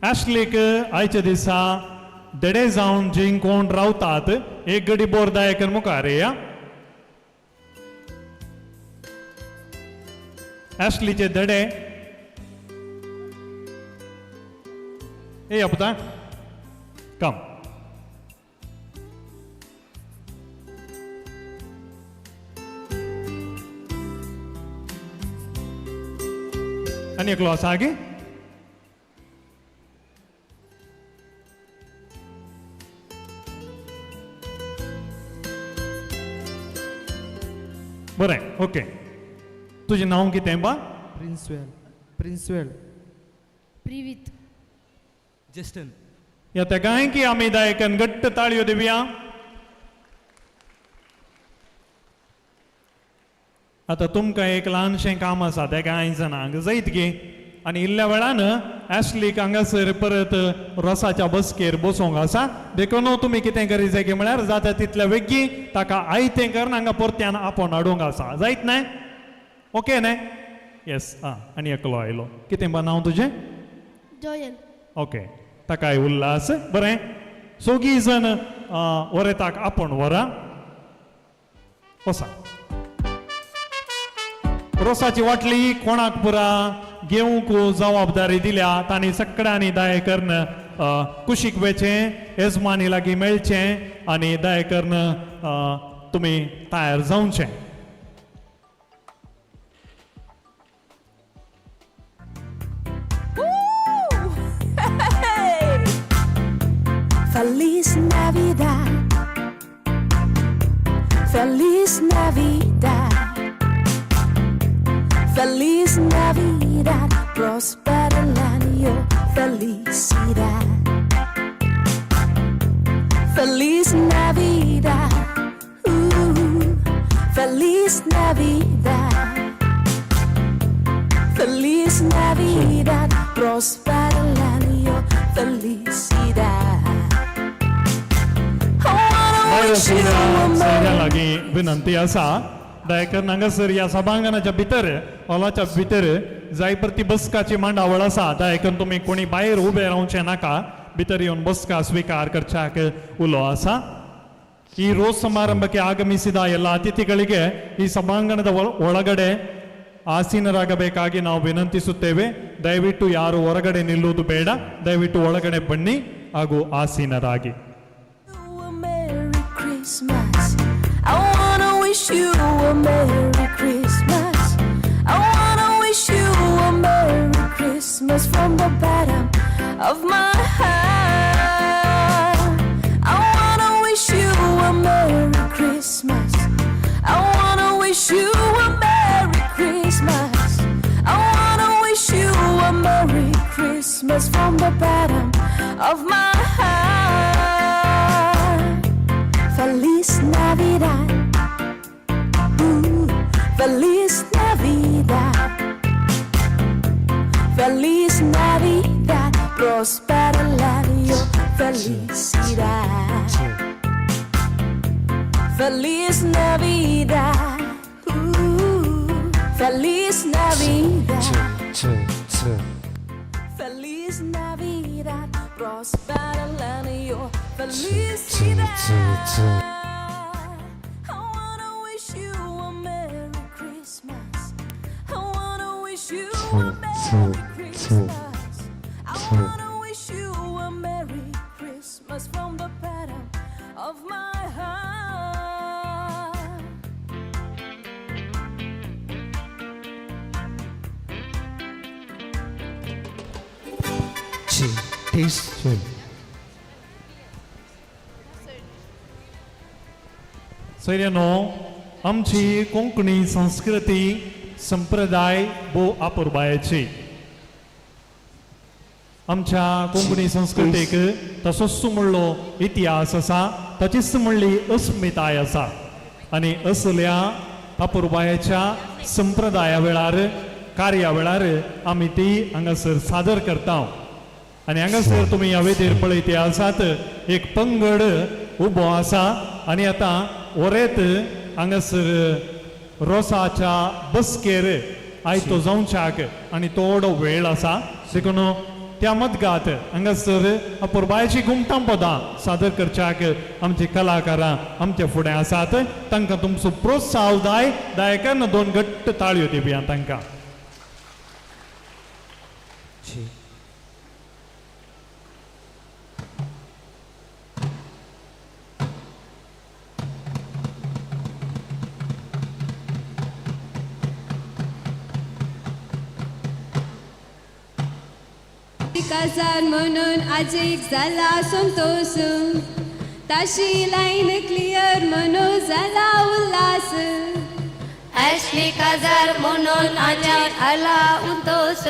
आशलीक आयच्या दिसा देडे जावन जिंक कोण रावतात एक गडी बोर दायकन मुखार या. आशलीचे दडे ए पुता कम. आनी एकलो आसा गे. बरें ओके. तुजें नांव कितें बा? प्रिन्सवेल. प्रिन्सवेल. प्रिवीत. जस्टन. ह्या तेगांय की आमी दायकन घट्ट ताळयो दिवया. आतां तुमकां एक ल्हानशें काम आसा तेगांय जाणांक जैत गे. आनी इल्ल्या वेळान ॲशलीक हांगासर परत रोसाच्या बसकेर बसोंक आसा. देखून तुमी कितें करी जाय की म्हळ्यार जाता तितल्या वेगीं ताका आयतें करून हांगा परत्यान आपोवन हाडूंक आसा. जायत न्हय? ओके न्हय? येस. आं, आनी एकलो आयलो. कितें बा नांव तुजें? जोयल. ओके, ताकाय उल्लास. बरें, सोगी जण वरेताक आपोवन व्हरा. वसा रोसाची वाटली कोणाक पुरा घेवंक जबाबदारी दिल्या तांणी सगळ्यांनी दया करून कुशीक वेचें, येजमानी लागीं मेळचें आनी दया करून तुमी तयार जावचें. Feliz Navidad, Feliz Navidad, Feliz Navidad, próspero el año, felicidad. Feliz Navidad, Feliz Navidad, Feliz Navidad, próspero el año, felicidad. I wanna wish you a सोयऱ्यां Merry लागीं विनंती आसा, दया करून हांगासर ह्या सभांगणाच्या भितर, हॉलाच्या भितर जाय प्रती बसकाची मांडावळ आसा. दया करून तुमी कोणी भायर उबे रावचें नाका, भितर येवन बसका स्विकार करच्याक उलो आसा. ಈ ರೋಸ್ ಸಮಾರಂಭಕ್ಕೆ ಆಗಮಿಸಿದ ಎಲ್ಲ ಅತಿಥಿಗಳಿಗೆ ಈ ಸಭಾಂಗಣದ ಒಳಗಡೆ ಆಸೀನರಾಗಬೇಕಾಗಿ ನಾವು ವಿನಂತಿಸುತ್ತೇವೆ. ದಯವಿಟ್ಟು ಯಾರು ಹೊರಗಡೆ ನಿಲ್ಲುವುದು ಬೇಡ, ದಯವಿಟ್ಟು ಒಳಗಡೆ ಬನ್ನಿ ಹಾಗೂ ಆಸೀನರಾಗಿ. Merry Christmas. I wanna wish you a Merry Christmas. I wanna wish you a Merry Christmas from the bottom of my heart. I wanna wish you a Merry Christmas. I wanna wish you a Merry Christmas. I wanna wish you a Merry Christmas from the bottom of my heart. Feliz Navidad. Ooh, Feliz Navidad. Feliz Navidad. Próspero el año. Felicidad. Feliz Navidad. Ooh, Feliz Navidad. Feliz Navidad. Próspero el año. Felicidad. I wanna wish you a Merry Christmas. I wanna wish you a Merry Christmas. I wanna wish you a Merry Christmas from the bottom of my heart. Test. सोयऱ्यांनो, आमची कोंकणी संस्कृती संप्रदाय भोव अपुरबायेची. आमच्या कोंकणी संस्कृतीक तसोच म्हणलो इतिहास आसा, ताचीच म्हणली अस्मिताय आसा आनी असल्या अपुरबायेच्या संप्रदाया वेळार, कार्या वेळार आमी ती हांगासर सादर करता. आनी हांगासर तुमी ह्या वेदीर पळयते आसात, एक पंगड उबो आसा आनी आतां वरेत हांगासर रोसाच्या बसकेर आयतो जावच्याक आनी थोडो वेळ आसा. देखून त्या मदगात हांगासर अपुरबायेची घुमटां पदां सादर करच्याक आमची कलाकारां आमच्या फुडें आसात. तांकां तुमचो प्रोत्साहन जाय, दायकान दोन घट्ट ताळयो दिवया तांकां. काजार म्हणून आजीक जाला संतोष, ताशी लायन क्लियर म्हणून जाला उल्हास. ॲशली काजार म्हणून आजीक आला उंतोस,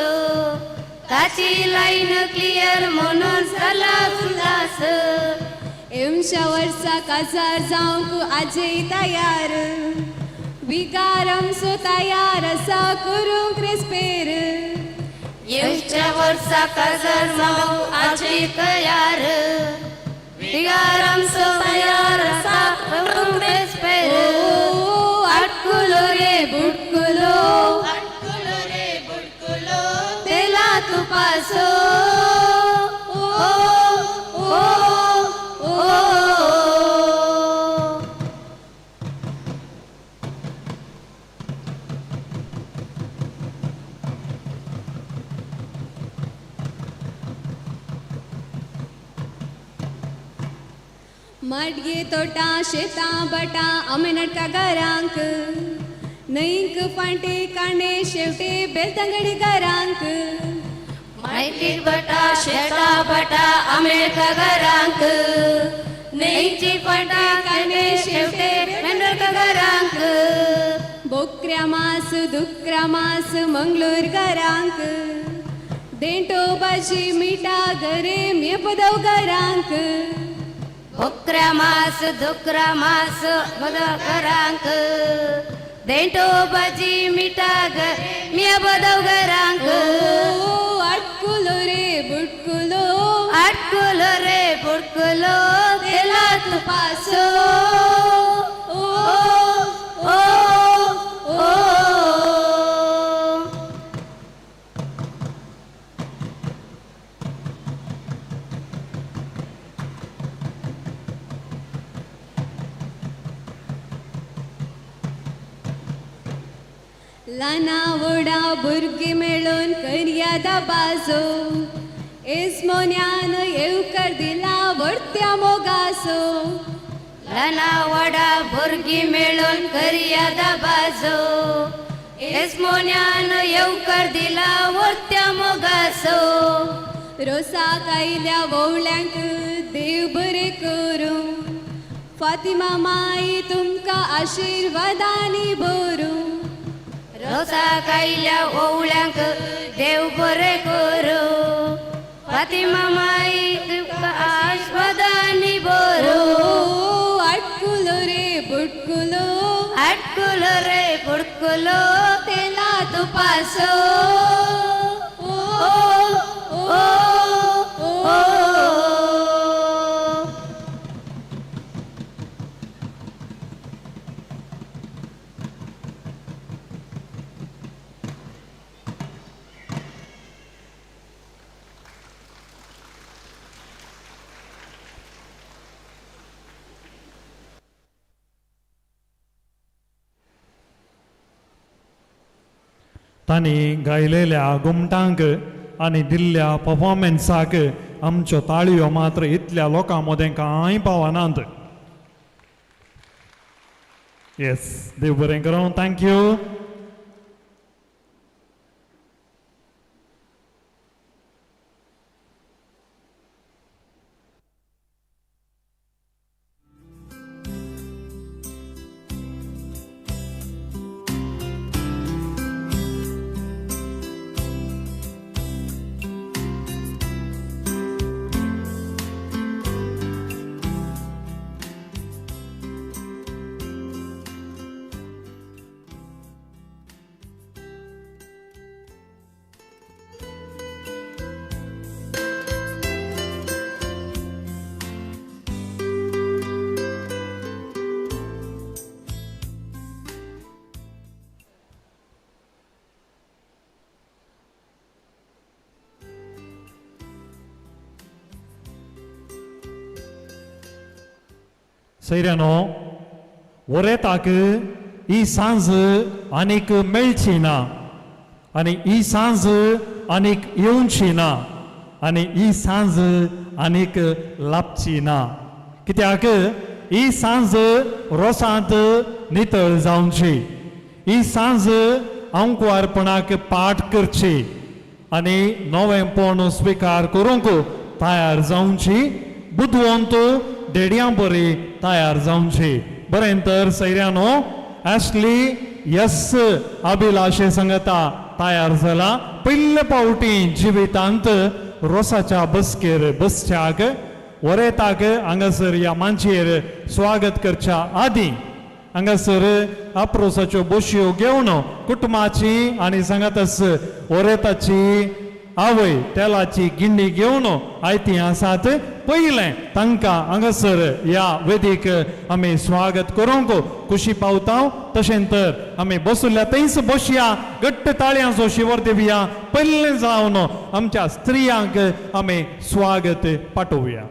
ताची लायन क्लियर म्हणून जाला उल्हास. एमशा वर्सा काजार जावंक आजी तयार, विकार आमचो तयार आसा करूंक रेस्पेर. येवच्या वर्सा काजार जावंक आजी तयार विगार आमचो तयार आसा करूंक बेस्पेर आटकुलो रे बुडकुलो आटकुलो रे बुडकुलो तेला तुपासो ओ ओ ओ माडये तोटा शेतां बटा आमे नाटका घरांक न्हंयक फांटे कांडे शेवटे बेलतंगडी घरांक मायटी बटा शेता बटा आमेरका घरांक न्हंयची फांटे कांडे शेवटे बेलतंगडी घरांक बोकऱ्या मास दुकरा मास मंगळूर घरांक देंटो भाजी मिठा घरे मेपदव घरांक बोकऱ्या मास धुकरा मास मद घरांक देंटो भाजी मिठा मिया बदव घरांक आटकुलो रे बुडकुलो आटकुलो रे बुडकुलो तेला तुपासो ओ ओ ओ ल्हाना व्हडा भुरगीं मेळून करया दबाजो एजमोन्यान येवकर दिला व्हडत्या मोगासो ल्हाना व्हडा भुरगीं मेळून करया दबाजो एजमोन्यान येवकर दिला व्हडत्या मोगासो रोसाक आयल्या वोवळ्यांक देव बरें करूं फातिमा माई तुमकां आशिर्वादांनी भरूं रोसाक आयल्या ओवळ्यांक देव बरें करूं फातिमा माई तुमकां आशिर्वादांनी भरूं आटकुलो रे बुडकुलो आटकुलो रे बुडकुलो तेला तुपासो ओ ओ ओ तांणी गायलेल्या घुमटांक आनी दिल्ल्या पफॉर्मन्साक आमच्यो ताळयो मात्र इतल्या लोकां मदें कांय पावनात. येस, देव बरें करूं. Thank you. सैऱ्यानो वरेताक ही सांज आनीक मेळची ना आनी ही सांज आनीक येवची ना आनी ही सांज आनीक लाबची ना. कित्याक ही सांज रोसांत नितळ जावची, ही सांज आंकवारपणाक पाठ करची आनी नवेंपण स्विकार करूंक तयार जावची, बुदवंत डेड्यां बरी तयार जावची. बरें तर सैऱ्यानो एशली यस अभिलाशे संगता तयार जाला. पयले पावटी जिवितांत रोसाच्या बसकेर बसच्याक वरेताक हांगासर ह्या मांचयेर स्वागत करच्या आदी हांगासर आपरोसाच्यो बशयो घेवन कुटुंबाची आनी सांगातच वरेताची आवय तेलाची गिण्णी घेवन आयती आसात. पयलें तांकां हांगासर ह्या वेदीक आमी स्वागत करूंक खुशी पावता. तशें तर आमी बसुल्ल्या थंयच बसया, घट्ट ताळयांचो शिवर दिवया. पयलें जावन आमच्या स्त्रियांक आमी स्वागत पाठोवया.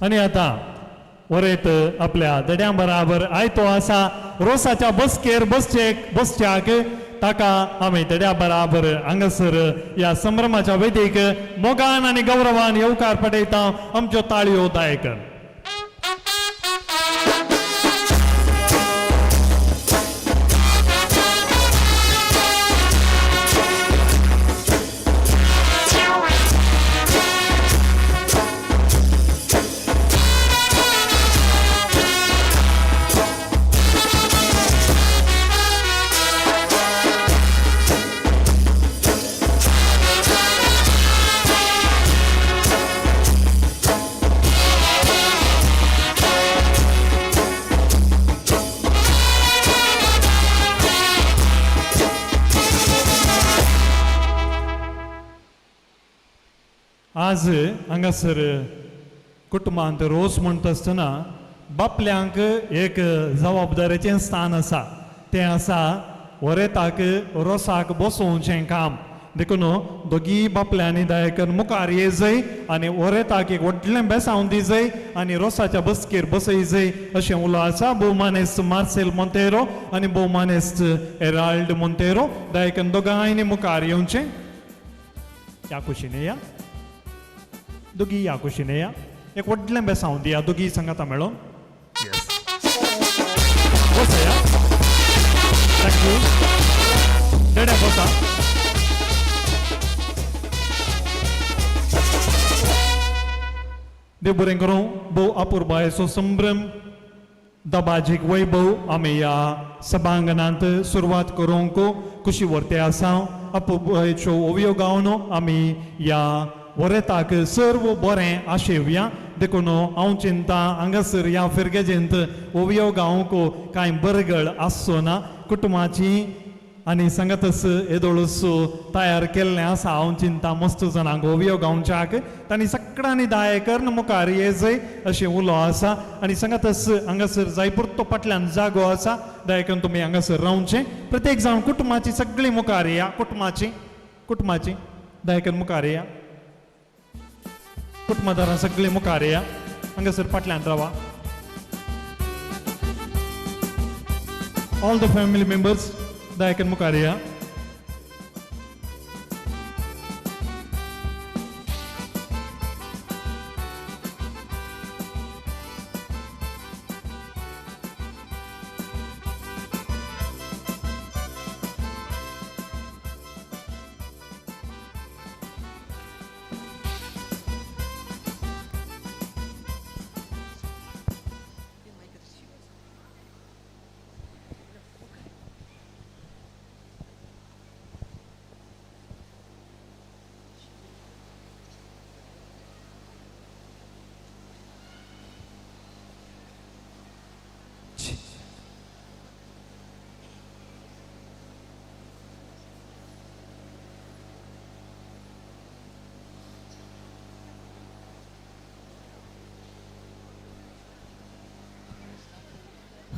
आनी आतां वरेत आपल्या दड्यां बराबर आयतो आसा रोसाच्या बसकेर बसच्याक ताका आमी दड्या बराबर हांगासर ह्या संभ्रमाच्या वेदीक मोगान आनी गौरवान येवकार पडयता. आमच्यो ताळयो दायक. आज हांगासर कुटुंबांत रोस म्हणटा आसतना बापल्यांक एक जबाबदारेचें स्थान आसा, तें आसा वरेताक रोसाक बसोवचें काम. देखून दोगी बापल्यांनी दायकन मुखार येजय आनी वरेताक एक व्हडलें बेसांव दिजय आनी रोसाच्या बसकेर बसयजय अशें उलो आसा. भोवमानेस्त मार्सेल मोंतेरो आनी भोवमानेस्त एराल्ड मोंतेरो दायकन दोगांयनी मुखार येवचें. ह्या कुशीन या, दोगी ह्या कुशीन या, एक व्हडलें बेसांव दिया दोगी सांगाता मेळोन. बसया, thank you. डेड्या बसा. देव बरें करूं. भोव अपुरबायेचो संभ्रम दबाजीक वैभव आमी ह्या सभांगणांत सुरवात करूंक खुशी व्हरते आसा. अपुरबायेच्यो ओवयो गावन आमी ह्या वरेताक सर्व बरें आशेवया. देखून हांव चिंता हांगासर ह्या फिरगेजेंत ओवयो गावंक कांय बरगळ आसचो ना. कुटुंबाची आनी सांगातच येदोळूच तयार केल्लें आसा. हांव चिंता मस्त जाणांक ओवयो गावच्याक तांणी सगळ्यांनी दाय करून मुखार येजय अशें उलो आसा. आनी सांगातच हांगासर जाय पुरतो फाटल्यान जागो आसा, दया करून तुमी हांगासर रावचें. प्रत्येक जाण कुटुंबाची सगळीं मुखार या, कुटुंबाची कुटुंबाची दया करून मुखार या, कुटुंबादारां सगळीं मुखार या, हांगासर फाटल्यान रावा. ऑल the family members दया करून मुखार या.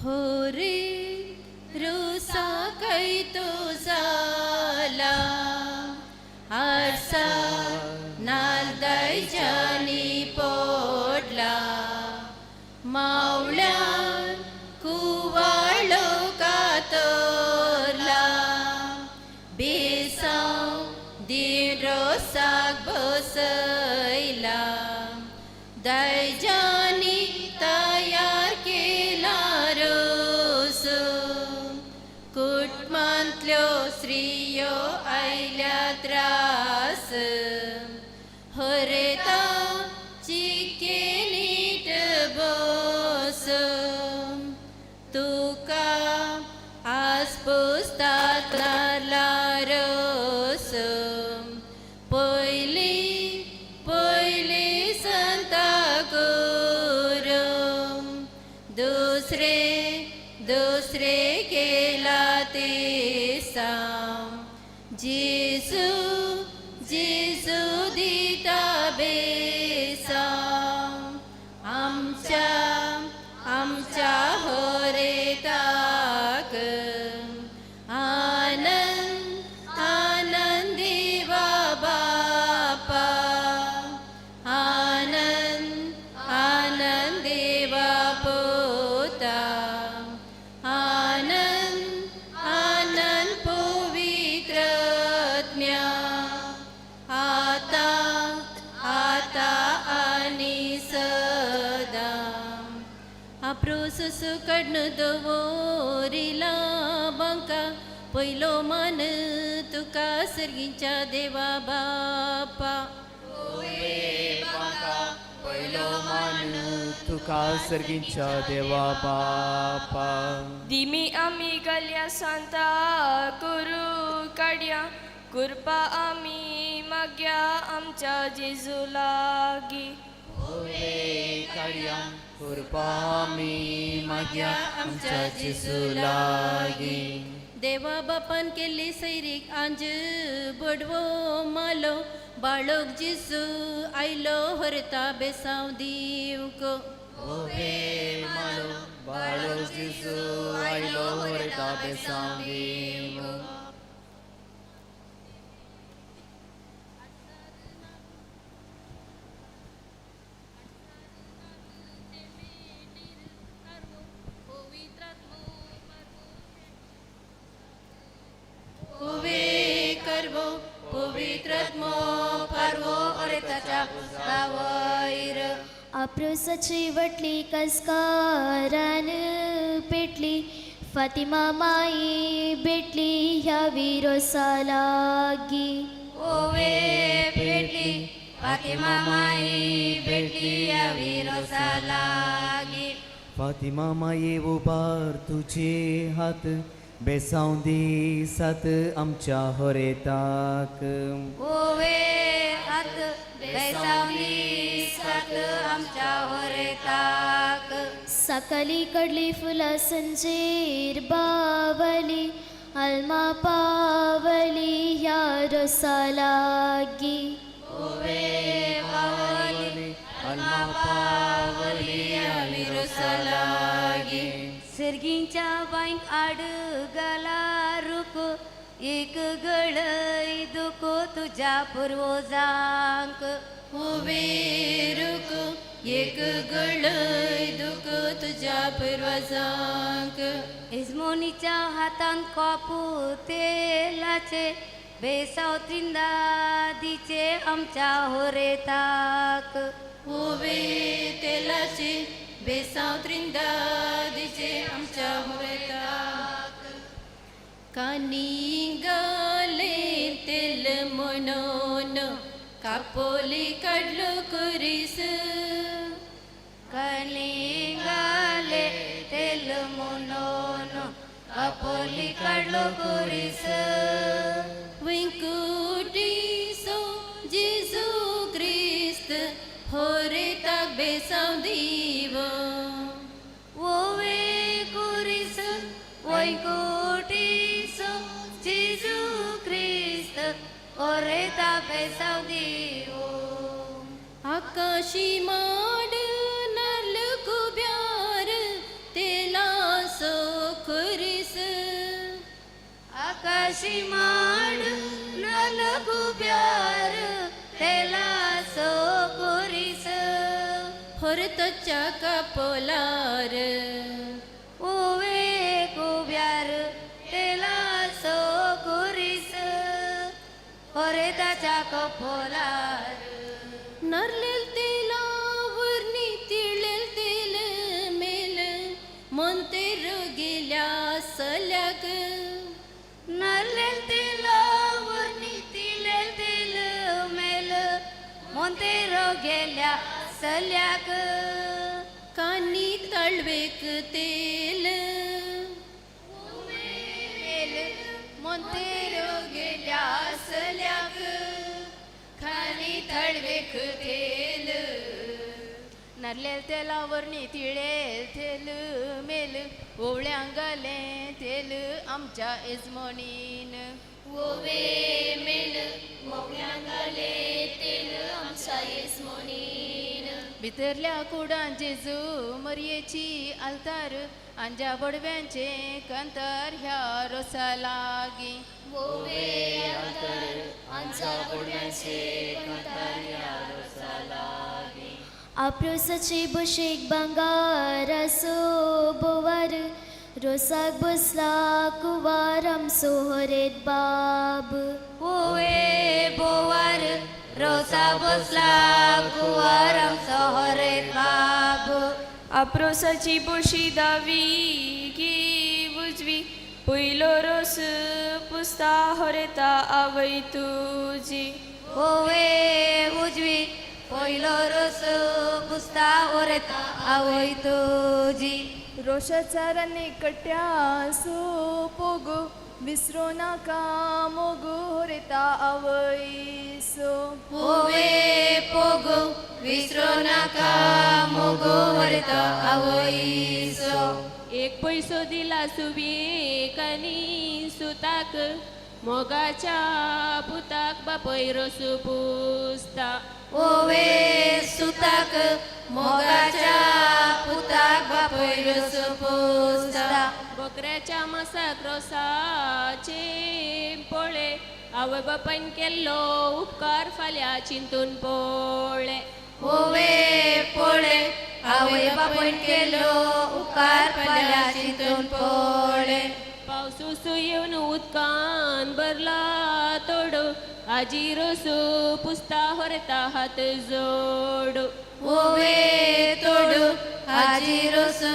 होरे रोसा कैतो जाला आरसा नालदायजानी पोडला मावळ्यान कुवाळो कातरला बेसांव दिन रोसाक बसयला दायजानी तयार केला रोस कुटुंबांतल्यो स्त्रियो आयल्या त्रास हरेता चिके नीट बस तुका आज पुस्तात रोस पयली पयली संता करूं दुसरे दुसरे केला ते साम जेजू जेजू दिता बेसाम आमच्या आमच्या होरेताक आनंद आनंद देवा बापा आनंद आनंद देवा पोता आनंद आनंद पवित्रत्म्या आता आता आनी सदा आपरोस कडन दवरिला बांका पयलो मान तुका सर्गीच्या देवा बापा पयलो मान तुका सर्गीच्या देवा बापा. दिमी आमी गल्या सांता करू काड्या कृपा आमी माग्या आमच्या जेजू लागी. काड्या कृपा आमी माग्या आमच्या जेजू लागी. देवा बापान केल्ली सैरीक आंज बडवो मालो बाळोक जेजू आयलो हरता बेसांव दिवंक. मालो बाळोक जेजू आयलो हरता बेसांव दिवंक. उवे करवो पवित्रात्मो पारवो ओरेताच्या वैर. आपरोसाची वटली कसकारान पेटली फातिमा माई भेटली ह्या विरोसा लागी. ओवे पेटली फातिमा माई भेटली ह्या विरोसा लागी. फातिमा माये उबार तुझे हात बेसांव दिसात आमच्या होरेताक. ओवे हात बेसांव दिसात आमच्या होरेताक. सकाळी कडली फुलां संजेर बावली आल्मा पावली ह्या रोसा लागी. ओवे पावली आल्मा पावली ह्या विरोसा लागी. सर्गींच्या बांयक आड गाला रुक एक गळय दुखो तुज्या पुर्वजांक. उवे रुक एक गळय दुखो तुज्या पुर्वजांक. इजमोनीच्या हातान कोपू तेलाचे बेसाव त्रिंदादीचे आमच्या होरेताक. उवे तेलाचे बेसाव त्रिंदादीचे आमच्या होरेताक. कानी गाले तेल म्हणून कापोली काडलो कुरीस. कानी गाले तेल म्हणून कापोली काडलो कुरीस. वेंकुटीसो जेजू क्रिस्त होरेताक बेसांव दिव. ओवे कुरीस वैकुटीसो जेजू क्रिस्त होरेताक बेसांव दिव. आकाशी माड नार्ल कुब्यार तेला काशी माड नल गुब्यार तेलासो कुरीस होरतच्या कपोलार ओवे गुब्यार तेलासो कुरीस होरताच्या कपोलार नरलेल तेलावरनी तिळेल तेल मेल मोंतेर गेल्या सल्याक नरलेल तेलावरनी तिळेल तेल मेल मोंतेर गेल्या सल्याक कानी तळवेक तेल मेल मोंतेर गेल्या सल्याक खाली तळवेक तेल नारलेल तेलावरनी तिळेल तेल मेल ओवळ्यांक घालें तेल आमच्या एजमोनीन ओवे मेल ओवळ्यांक घालें तेल आमच्या एजमोनीन भितरल्या कुडान जेजू मरयेची आल्तार आंज्या बडव्यांचे कंतर ह्या रोसा लागीं ओवे आल्तार आंजा बडव्यांचे कंतर ह्या रोसा लागीं आपरोसाचे बशेक भांगारासो बोवार रोसाक बसला कुवार आमचो हरेत बाब ओवे बोवार रोसा बसला कुवार आमचो हरेत बाब आपरोसाची बोशी दावी गी उजवी पयलो रोस पुसता हरेता आवय तुजी ओवे उजवी पयलो रोस पुसता ओरेता आवय तुजी रोशाचारांनी कट्ट्या पोगो विसरो नाका मोगो होरेता आवयसो ओवे पोगो विसरो नाका मोगो होरेता आवयसो एक पयसो दिला सुवेक आनी सुताक मोगाच्या पुताक बापय रोसू पुसता ओवे सुताक मोगाच्या पुताक बापय रोसू पुसता बोकऱ्याच्या मासाक रोसाचे पोळे आवय बापायन केल्लो उपकार फाल्यां चिंतून पोळे ओवे पोळे आवय बापायन केल्लो उपकार फाल्यां चिंतून पोळे पावस उसू येवन उदकान भरला तोडो आजी रोसू पुसता होरता हात जोडू ओवे तोडू आजी रोसू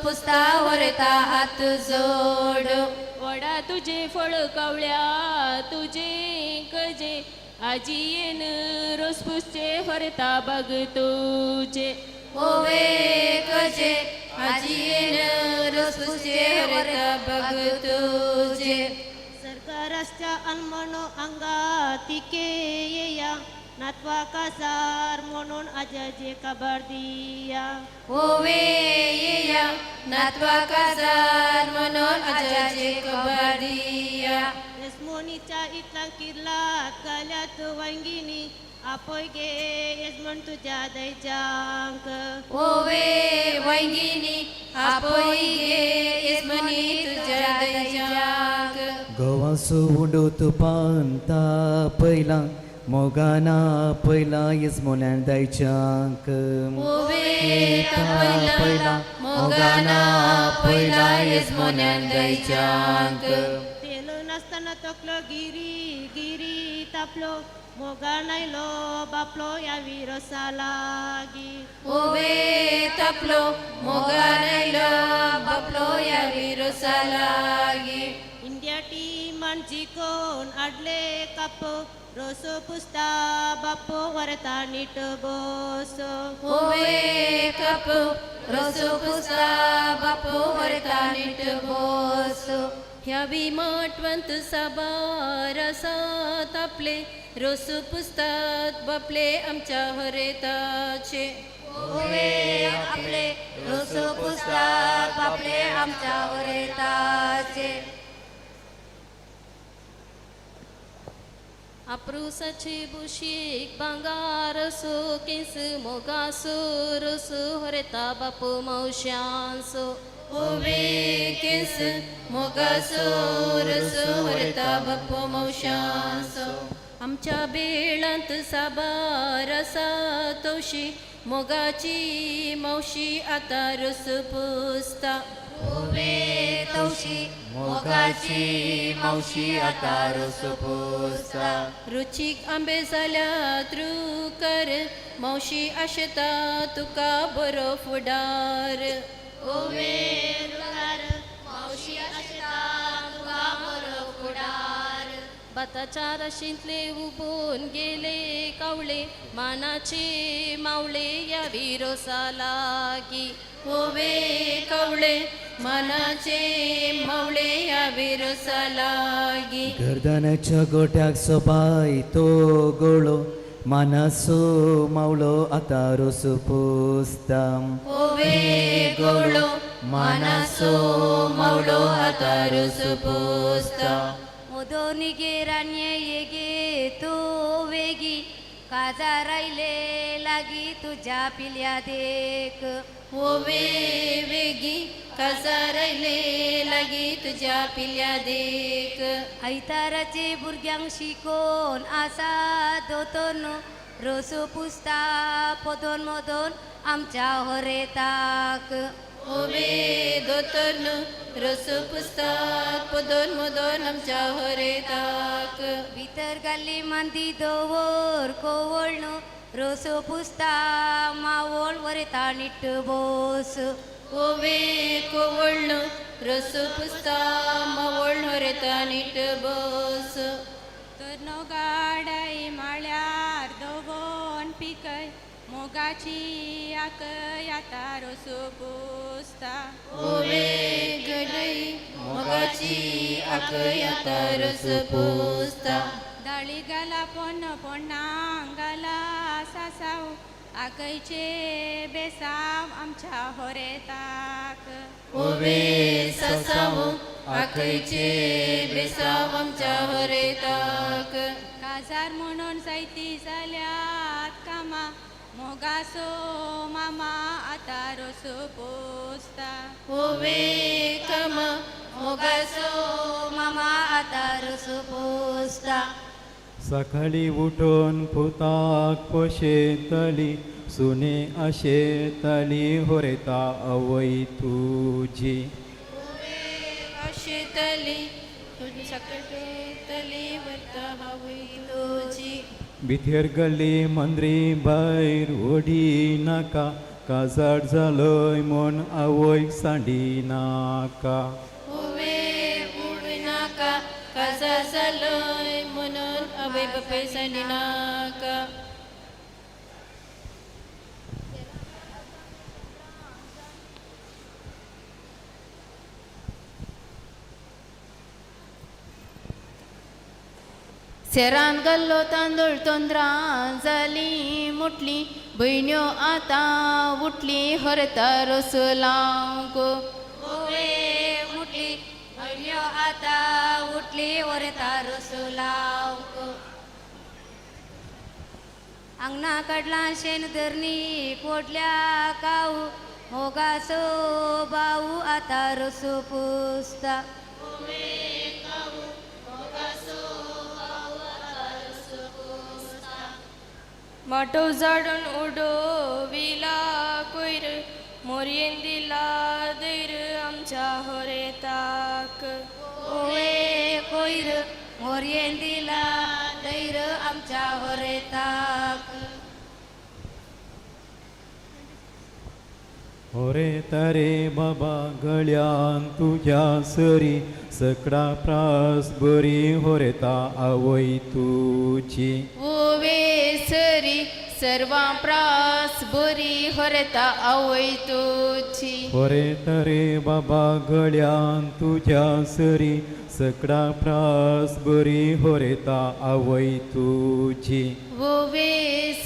पुसता होरता हात जोडू वडा तुझे फळ कवळ्या तुझे कजे आजीयेन रोस पुसचे होरता बाग तुझे ओवे कजे आजीयेन रोस पुसचे होरता बाग तुझे सरकाराच्या अनमनो अंगातिके येया नातवा कासार म्हणून आजाजे खबर दिया ओवे येया नातवा कासार म्हणून आजाजे खबर दिया येसमोनीच्या इतला किर्लात घाल्यात वांगिनी आपय गे येजमण तुज्या दैजांक ओवे वांगिनी आपय गे येजमणी तुज्या दैजांक गोवासो उंडो तुपान तापयला मोगाना पयला येजमोन्यान दायच्यांक ओवे तापयला मोगाना पयला येजमोन्यान दायच्यांक तेल नासतना तकलो गिरी गिरी तापलो मोगान आयलो बापलो ह्या विरोसा लागीं ओवे तापलो मोगान आयलो बापलो ह्या विरोसा लागीं इंडिया टिमान जिखोवन हाडले कप रोसो पुसता बाप्पो व्हरता नीट बोसो ओवे कप रोसो पुसता बाप्पो व्हरता नीट बोसो ह्या विमाटवंत साबार आसात आपले रोसू पुसतात बापले आमच्या हरेताचे ओवे आपले रोसू पुसतात बापले आमच्या हरेताचे आपरुसाचे बुशेक भांगार असो केंस मोगासो रोसो हरेता बापू मावश्यांसो ओवे केस मोगासो रसो होरेता बाप्पो मावशांसो. आमच्या बेळांत साबार आसा तवशी मोगाची मावशी आतां रोस पुसता. ओवे तवशी मोगाची मावशी आतां रोस पुसता. रुचीक आंबे जाल्यात रुकर मावशी आशेता तुका बरो फुडार. ओवे रुकार मावशी आशेता तुका बरो फुडार. भाताच्या राशींतले उबोन गेले कावळे मानाचे मावळे या विरोसा लागी. ओवे कावळे मानाचे मावळे या विरोसा लागी. गर्दनाच्या गोट्याक सोबाय तो गोळो मानासो मावळो आतां रोस पुसता. ओवे गोळो मानासो मावळो आतां रोस पुसता. मोदोनी गे रानये ये गे तो वेगी काजार आयले लागी तुज्या पिल्या देख. ओवे वेगी काजार आयले लागी तुज्या पिल्या देख. आयताराचे भुरग्यांक शिकोवन आसा दोतोर रोसो पुसता पदोन मदोन आमच्या होरेताक. ओवे दोतोर रोसो पुसता पदोन मदोन आमच्या होरेताक. भितर घाल्ली मांदी दवर कोवळ्ण रोसो पुसता मावळ वरेता निट्ट बोस. ओवे कोवळ्ण रोसो पुसता मावळ वरेता निट्ट बोस. तरनो गाडाय माळ्यार दवोन पिकय मोगाची आकय आतां रोसो पुसता. ओवे गडय मोगाची आकय आतां रोसो पुसता. दाळी घाला पोन्न पोन्नांक घाला सासाव आकयचे बेसाव आमच्या होरेताक. ओवे सासाव आकयचे बेसाव आमच्या होरेताक. काजार म्हणून जायती जाल्यात कामां मोगासो मामा आतां रोसो पुसता. ओवे कामा मोगासो मामा आतां रोसो पुसता. सकाळी उठून पुताक पोशेतली सुने आशेतली होरेता आवय तुजी. आशेतली सकाळी वरता आवय तुजी. भितर गल्ली मंद्री भायर ओडी नाका काजार जालोय म्हूण आवयक सांडी नाका. ओवे उडी नाका काजार जालोय म्हणून आवय बापाय सांडी नाका. सेरान गल्लो तांदूळ तोंद्रां जाली मुटली भयण्यो आतां उठली हरता रोस लावंक. ओवे मुटली भयण्यो आतां उठली वरता रोस लावंक. आंगणा कडला शेण धरणी कोडल्या काऊ मोगासो बाऊ आतां रोसो पुसता. माटोव झाडून उडोविला कोयर मोरयेन दिला दैर आमच्या होरेताक. ओवे कोयर मोरयेन दिला दैर आमच्या होरेताक. होरे तारे बाबा गळ्यान तुज्या सरी सकडा प्रास बरी होरेता आवय तुजी. ओवे सरी सर्वां प्रास बरी होरेता आवय तुजी. होरे तारे बाबा गळ्यान तुज्या सरी सकडा प्रास बरी होरेता आवय तुजी. ओवे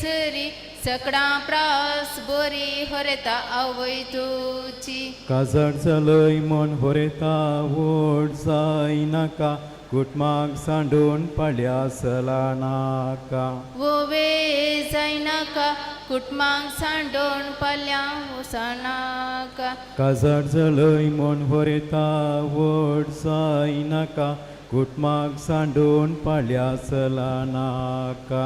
सरी सकडां प्रास बरी होरेता आवय तुजी. काजार जालय म्हण होरेता व्हड जायनाका कुटुंबाक सांडून पाल्या सलानाका. वोवे जायनाका कुटुंबाक सांडून पाल्या वसनाका. काजार जालय म्हूण व्हरेता व्हड जायनाका कुटुंबाक सांडून पाल्या सलानाका.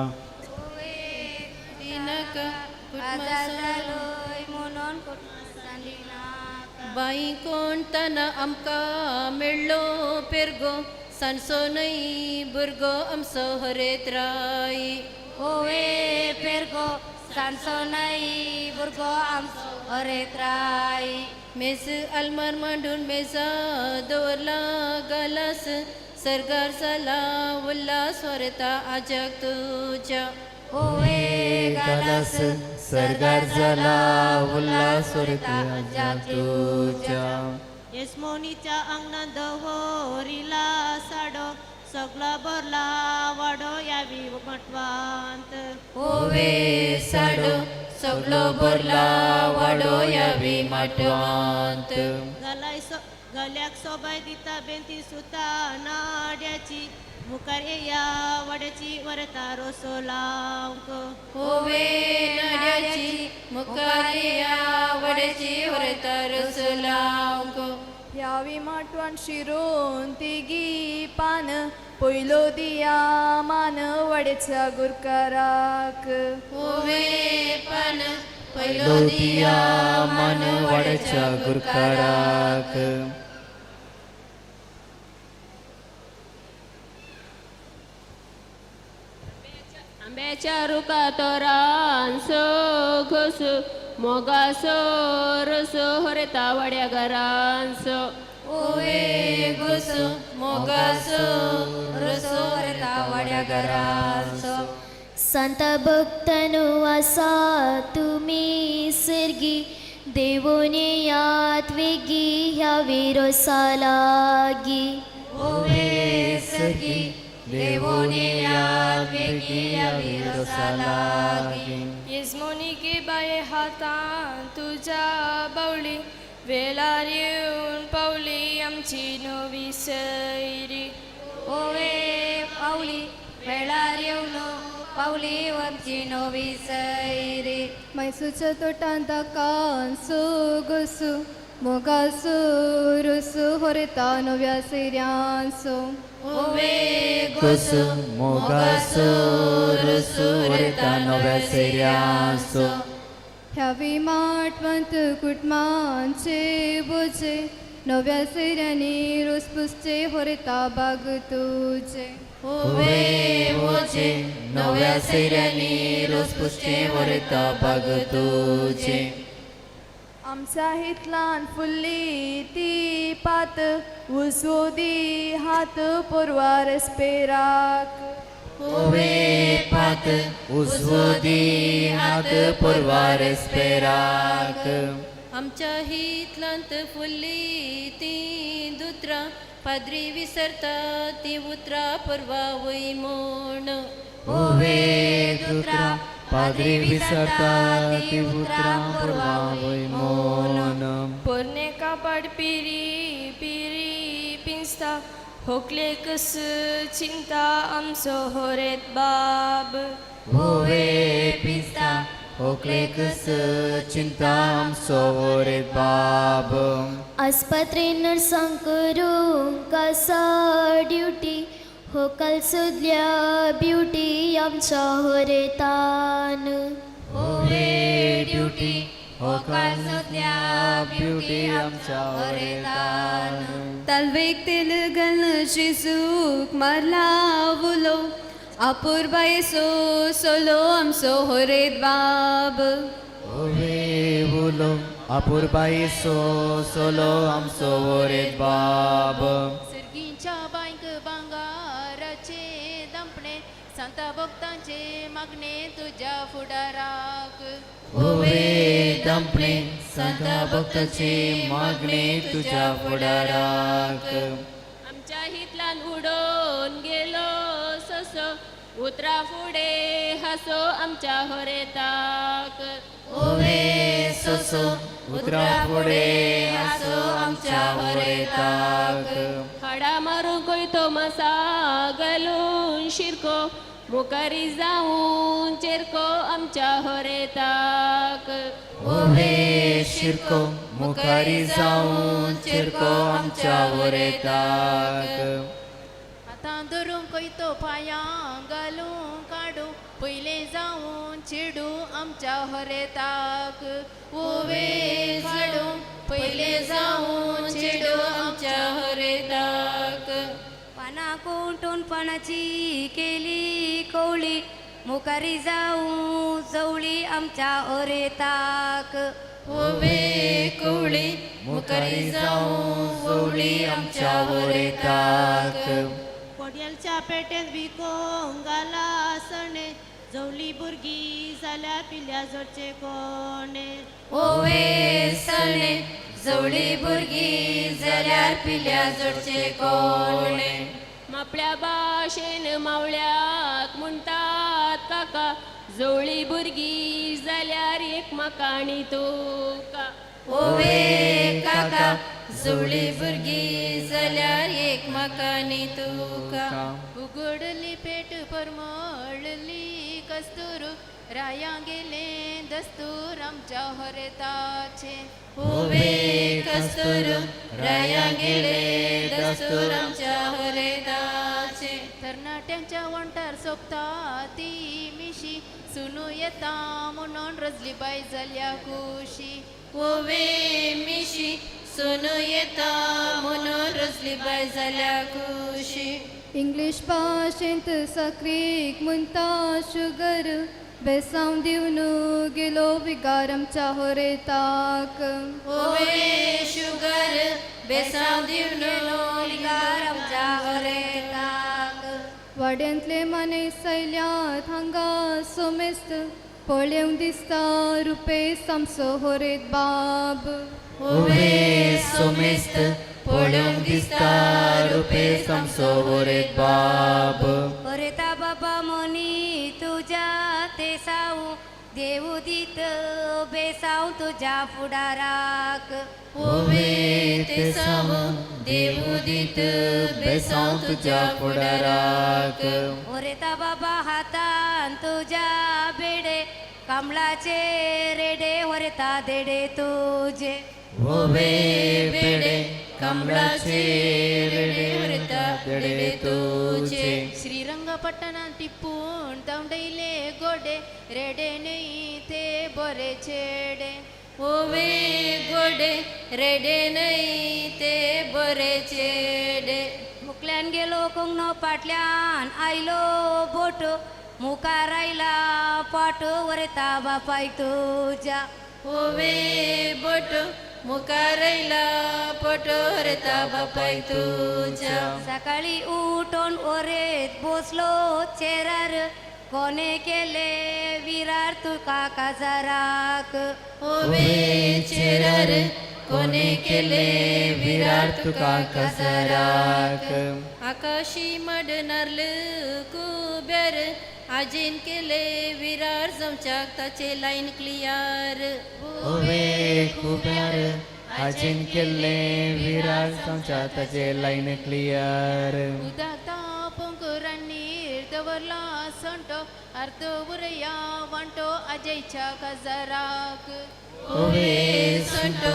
बाई कोण ताना आमकां मेळ्ळो पेरगो सांजचो न्हय भुरगो आमचो हरेत राय. ओवे पेरगो सांजचो न्हय भुरगो आमचो हरेत राय. मेज आलमार मांडून मेजा दवरला गालास सरगार जाला उल्हास वरता आजाक तुज्या. ओवे गालास सरगार जाला उल्हास वरता आजाक तुज्या. येसमोनीच्या आंगणान दवरिला साडो सगळो भरला वाडो यावी मटवांत. ओवे साडो सगळो भरला वाडो यावी माटवांत. गल्याक सोबाय दिता बेंती सुता नाड्याची मुखार येया वाड्याची वरता रोसो लावंक. ओवे नाड्याची मुखार येया वाड्याची वरता रोसो लावंक. ह्यावी माटवान शिरोन तिगी पान पयलो दिया मान वाड्याच्या गुरकाराक. ओवे पान पयलो दिया मान वाड्याच्या गुरकाराक. आंब्याच्या रुखा तोरांसो घोसो मोगासो रसो हरेता वाड्या घरांसो. ओवे घोसो मोगासो रसो हरेता वाड्या घरांसो. संत भक्तनु आसा तुमी सर्गी देवोन यात वेगी ह्या विरोसा लागी. ओवे सर्गी देवोन यात वेगी ह्या विरोसा लागी. येजमोनिके बाये हातान तुज्या बावली वेळार येवन पावली आमची नवी सैरी. ओवे पावली वेळार येवन पावली आमची नवी सैरी. मैसूरच्या तोटांत कांसो गोसू मोगासो रोसो होरेता नव्या सैऱ्यांसो. ओवे गोसू मोगासो रोसो होरेता नव्या सैऱ्यांसो. ह्यावी माटवंत कुटुंबांचे बोजे नव्या सैऱ्यांनी रोस पुसचे होरेता बाग तुजे. ओवे बोजे नव्या सैऱ्यांनी रोस पुसचे होरेता बाग तुजे. आमच्या हितलान फुल्ली ती पात उजवो दी हात पोरवा रेस्पेराक. ओवे पात उजवो दी हात पोरवा रेस्पेराक. आमच्या हितलांत फुल्ली ती दुत्रां पाद्री विसरता ती उतरां परवा वय म्हूण. ओवे दुत्रां पाद्री विसरता ती उतरां परवा वय म्हूण. पोरणे कापाड पिरी पिरी पिंजता होकलेकस चिंता आमचो होरेत बाब. ओवे पिंजता होकलेकस चिंता आमचो होरेत बाब. आस्पत्रेन नर्सांक करूंक आसा ड्युटी होकल सुदल्या ब्युटी आमच्या होरेतान. ओवे ड्युटी होकल सुदल्या ब्युटी आमच्या होरेतान. तालवेक तेल घालून जेजूक मारला उलो अपुरबायेचो सोलो आमचो होरेत बाब. ओवे उलो अपुरबायेचो सोलो आमचो होरेत बाब. सर्गींच्या बांयक भांगाराचे दांपणे सांता भक्तांचे मागणे तुज्या फुडाराक. ओवे दांपणे सांता भक्तांचे मागणे तुज्या फुडाराक. आमच्या हितलान उडोवन गेलो ससो उतरा फुडें हासो आमच्या होरेताक. ओवे ससो उतरा फुडें हासो आमच्या होरेताक. हाडा मारूंकय तोमासा घालून शिरको मुखारी जावन चेरको आमच्या होरेताक. ओवे शिरको मुखारी जावन चेरको आमच्या होरेताक. आतां धरूंक कोयतो पांयां घालूं काडूं पयलें जावन चेडूं आमच्या होरेताक. ओवे काडूं पयलें जावन चेडूं आमच्या होरेताक. पानां कोंटून पानाची केली कवळी मुखारी जावं जवळी आमच्या ओरेताक. ओवे कवळी मुखारी जावं जवळी आमच्या ओरेताक. कोडयलच्या पेटेंत विकोंक घाला सणे जवली भुरगीं जाल्यार पिल्या जोडचे कोणे. ओवे सणे जवळी भुरगीं जाल्यार पिल्या जोडचे कोणे. मापल्या भाशेन मावळ्याक म्हणटात काका जवळी भुरगीं जाल्यार एक म्हाका तुका. ओवे काका जवळी भुरगीं जाल्यार एक म्हाका तुका. उगडली पेट परमळली कस्तूर राया गेले दस्तूर आमच्या होरेताचे. ओवे कस्तूर राया गेले दस्तूर आमच्या होरेताचे. तरणाट्यांच्या वंटार सोबता ती मिशी सुनू येता म्हणून रजली बाय जाल्या खुशी. ओवे मिशी सुनू येता म्हणून रजली बाय जाल्या खुशी. इंग्लीश भाशेंत साकरीक म्हणटा शुगर बेसांव दिवन गेलो विगार आमच्या होरेताक. ओवे शुगर बेसांव दिवन विगार आमच्या होरेताक. वाड्यांतले माने सैल्यात हांगा सोमेस्त पळेवंक दिसता रुपेस्त आमचो होरेत बाब. ओवे सोमेस्त पळोवंक दिसता रुपेस्त आमचो होरेत बाब. होरेता बाबा मोनी तुज्या ते सावू देवू दीत बेसांव तुज्या फुडाराक. ओवे ते सावू देवू दीत बेसांव तुज्या फुडाराक. होरेता बाबा हातान तुज्या बेडे कमळाचे रेडे होरेता देडे तुजे. ओवे बेडे कमळाचे रेडे होरेता देडे तुजे. श्रीरंगपट्टणान टिपून धांवडयले गोडे रेडे न्हय ते बरे चेडे. ओवे गोडे रेडे न्हय ते बरे चेडे. मुकल्यान गेलो कोंगणो पाटल्यान आयलो बोट मुखार आयला पाट वरेता बापाय तुज्या. ओवे बोट मुखार आयला पोट वरेता बापाय तुज्या. सकाळी उठोन ओरेत बसलो चेरार कोणे केले विरार तुका काजाराक. ओवे चेरार कोणे केले विरार तुका काजाराक. आकाशी मड नारल कुब्यार आजीन केले विरार जमच्याक ताचे लायन क्लियर. ओवे कुब्यार आजीन केले विरार जमच्याक ताचे लायन क्लियर. उदक तापोवंक रान्नीर दवरला सणटो अर्दो उरया वांटो आजयच्या काजाराक. ओवे सणटो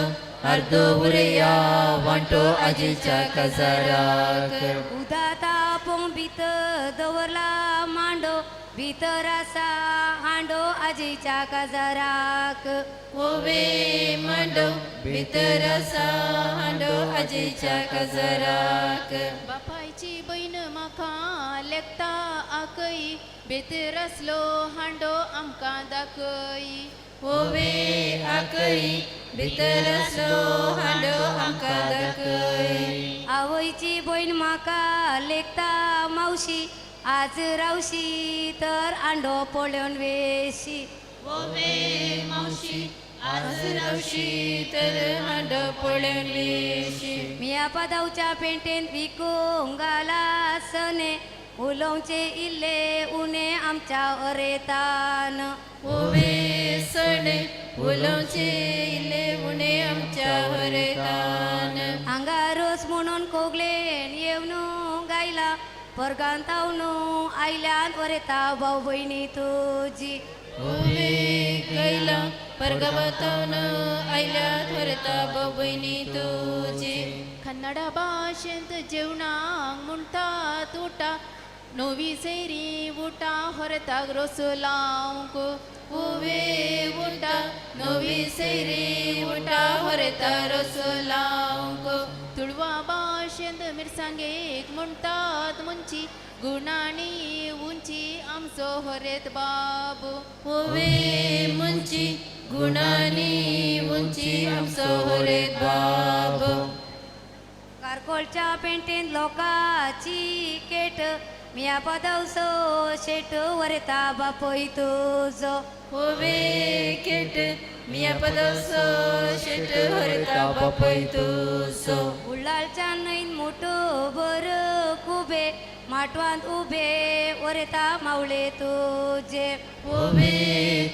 अर्दो उरया वांटो आजयच्या काजाराक. उदक तापोवंक भितर दवरला मांडो भितर आसा हांडो आजयच्या काजाराक. ओवे मांडो भितर आसा हांडो आजयच्या काजाराक. बापायची भयण म्हाका लेखता आकय भितर आसलो हांडो आमकां दाखय. ओवे आकय भितर आसलो हांडो आमकां दाखय. आवयची भयण म्हाका लेखता मावशी आज रावशी तर हांडो पळोवन वेशी. ओवे मावशी आज रावशी तर हांडो पळोवन वेशी. मिया पादावच्या पेंटेन विकूंक घाला सने उलोवचे इल्ले उणे आमच्या अरेतान. ओवे सणे उलोवचे इल्ले उणें आमच्या हरेतान. हांगा रोस म्हणून कोगलेन येवन गायला परगांतावन आयल्यान वरेता भाव भयणी तुजी. ओवे गायला परगांतावन आयल्यात वरेता भाव भयणी तुजी. कन्नडा भाशेंत जेवणाक म्हणटात उटा नवी सैरी उटा हरताक रोस लावंक. ओवे उटा नवी सैरी उटा हरता रोस लावंक. तुळवा भाशेंत मिरसांगेक म्हणटात मुंची गुणांनी उंची आमचो हरेत बाबू. ओवे मुंची गुणांनी उंची आमचो हरेत बाबू. कारकोळच्या पेंटेन लोकाची केट मिया पदवसो शेट वरेता बापय तुजो. ओवे केट मिया पदवसो शेट वरेता बापय तुजो. उल्लाळच्या न्हंयन मोटो बर खुबे माटवांत उबे वरेता मावळे तुजे. ओवे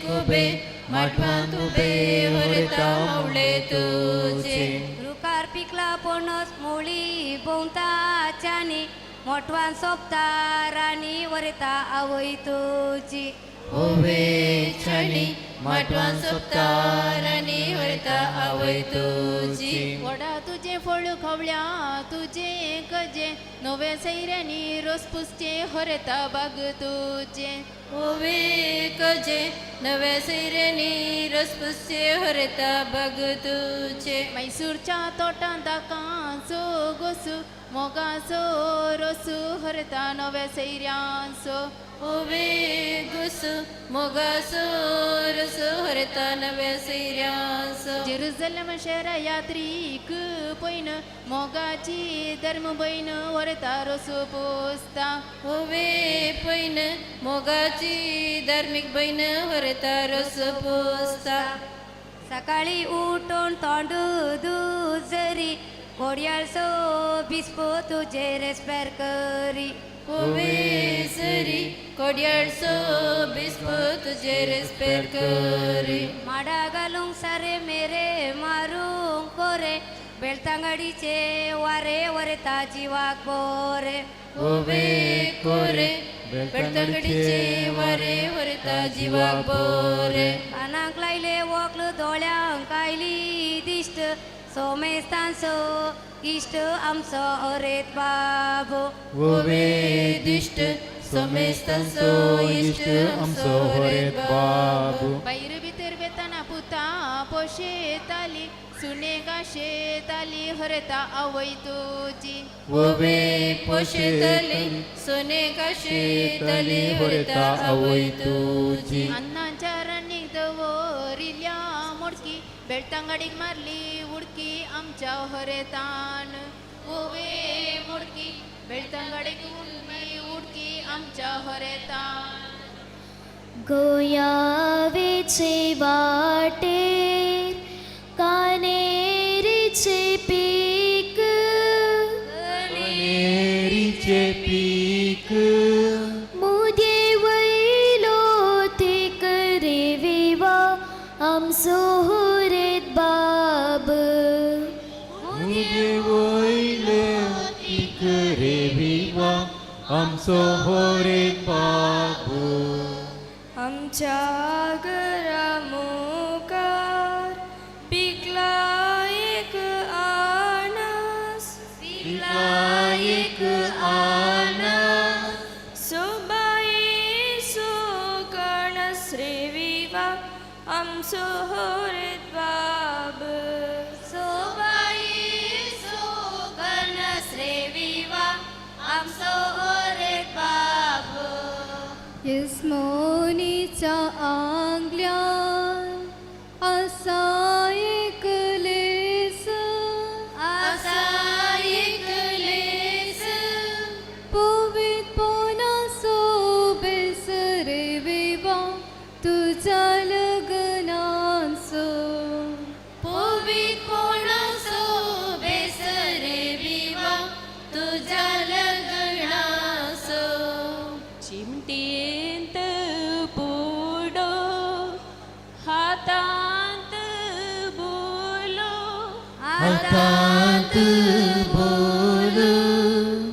खुबे माटवांत उबे वरेता मावळे तुजे. रुखार पिकला पणस मोळी भोंवता च्यानी मोटवान सोपता राणी वरेता आवय तुजी. ओवे छाणी माटवान सोपता राणी वरेता आवय तुजी. वडा तुजें फळ खवळ्या तुजें कजें नवे सैऱ्यांनी रोस पुसचें हरेता बाग तुजें. ओवे कजें नव्या सैऱ्यांनी रोस पुसचें हरेता बाग तुजें. मैसूरच्या तोटांत दाकांचो गोसू मोगाचो रोसू हरता नव्या सैऱ्यांचो. ओवे गोसू मोगाचो रोसू हरता नव्या सैऱ्यांचो. जेरुजलम शहरा यात्रीक पयन मोगाची धर्म भयन व्हरता रोसू पोसता. ओवे पयन मोगाची धार्मीक भयन व्हरता रोसू पोसता. सकाळी उठून तोंड दुजरी कोडयाळसो बिस्पो तुजे रेस्पेर करी. ओवे सरी कोडयाळसो बिस्पो तुजे रेस्पेर करी. माडा घालूंक सारे मेरे मारूंक कोरे बेलतांगडीचे वारे वरेता जिवाक बोरे. ओवे कोरे बेलतांगडीचे वारे वरेता जिवाक बोरे. कानाक लायले वक्ल दोळ्यांक आयली दिश्ट सोमेस्तांचो इश्ट आमचो अरेत बाबू. ओवे दिश्ट सोमेस्तांचो इश्ट आमचो हरेत बाबू. भायर भितर वेतना पुता पोशेताली सुने गाशेताली हरता आवय तुजी. ओवे पोशेताली सुने गाशेताली हरता आवय तुजी. अन्नाच्या रान्नीक दवरिल्या मोडकी बेळतांगाडीक मारली उडकी आमच्या हरेतान. ओवे मोडकी बेळतांगाडीक उडली उडकी आमच्या हरेतान. गोयावेचे वाटेर कानेरीचे पीक कानेरीचे पीक मुदे वयलो ते करे विवा आमचो हरेत बाब. मुदे वयलो ते करे विवा आमचो हरेत बाब. आमच्या घरा मुखार पिकला एक आनस पिकला एक आनस सोबाई सुकणस रे विवा आमचो हरेत बाब. सोबाई सुकणस रे विवा आमचो हरेत बाब. यस्मोनीच्या आंगल्यान आसा एक लेस आसा एक लेस पवित्रपणाचो बेस रे विवा तुज्या लग्नाचो. पवित्रपणाचो बेस रे विवा तुज्या लग्नाचो. चिमटेंत पुडो हातांत बोल.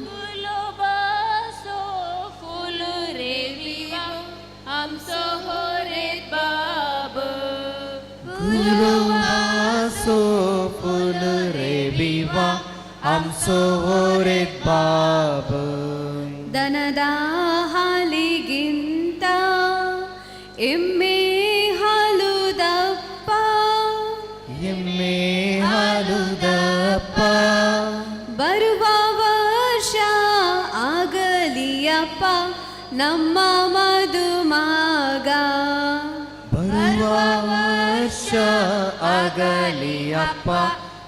गुलोबासो फूल रे विवा आमचो होरेत बाब. गुलवासो फूल रे विवा आमचो होरेत बाब. ದನದ ಹಾಲಿಗಿಂತ ಎಮ್ಮೆ ಹಾಲು ದಪ್ಪ. ಎಮ್ಮೆ ಹಾಲು ದಪ್ಪ. ಬರುವ ವರ್ಷ ಆಗಲಿಯಪ್ಪ ನಮ್ಮ ಮದುಮಗ. ಬರುವ ವರ್ಷ ಆಗಲಿ ಅಪ್ಪ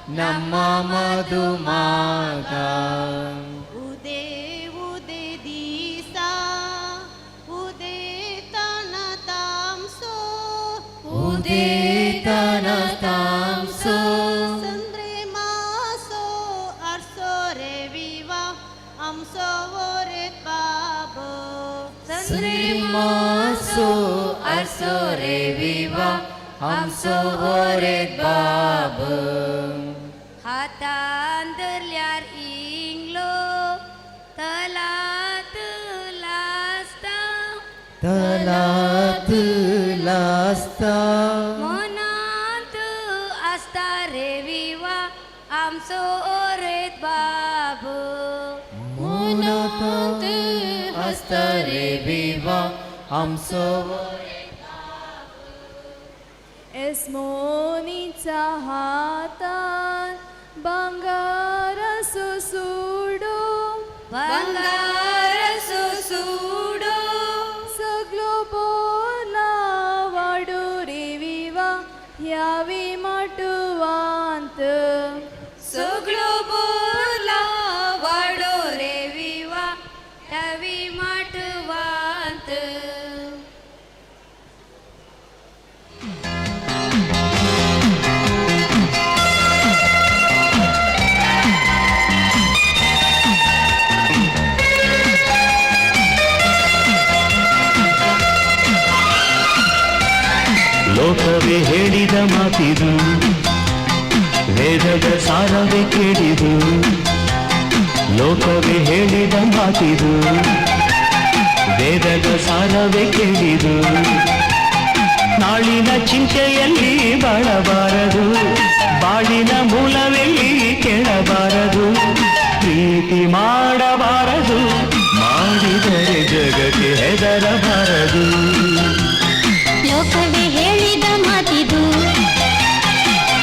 ನಮ್ಮ ಮದುಮಗ. ಉದೇ ಉದೇ ದಿಸಾ ಉದೇತನ ತಾಂಸೋ. ಉದೇತನ ತಾಂಸೋ. ಸಂದ್ರೆ ಮಾಸೋ ಅರ್ಸೋ ರೆ ವಿವಾ ಆಮಸೋ ಓರೆತ್ ಬಾಬ. ಸಂದ್ರೆ ಮಾಸೋ ಅರ್ಸೋ ರೆ ವಿವಾ आमचो होरेत बाब. हातान धरल्यार इंगलो तलात लासता. तलात लासता. मनांत आसता रे विवा आमचो ओरेत बाब. मनांत आसता रे विवा आमचो. एस्मोनीच्या हातान भांगाराचो सुडो. भांगाराचो सुडो. सगलो बोला वाडो रे विवा ह्यावी माटवांत. सगलो बोला वाडो रे विवा ह्यावी माटवांत. ಲೋಕವೇ ಹೇಳಿದ ಮಾತಿದು, ವೇದದ ಸಾರವೇ ಕೇಳಿದು. ಲೋಕವೇ ಹೇಳಿದ ಮಾತಿದು, ವೇದದ ಸಾರವೇ ಕೇಳಿದು. ನಾಳಿನ ಚಿಂತೆಯಲ್ಲಿ ಬಾಳಬಾರದು, ಬಾಳಿನ ಮೂಲವೆಲ್ಲಿ ಕೇಳಬಾರದು. ಪ್ರೀತಿ ಮಾಡಬಾರದು, ಮಾಡಿದರೆ ಜಗಕ್ಕೆ ಹೆದರಬಾರದು. ಲೋಕವೇ ಹೇಳಿದ ಮಾತಿದು,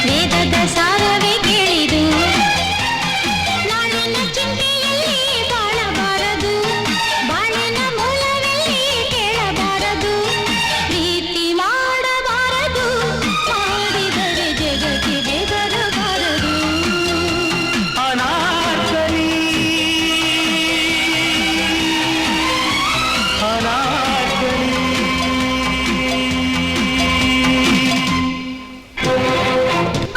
ವೇದದ ಸಾರವೇ ಕೇಳಿದು. ನಾಳಿನ ಚಿಂತೆಯಲ್ಲಿ ಬಾಳಬಾರದು, ಬಾಳಿನ ಮೂಲವೆಲ್ಲಿ ಕೇಳಬಾರದು. ಪ್ರೀತಿ ಮಾಡಬಾರದು, ಮಾಡಿದರೆ ಜಗಕ್ಕೆ ಬೆದರಬಾರದು. ಅನಾರ್ಕಲಿ ಅನಾರ್ಕಲಿ.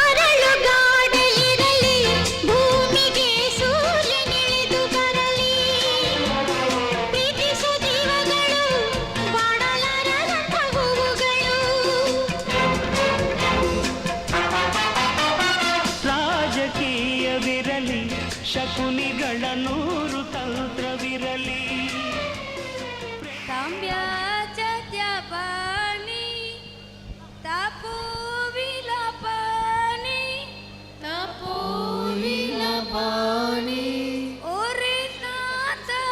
ಅರಳುಗಾಡಲಿರಲಿ, ಭೂಮಿಗೆ ಸೂರ್ಯನಿಳಿದು ಬರಲಿ. ಪ್ರೀತಿಸು ಜೀವಗಳು ಬಾಡಲಾರದಂಥ ಹೂವುಗಳು. ರಾಜಕೀಯವಿರಲಿ, ಶಕುನಿಗಳ ನೂರು ತಂತ್ರವಿರಲಿ. तांब्याच्या त्या पाणी तापोविला पाणी. तापोविला पाणी. ओरे नाचा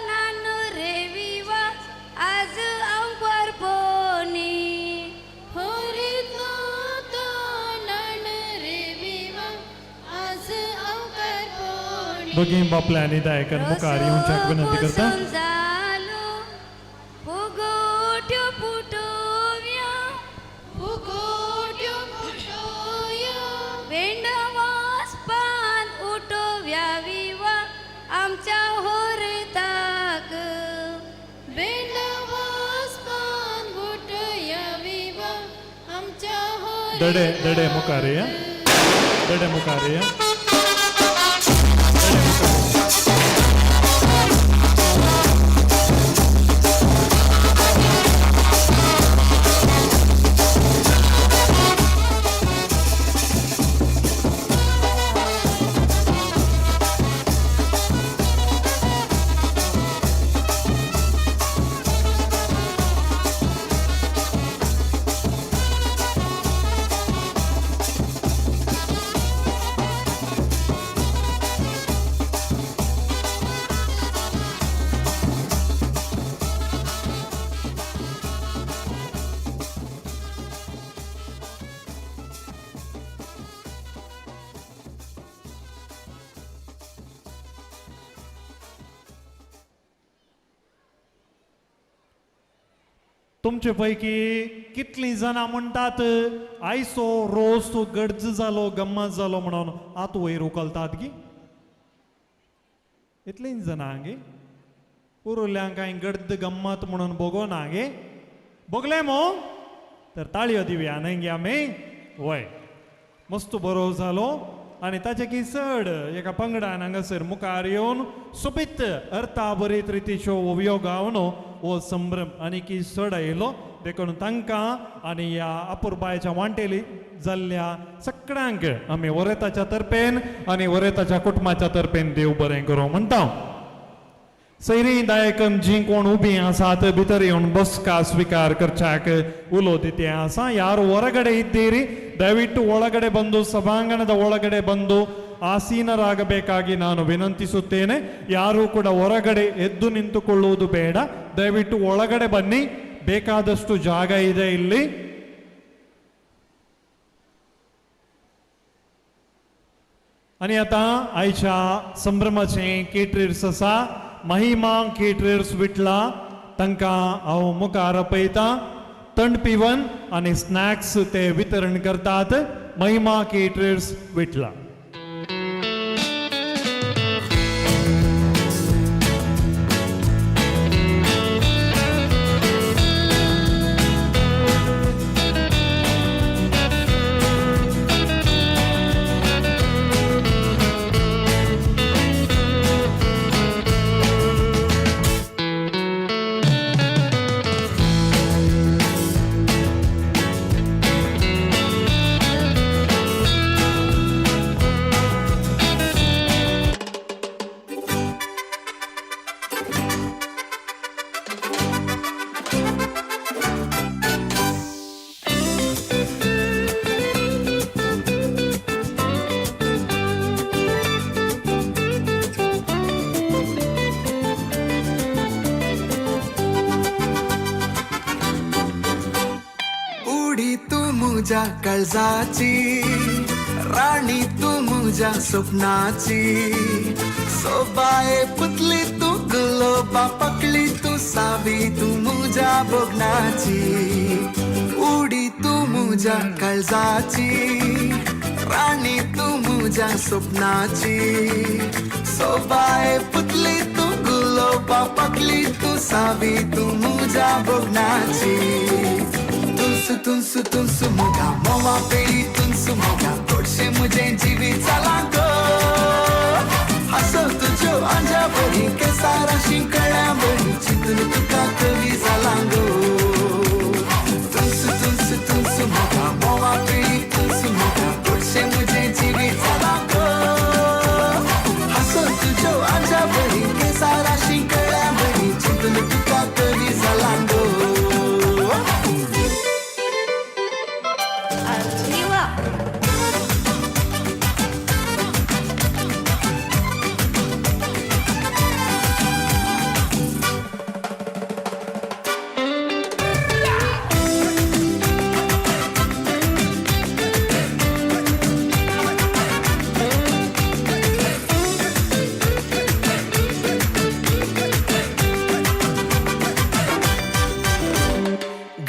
नानू रे विवा आज अंबर पोनी. होरे नाता नान रे विवा आज अवकर पोणी. दोगी बापले आनी दायकर मुखार येवच्याक विनंती करता. कुसून जालो फुगोट्यो पुटोव्या. फुगोट्यो पुटोव्या. वेंडवासपान उठोव्या विवा आमच्या होरताक. बेंडवासपान उठया विवा आमच्या दडे दडे मुखार या, दडे मुखार या. तुमचे पैकी कितलीं जाणां म्हणटात आयचो रोस गड्ज जालो गम्मत जालो म्हणून आत वयर उखलतात गी? इतलीं जाणां गे उरुल्यांक कांय गड्द गम्मत म्हणून भोगोना गे? भोगले मो? तर ताळयो दिवया न्हय गे आमी? वय, मस्त बरो जालो. आनी ताचे की चड एका पंगडान हांगासर मुखार येवन सोबीत अर्था बरीत रितीच्यो ओवयो गावन हो संभ्रम आनी की चड आयलो. देखून तांकां आनी ह्या अपुरबायच्या वांटेली जाल्ल्या सगळ्यांक आमी वरेताच्या तर्फेन आनी वरेताच्या कुटुंबाच्या तर्फेन देव बरें करूं म्हणटा. सैरी दायकम जी कोण उबी आसात भितर येवन बसका स्वीकार करच्याक उलो दिते आसा. ಯಾರು ಹೊರಗಡೆ ಇದ್ದೀರಿ ದಯವಿಟ್ಟು ಒಳಗಡೆ ಬಂದು ಸಭಾಂಗಣದ ಒಳಗಡೆ ಬಂದು ಆಸೀನರಾಗಬೇಕಾಗಿ ನಾನು ವಿನಂತಿಸುತ್ತೇನೆ. ಯಾರೂ ಕೂಡ ಹೊರಗಡೆ ಎದ್ದು ನಿಂತುಕೊಳ್ಳುವುದು ಬೇಡ, ದಯವಿಟ್ಟು ಒಳಗಡೆ ಬನ್ನಿ, ಬೇಕಾದಷ್ಟು ಜಾಗ ಇದೆ ಇಲ್ಲಿ. आनी आतां आयच्या संभ्रमाचें केटरर्स आसा महिमा केटरर्स विटला, तांकां हांव मुखार आपयतां. थंड पिवन आनी स्नॅक्स ते वितरण करतात. महिमा केटरर्स विटला. उडी तू मुझ्या काळजाची राणी, तू मुझ्या स्वप्नाची सोबाये पुतली तू गुलोबा पकली तू सावी तू मुझ्या भोगणाची. उडी तू मुझ्या काळजाची राणी, तू मुझ्या स्वप्नाची सोबाये पुतली तू गुलोबा पकली तू सावी तू मुझ्या भोगणाची. तुंसु तुंसु तुंसु मोगा मोवा पेळी तुंसु मोगा गोडशे मुझे जिवीत जालां गो. हांसो तुज्यो आंज्या बरी केसारा शिंकळ्या बरी चिंतून तुका कवी जालां गो. तुंसु तुंसु तुंसु मोगा मोवा पेळी तुंसु मोगा गोडशे मुझे जिवीत जालां गो. हांसो तुज्यो आंज्या बरी केसारा शिंकळ्या बरी चिंतून तुका कवी जालां गो.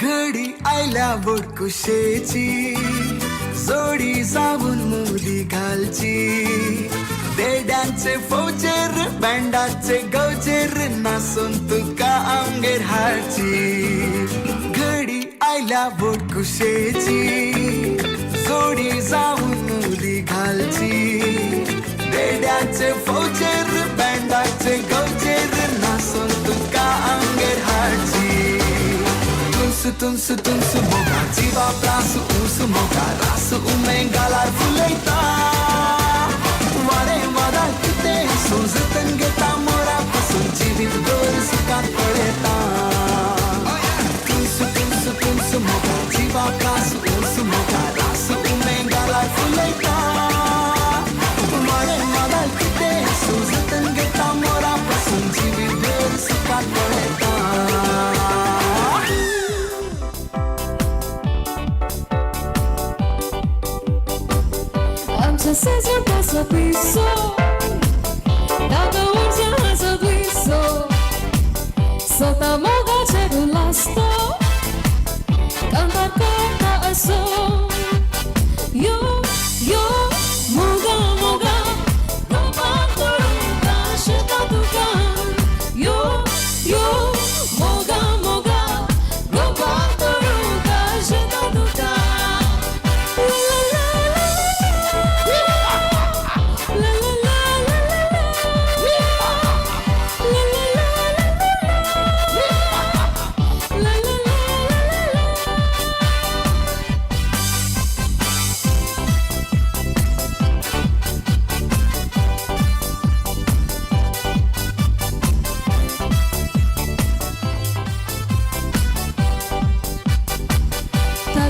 घडी आयल्या बोडकुशेची जोडी जावन मुदी घालची, देड्यांचे फौजेर बँडाचे गवजेर नासून तुका आमगेर हाडची. घडी आयल्या बोडकुशेची जोडी जावन मुदी घालची, देड्यांचे फौजेर बँडाचे गवजेर नासून तुका आमगेर हाडची. तुंसु तुंसु तुंसु मोगा जिवा प्रासु ऊसु मोगा रासु उमे गालार फुलयता वारे वादा कितें सुजतन घेता मोरा पसून जिवीत भर सुखात पळयता. तुंसु तुंसु तुंसु मोगा जिवा प्रासु ऊसु मोगा रासु उमे गालार फुलयता वारे वादा कितें सुजतन घेता मोरा पसून जिवीत भर सुखात पळयता. Cezar paso piso, dacă urgează viso, sota moga cerul asta.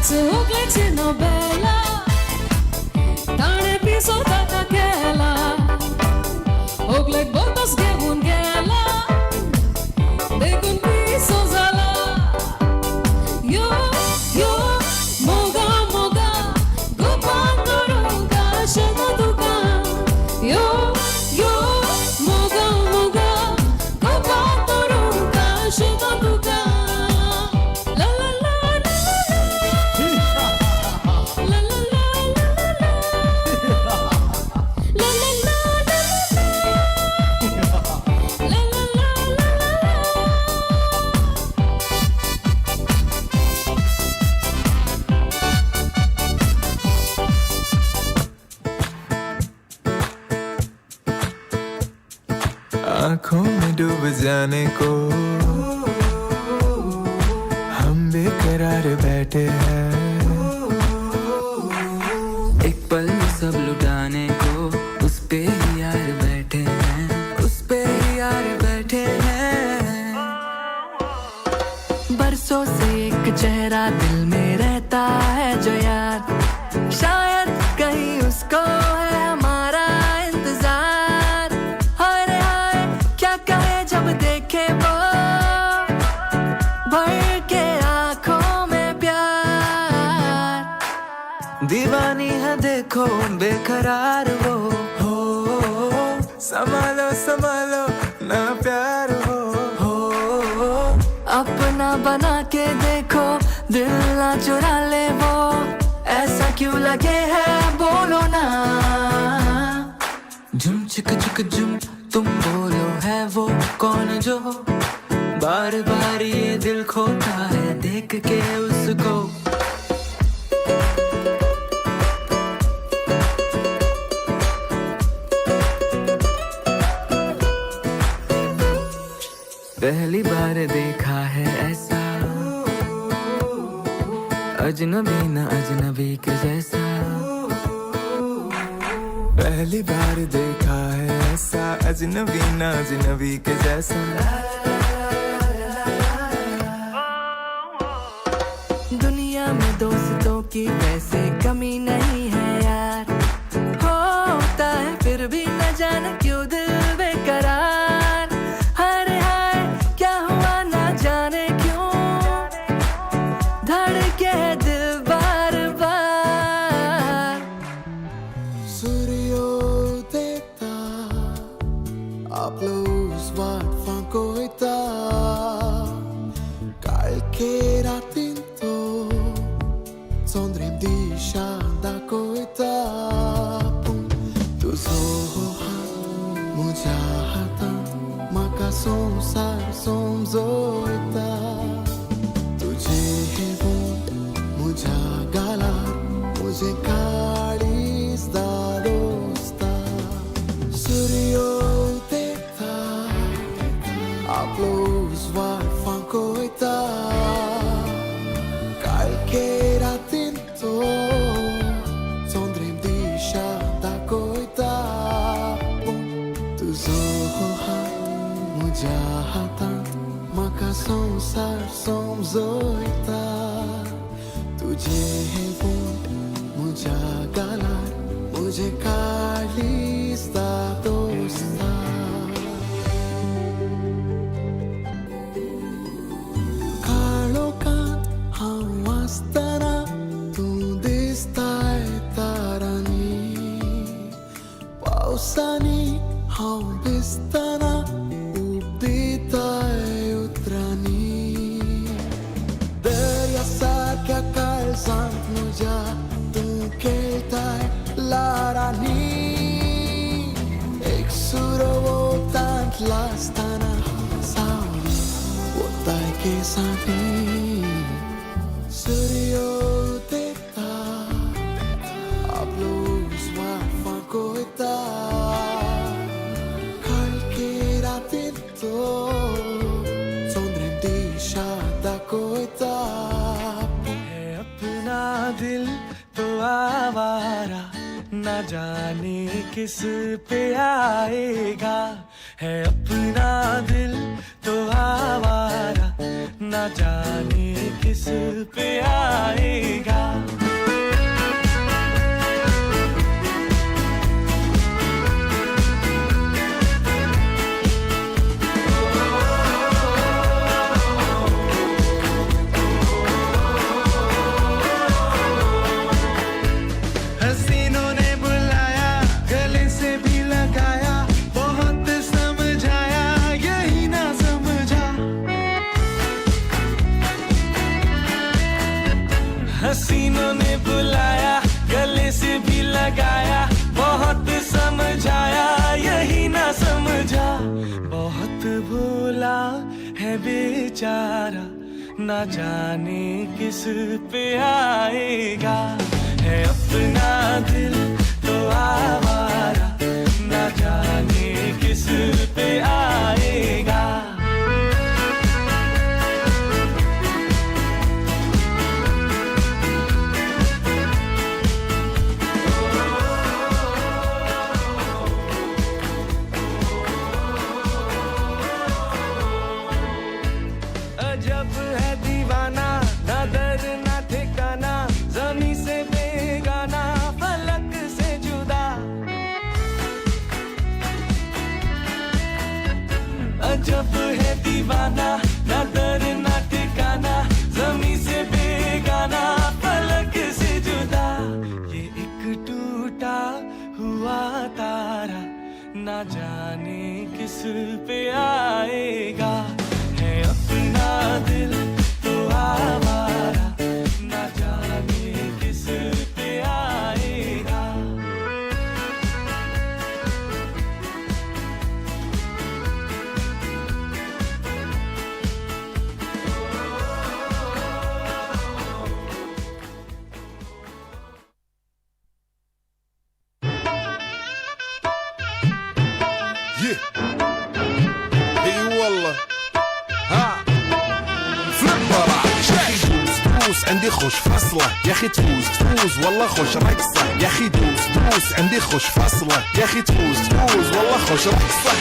नाच होगल्याची नोबेला ताणें पिसो ताका केला होगलेक बोतोस घेवन गेला देखून पिसो जाला यो यो मोगा मोगा गोपान करूंक आशेता तुका यो यो मोगा मोगा गोपान करूंक आशेता तुका ला ला ला ला ला ला ला ला ला ला ला ला ला ला. आंखों में डूब जाने को हम बेकरार बैठे हैं। एक पल में सब लुटाने को उस पे ही यार बैठे हैं, उस पे ही यार बैठे हैं। बरसों से एक चेहरा दिल में रहता है जो यार, शायद कहीं उसको है हमारा इंतजार। हाय रे हाय क्या कहे जब देखे वो भर के आंखों में प्यार। दीवानी है देखो बेकरार वो हो, संभालो संभालो ना प्यार हो। अपना बना के देखो दिल ना चुरा ले वो, ऐसा क्यों लगे है बोलो ना। झुम चिक चिक झुम तुम बोलो है वो कौन जो बार बार ये दिल खोता है देख के उसको। पहली बार देखा है ऐसा अजनबी न अजनबी के जैसा। पहली बार देखा है ऐसा अजनबी ना अजनबी के जैसा। दुनिया में दोस्तों की वैसे कमी नहीं है यार, होता है फिर भी न जाने क्यों दिल बेकरार। हाय रे हाय क्या हुआ ना जाने क्यों धड़के है दिल बार बार। सूर्योदयता आपलो उजवाड फांकोयता काळखे रातीन तो चंद्रीम दिशा दाखयता। पूण तुजो हात म्हज्या हातांत म्हाका संवसार समजयता। तुजे हे वोंठ म्हज्या गालार म्हजें काळीज दादोसता। सूर्योदयता आपलो उजवाड फांकोयता काळखे रातीन तो चंद्रीम दिशा दाखयता। पूण तुजो हात म्हज्या हातांत म्हाका संवसार समजयता। तुजे हे वोंठ म्हज्या गालार म्हजें काळीज दादोसता। काळोखांत हांव आसतना तूं दिसताय तारांनी, पावसांनी हांव भिजतना ऊब दिताय उतरांनी। दर्या सारक्या काळजांत म्हज्या तूं खेळटाय ल्हारांनी, एक सुरवतांत लासतना सावळी वताय केसांनी। सूर्योदयता आपलो उजवाड फांकोयता काळखे रातीन तो चंद्रीम दिशा दाखयता। है अपना दिल तो आवारा न जाने किस पे आएगा। है अपना दिल तो आवारा न जाने किस किस पे आएगा। हसीनों ने बुलाया, गले से भी लगाया, बहुत समझाया यही ना समझा। हसीनों ने बुलाया, गले से भी लगाया, बहुत समझाया यही ना समझा। बहुत भोला है बेचारा, ना जाने किस पे आएगा। है अपना दिल तो आवारा, ना जाने किस पे आएगा। अजब है दीवाना, ना दर ना ठिकाना, जमी से बेगाना, फलक से जुदा। अजब है दीवाना, ना दर ना ठिकाना, जमी से बेगाना, फलक से जुदा। ये एक टूटा हुआ तारा, ना जाने किस पे आएगा। है अपना दिल तो आवारा, ना जाने किस पे आएगा। Yeah. اي والله ها فليبر. يا اخي دوس دوس عندي خوش فصلة، يا اخي تفوز تفوز والله خوش رقصة. يا اخي دوس دوس عندي خوش فصلة، يا اخي تفوز تفوز والله خوش رقصة.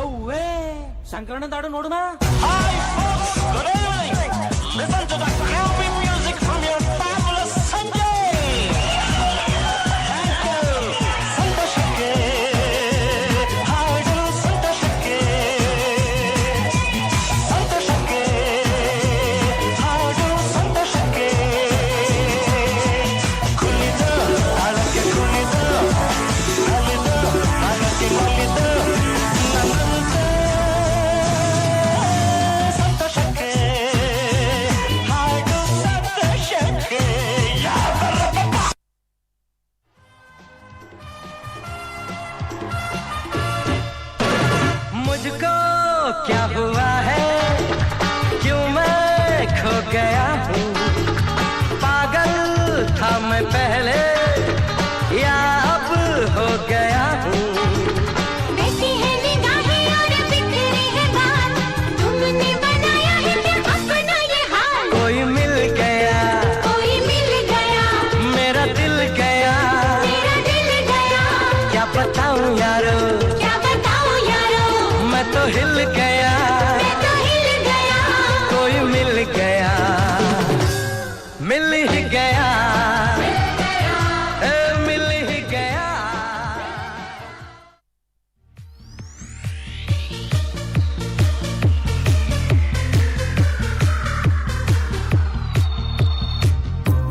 ಅವ್ವೇ ಶಂಕರಣ್ಣ ದಾಡು ನೋಡುನ. Hi folks, good evening. Listen to the groovy music from your fabulous Sanjay. Thank you. ಸಂತೋಷಕ್ಕೆ ಹಾಡು, ಸಂತೋಷಕ್ಕೆ, ಸಂತೋಷಕ್ಕೆ ಹಾಡು, ಸಂತೋಷಕ್ಕೆ. ಕುಣಿದು ತಾಳಕ್ಕೆ ಕುಣಿದು, ನಲಿದು ತಾಳಕ್ಕೆ ನಲಿದು, ನನ್ನಂತೆ ಸಂತೋಷಕ್ಕೆ ಹಾಡು, ಸಂತೋಷಕ್ಕೆ. मुझको क्या हुआ है, क्यों मैं खो गया हूँ? पागल था मैं पहले या अब हो गया हूँ? बैठी है निगाहें और बिखरे है बाल, तुमने बनाया है क्या अपना ये हाल? कोई मिल गया, कोई मिल गया, मेरा दिल गया, मेरा दिल गया। क्या बताऊँ यारो, क्या बताऊं यारो, मैं तो हिल गया, मैं तो हिल गया। कोई मिल गया, मिल ही गया, ए, मिल ही गया।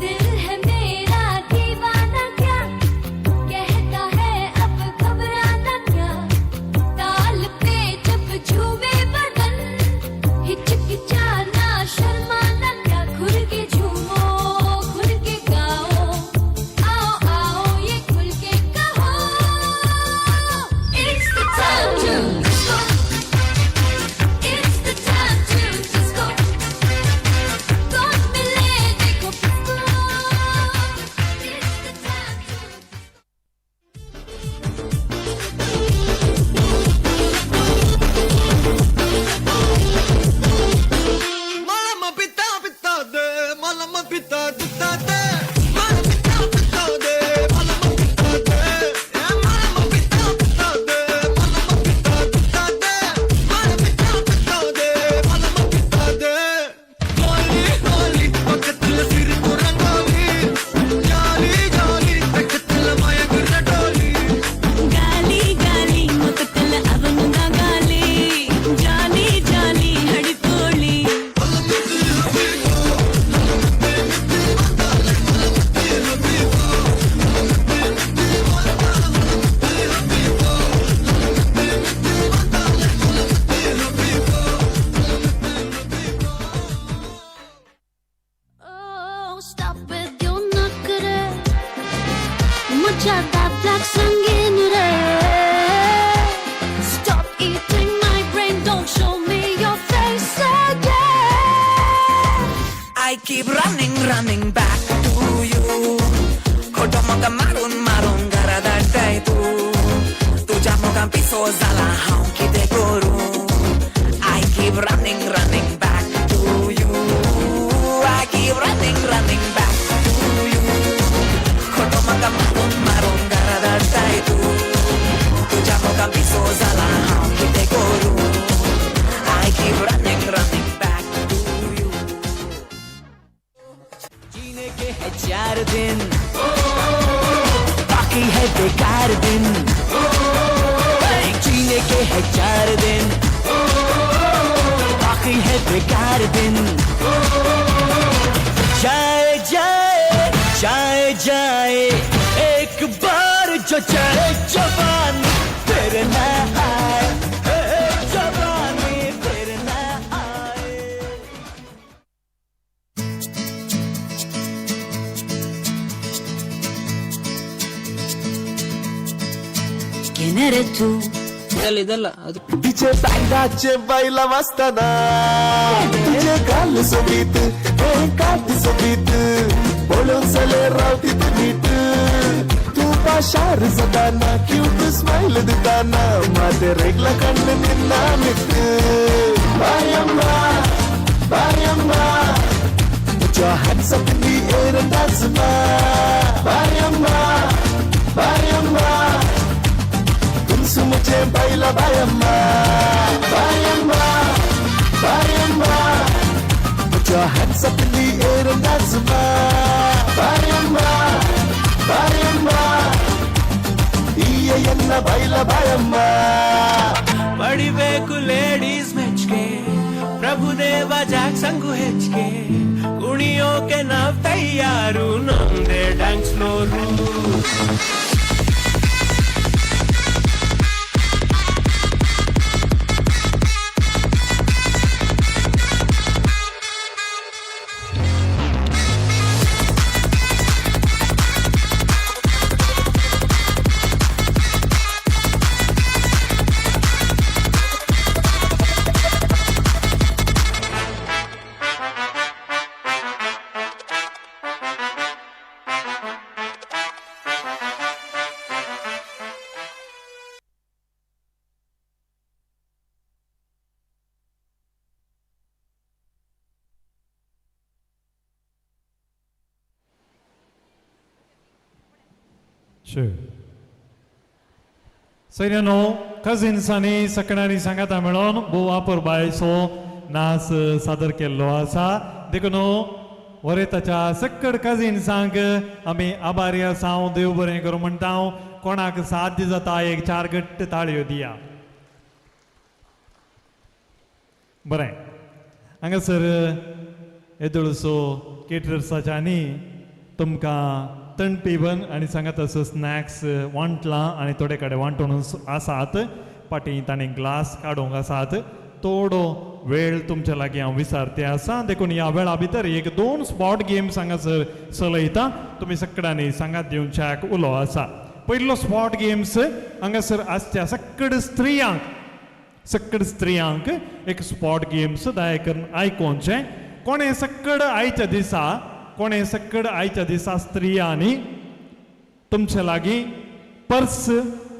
दिल है मेरा दीवाना क्या कहता है अब घबराना क्या, ताल पे जब झूमे keep running, running back to you. खोटो म्हाका मारून मारून घरा धाडटाय तूं. तुज्या मोगान पिसो जाला हांव कितें करूं. I keep running, running back to you. I keep running, running back to you. खोटो म्हाका मारून मारून घरा धाडटाय तूं. तुज्या मोगान पिसो जाला हांव कितें करूं. I keep running, running back to you. जीने के है 4 दिन, बाकी है बेकार दिन. जीने के है 4 दिन, बाकी है बेकार दिन. जाए जाए जाए जाए एक बार जो जाए जवानी फिर ना आए, जवानी फिर ना आए. ಇದಲ್ಲ ಇದಲ್ಲ ಅದು तिचे बँडाचे बैला वाजताना तुझे गाल सोबीत हे कात सोबीत बोलून चले रावती तू नीट. तू पाशार जाताना क्यूट स्माईल दिताना माते रेगला कण्ण निन्ना मित. बायम्मा बायम्मा Put your hands up in the air and dance ma. Bayamma Bayamma तुमसु मुझे बैला बायम्मा बायम्मा बायम्मा Put your hands up in the air and dance ma. Bayamma Bayamma ಈಯೆನ್ನ ಬೈಲ ಬಾಯಮ್ಮ. ಪಡಿಬೇಕು ಲೇಡೀಸ್ ಮೆಚ್ಗೆ, ಪ್ರಭುದೇವ ಜಾಕ್ಸಂಗು ಹೆಚ್ಚಿಗೆ. ಕುಣಿಯೋಕೆ ನಾವ್ ತಯ್ಯಾರು, ನಮ್ದೇ ಡ್ಯಾನ್ಸ್ ಫ್ಲೋರು. सैन्यानो कजिन्सांनी सकणांनी सांगाता मेळोन भोव अपुरबायेचो नाच सादर केल्लो आसा. देखून वरेताच्या सकड कजिन्सांक आमी आभारी आसा. देव बरें करूं म्हणटा. कोणाक साध्य जाता एक 4 घट्ट ताळयो दिया. बरें, हांगासर येदोळसो केटरर्साच्या तुमकां थंड पिवन आनी सांगात असो स्नॅक्स वांटलां आनी थोडे कडेन वांटून आसात. फाटीं ताणें ग्लास काडूंक आसात. थोडो वेळ तुमच्या लागीं हांव विचारते आसा. देखून ह्या वेळा भितर एक 2 स्पॉट गेम्स हांगासर चलयता. तुमी सगळ्यांनी सांगात दिवच्याक उलो आसा. पयलो स्पॉट गेम्स हांगासर आसच्या सकड स्त्रियांक, सकड स्त्रियांक एक स्पॉट गेम्स दया करून आयकोवचें. कोणें सकड आयच्या दिसा, कोणें सकड आयच्या दिसा स्त्रियांनी तुमचे लागीं पर्स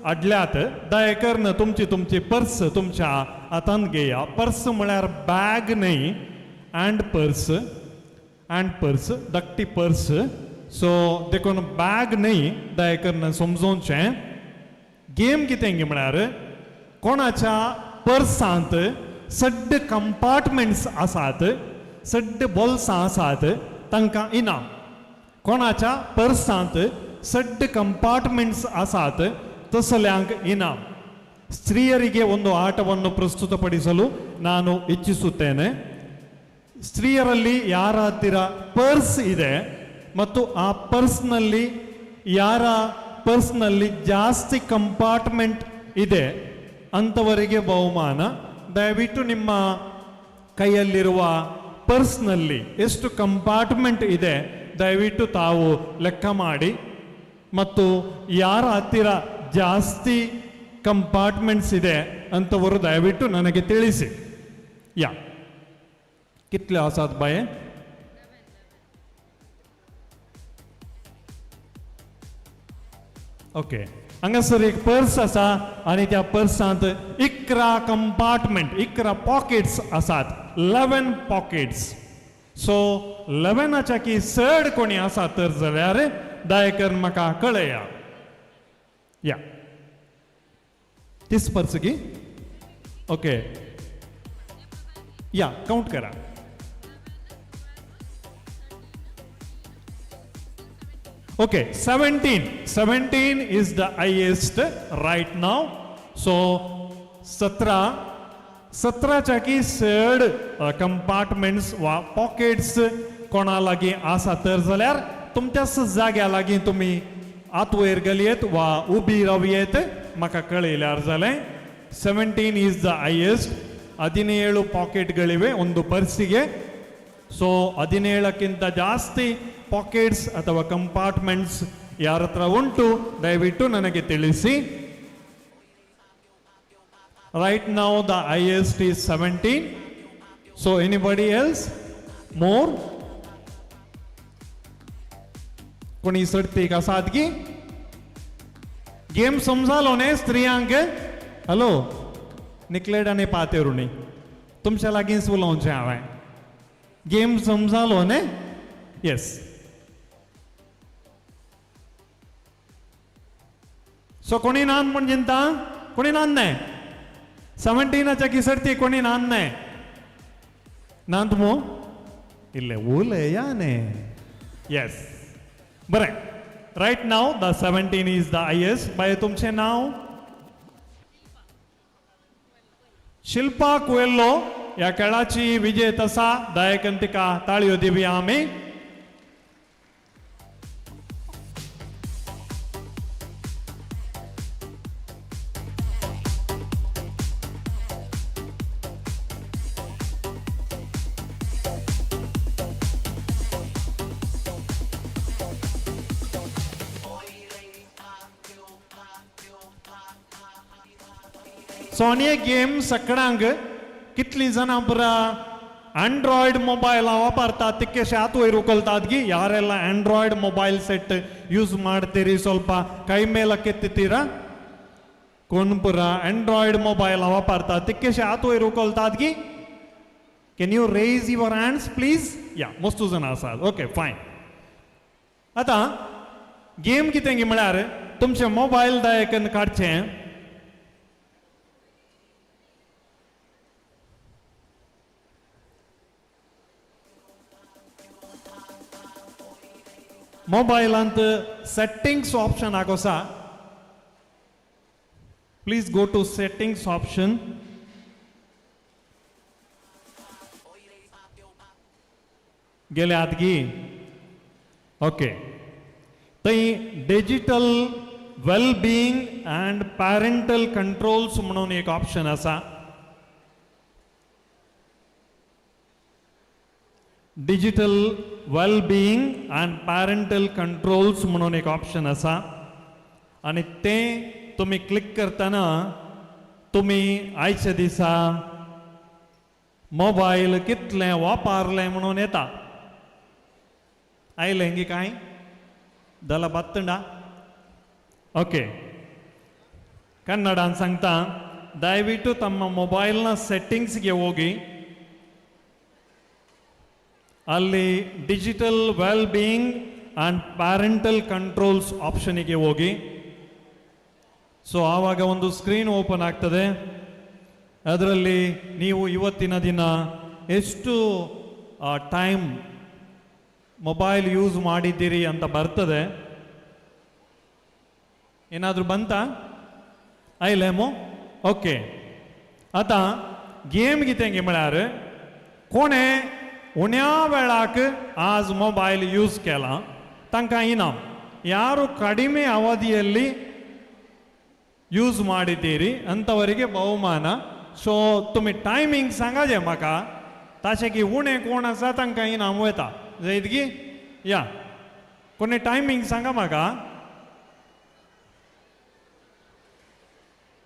हाडल्यात, दया करून तुमची तुमची पर्स तुमच्या हातान घेया. पर्स म्हळ्यार बॅग न्हय, हँड पर्स, हँड पर्स, धाकटी पर्स. सो देखून बॅग न्हय, दया करून समजोवचें. गेम कितें म्हळ्यार कोणाच्या पर्सांत सड्ड कंपार्टमेंट्स आसात, सड्ड बोल्सां आसात, तांकां इनाम. कोणाच्या पर्सांत सड्ड ಕಂಪಾರ್ಟ್ಮೆಂಟ್ಸ್ ಆಸಾತ್ ತಸಲ್ಯಾಂಕ್ ಇನಾಮ್. ಸ್ತ್ರೀಯರಿಗೆ ಒಂದು ಆಟವನ್ನು ಪ್ರಸ್ತುತಪಡಿಸಲು ನಾನು ಇಚ್ಛಿಸುತ್ತೇನೆ. ಸ್ತ್ರೀಯರಲ್ಲಿ ಯಾರ ಹತ್ತಿರ ಪರ್ಸ್ ಇದೆ ಮತ್ತು ಆ ಪರ್ಸ್ನಲ್ಲಿ ಯಾರ ಪರ್ಸ್ನಲ್ಲಿ ಜಾಸ್ತಿ ಕಂಪಾರ್ಟ್ಮೆಂಟ್ ಇದೆ ಅಂಥವರಿಗೆ ಬಹುಮಾನ. ದಯವಿಟ್ಟು ನಿಮ್ಮ ಕೈಯಲ್ಲಿರುವ ಪರ್ಸ್ನಲ್ಲಿ ಎಷ್ಟು ಕಂಪಾರ್ಟ್ಮೆಂಟ್ ಇದೆ ದಯವಿಟ್ಟು ತಾವು ಲೆಕ್ಕ ಮಾಡಿ ಮತ್ತು ಯಾರ ಹತ್ತಿರ ಜಾಸ್ತಿ ಕಂಪಾರ್ಟ್ಮೆಂಟ್ಸ್ ಇದೆ ಅಂಥವರು ದಯವಿಟ್ಟು ನನಗೆ ತಿಳಿಸಿ. ಯಾ कितले आसात बाये? ओके, हांगासर एक पर्स आसा आनी त्या पर्सांत 11 कंपार्टमेंट, 11 पॉकेट्स आसात, 11 पॉकेट्स. सो 11च्या की चड कोणी आसा तर जाल्यार दया करून म्हाका कळया. या तीस पर्स की? ओके, या काउंट करा. Okay, 17. 17 is the highest right now. So 17, 17च्या की चड कंपार्टमेंट्स वा पॉकेट्स कोणा लागीं आसा तर जाल्यार तुमच्याच जाग्या लागीं तुमी आत वयर गलयेत वा उबी रावयेत, म्हाका कळयल्यार जालें. 17 is the highest. 17 ಪಾಕೆಟ್ಗಳಿವೆ ಒಂದು ಪರ್ಸಿಗೆ. ಸೊ 17ಕ್ಕಿಂತ ಜಾಸ್ತಿ ಪಾಕೆಟ್ಸ್ ಅಥವಾ ಕಂಪಾರ್ಟ್ಮೆಂಟ್ಸ್ ಯಾರ ಹತ್ರ ಉಂಟು ದಯವಿಟ್ಟು ನನಗೆ ತಿಳಿಸಿ. Right now the highest is 17. So anybody else more? कोणी सडतीक आसात की? गेम समजालो न्ही स्त्रियांक? हॅलो, निकलेड आनी पातेरुणी, तुमच्या लागींच उलोवचें हांवें. गेम समजालो न्ही? येस. सो कोणी नान म्हण चिंता? कोणी नान न्हय? 17च्या की सर्ती कोणी नान न्हय? नान तुमो इल्ले उलया न्ही. येस, बरें. Right now the 17 is the highest. बाय, तुमचें नांव? शिल्पा कुएल्लो ह्या खेळाची विजेत आसा. दया तिका ताळयो दिवया आमी. सो आनी एक गेम सगळ्यांक, कितलीं जाणां पुरा एंड्रॉयड मोबायल वापरतात तिक्केशे हात वयर उखलतात की? ಯಾರೆಲ್ಲ ಆಂಡ್ರಾಯ್ಡ್ ಮೊಬೈಲ್ ಸೆಟ್ ಯೂಸ್ ಮಾಡ್ತೀರಿ ಸ್ವಲ್ಪ ಕೈ ಮೇಲಕ್ಕೆ ಎತ್ತುತ್ತೀರಾ? कोण पुरा ಆಂಡ್ರಾಯ್ಡ್ ಮೊಬೈಲ್ वापरतात तिक्केशे हात वयर उखलतात की? Can you raise your hands please? या, मस्त जाणां आसात. Okay, fine. आतां गेम कितें म्हळ्यार तुमचें मोबायल दया काडचें. मोबायलांत सेटिंग्स ऑप्शन आसा. Please go to settings option. गेल्यात की? ओके, थंय digital wellbeing and parental controls म्हणून एक ऑप्शन आसा. Digital wellbeing and parental controls म्हणून एक ऑप्शन आसा आनी तें तुमी क्लिक करतना तुमी आयच्या दिसा मोबायल कितलें वापरलें म्हणून येता. आयलें की कांय दला बात्तंडा? ಓಕೆ, ಕನ್ನಡ सांगता. ದಯವಿಟ್ಟು ತಮ್ಮ ಮೊಬೈಲ್ನ ಸೆಟ್ಟಿಂಗ್ಸ್ಗೆ ಹೋಗಿ, ಅಲ್ಲಿ digital well being and parental controls ಆಪ್ಷನಿಗೆ ಹೋಗಿ. ಸೊ ಆವಾಗ ಒಂದು ಸ್ಕ್ರೀನ್ ಓಪನ್ ಆಗ್ತದೆ. ಅದರಲ್ಲಿ ನೀವು ಇವತ್ತಿನ ದಿನ ಎಷ್ಟು ಟೈಮ್ ಮೊಬೈಲ್ ಯೂಸ್ ಮಾಡಿದ್ದೀರಿ ಅಂತ ಬರ್ತದೆ. ಏನಾದರೂ ಬಂತಾ? आयलें मो? ओके, आतां गेम कितें म्हळ्यार कोणें उण्या वेळाक आज मोबायल यूज केला तांकां इनाम. ಯಾರು ಕಡಿಮೆ ಅವಧಿಯಲ್ಲಿ ಯೂಸ್ ಮಾಡಿದ್ದೀರಿ ಅಂಥವರಿಗೆ ಬಹುಮಾನ. सो तुमी टायमींग सांगाचे म्हाका, ताशें की उणें कोण आसा तांकां इनाम वता जायत की. या, कोणी टायमींग सांगा म्हाका,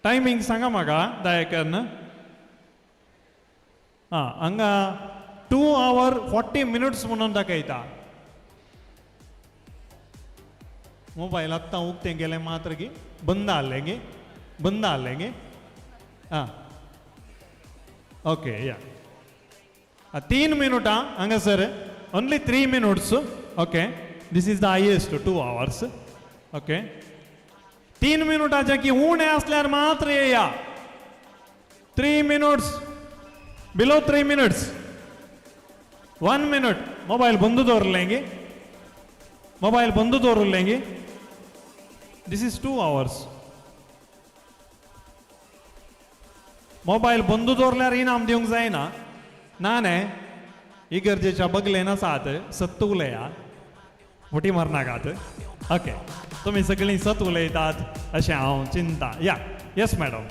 टायमींग सांगा म्हाका दया करून. आं, हांगा 2 hour 40 minutes म्हणून दाखयता. मोबायल आत्तां उक्तें केलें मात्र की बंद आहलें गे, बंद आहलें गे. आं, ओके, या. 3 मिनुटां हांगासर, only 3 minutes. Okay, this is the highest, 2 hours. Okay, 3 मिनुटाचे की उणें आसल्यार मात्र येया. 3 minutes, below 3 minutes, 1 minute. Mobile बंद दवरलें गे, मोबायल बंद दवरलें गे. This is 2 hours. Mobile बंद दवरल्यार इनाम दिवंक जायना. ना न्ही, इगर्जेच्या बगलेन आसात. सत्त उलया, फटी मारनाकात. ओके, तुमी सगळीं सत उलयतात अशें हांव चिंता. Yeah, yes madam,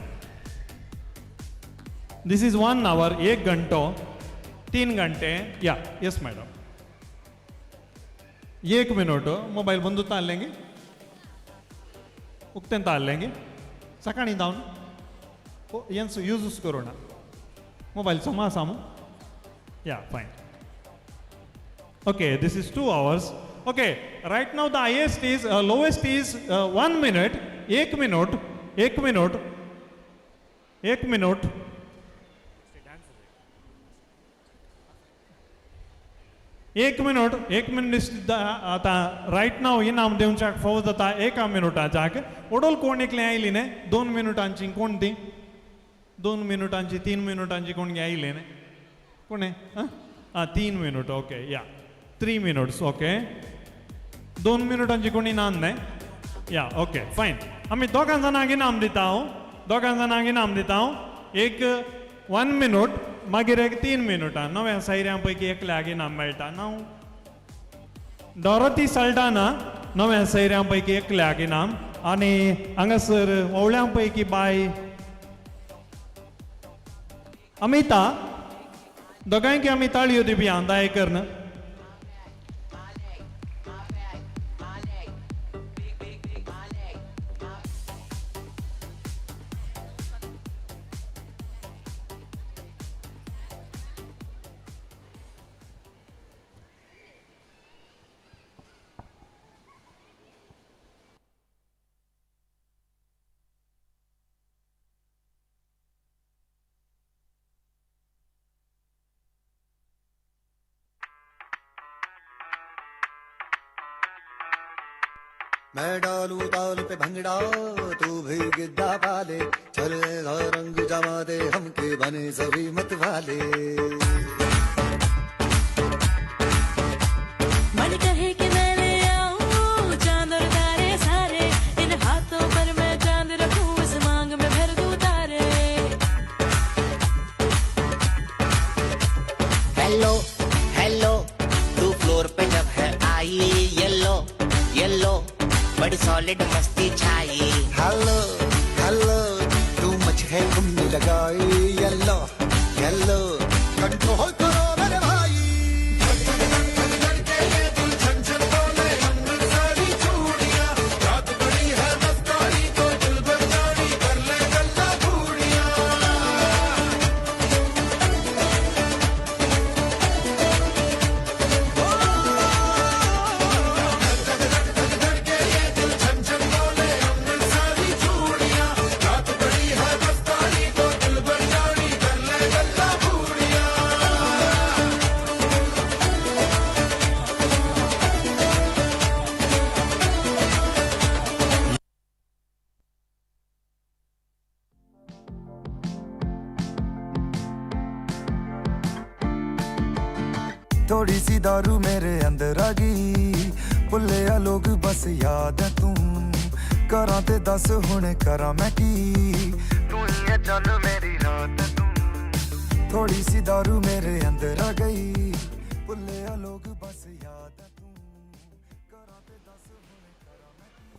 this is 1 hour, एक घंटो, 3 घंटे. या, येस मॅडम. एक मिनट. मोबायल बंद आहलें गे, उक्तें आहलें गे सकाळीं जावन हेंच यूजूच करूं ना. मोबायल समा आसा मू. Yeah, fine. Okay, this is 2 hours. Okay, right now the highest is, lowest is 1 minute. एक मिनट, एक मिनट, एक मिनट. एक मिनट, एक मिनट. आतां रायट नाव इनाम दिवच्याक फावो जाता एका मिनुटाच्याक. ओडोल कोण एकलें आयली न्ही 2 मिनुटांची? कोण ती 2 मिनुटांची, 3 मिनुटांची कोण आयली न्ही? कोण? आं, 3 minute. Okay, yeah, 3 minutes. Okay, 2 मिनुटांची कोणी ना न्ही? या, ओके, फायन. आमी दोगां जाणांक इनाम दिता हांव, दोगां जाणांक इनाम दिता हांव. एक 1 मिनट, मागीर एक 3 मिनुटां. नव्या सायऱ्यां पैकी एकल्याक इनाम मेळटा. नांव डॉरती सल्डाना, नव्या सैऱ्यां पैकी एकल्याक इनाम. आनी हांगासर ओवळ्यां पैकी बाय अमिता. दोगांयकी आमी ताळयो दिवया दाय करून. मैं डालू ताल पे भंगड़ा, तू भी गिद्दा पाले. चले रंग जमा दे, हमके बने सभी मत वाले. मन कहे कि मैं ले आऊं चांद और तारे सारे, इन हाथों पर मैं चांद रखूं, इस मांग में भर दूं तारे. हेलो हेलो, तू फ्लोर पे जब है आई, येलो येलो, बड़ी सॉलिड मस्ती छाई. हेलो हेलो, तू मच है तुमने लगाई, येलो येलो, कंट्रोल करो मेरे भाई. थोड़ी सी दारू मेरे अंदर आ गई, भुल्लिया लोग बस याद है तू. करा ते दस हुण करा मैं की, तू ही है चल मेरी रात तू. थोड़ी सी दारू मेरे अंदर आ गई, भुल्लिया लोग बस याद है तू. करा ते दस हुण करा मैं की.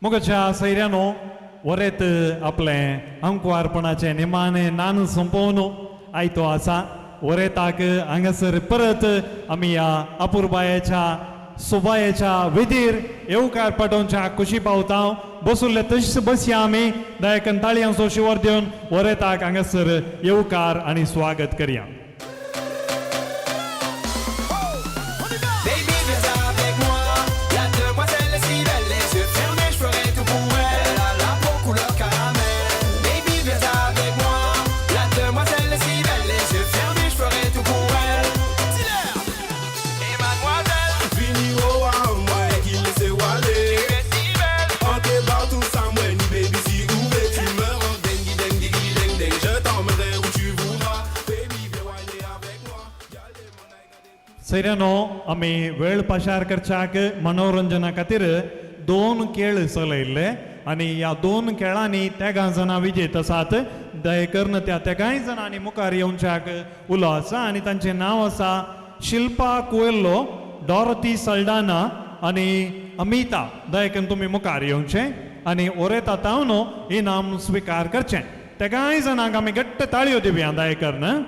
मोगाच्या सैऱ्यानो, वरेत आपलें अंकवारपणाचें निमाणें नान सोंपोवन आयतो आसा. वरेताक हांगासर परत आमी ह्या अपुरबायेच्या सोबायेच्या विधीर येवकार पाठोवच्या खुशी पावता. बसुल्ले तशीच बसया आमी दयाकन ताळयांचो शिवर दिवन वरेताक हांगासर येवकार आनी स्वागत करया. Baby, viens avec moi. La demoiselle est si belle, les yeux fermés, je ferai tout pour elle. Elle a la peau couleur caramel. Baby, viens avec moi. La demoiselle est si belle, les yeux fermés, je ferai tout pour elle. Dis-leur. Et mademoiselle, Vini oh à moi qui laisse aller. Tu es si belle. En te barre tout ça, moi ni baby si ouvert, tu me rends dingue, dingue, dingue, dingue, dingue. Je t'emmènerai où tu voudras. Baby, viens whiner avec moi. सैऱ्यानो आमी वेळ पाशार करच्याक मनोरंजना खातीर दोन खेळ चलयल्ले आनी ह्या दोन खेळांनी तेगां जाणां विजेत आसात. दया करून त्या तेगांय जाणांनी मुखार येवच्याक उलो आसा आनी तांचें नांव आसा शिल्पा कुएल्लो, डॉरती सल्डाना आनी अमिता. दया करून तुमी मुखार येवचें आनी ओरेता तावन इनाम स्विकार करचें. तेगांय जाणांक आमी घट्ट ताळयो दिवया दया करून.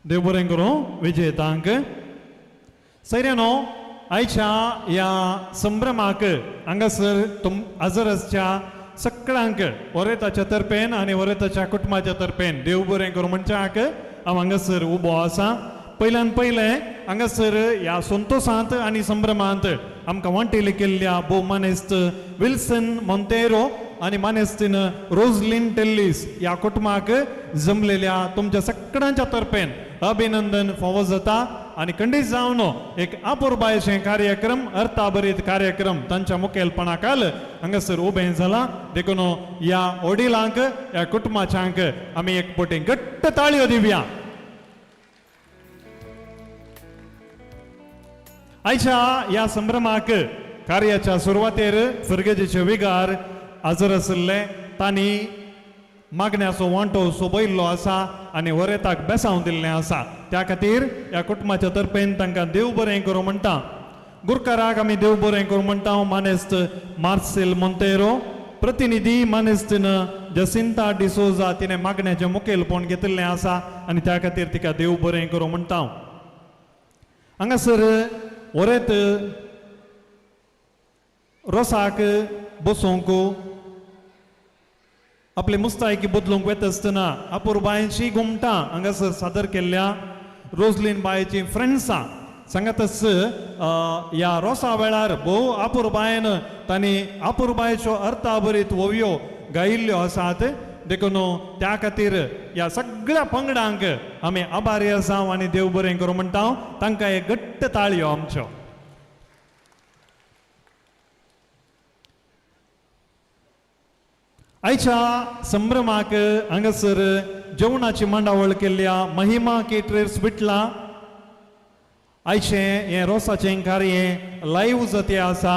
देव बरें करूं विजेतांक. सैऱ्यानो आयच्या ह्या संभ्रमाक हांगासर तुम हजर आसच्या सगळ्यांक वरेताच्या तर्फेन आनी वरेताच्या कुटुंबाच्या तर्फेन देव बरें करूं म्हणच्याक हांव हांगासर उबो आसा. पयल्यान पयलें हांगासर ह्या संतोसांत आनी संभ्रमांत आमकां वांटेली केल्ल्या भोव मानेस्त विल्सन मोंतेरो आनी मानेस्तीन रोजलीन टेल्लीस ह्या कुटुंबाक जमलेल्या तुमच्या सगळ्यांच्या तर्फेन अभिनंदन फावो जाता आनी खंडीत जावन एक अपुरबायेचें कार्यक्रम अर्थाभरीत कार्यक्रम तांच्या मुखेलपणा खाल हांगासर उबें जाला. देखून ह्या वडिलांक ह्या कुटुंबाच्यांक आमी एक पटी घट्ट ताळयो दिवया. आयच्या ह्या संभ्रमाक कार्याच्या सुरवातेर फिर्गजेचे विगार हजर आशिल्ले तांणी मागण्याचो वांटो सोबयल्लो आसा आनी वरेताक बेसांव दिल्लें आसा. त्या खातीर ह्या कुटुंबाच्या तर्फेन तांकां देव बरें करूं म्हणटा. गुरकाराक आमी देव बरें करूं म्हणटा. मानेस्त मार्सेल मोंतेरो, प्रतिनिधी मानेस्तीन जसिंता डिसोजा तिणें मागण्याचें मुखेलपण घेतिल्लें आसा आनी त्या खातीर तिका देव बरें करूं म्हणटा. हांगासर वरेत रोसाक बसोवंक आपले मुस्तायकी बदलूंक वता आसतना अपुरबायेची घुमटां हांगासर सादर केल्ल्या रोजलीन बायची फ्रेंड्सां सांगातच ह्या रोसा वेळार भोव अपुरबायेन तांणी अपुरबायेच्यो अर्थाभरीत ओवयो गायिल्ल्यो आसात. देखून त्या खातीर ह्या सगळ्या पंगडांक आमी आभारी आसा आनी देव बरें करूं म्हणटा. तांकां एक घट्ट ताळयो आमच्यो. आयच्या संभ्रमाक हांगासर जेवणाची मांडावळ केल्ल्या महिमा केटरर्स विटला आयचें हें रोसाचें कार्य लायव्ह जाते आसा.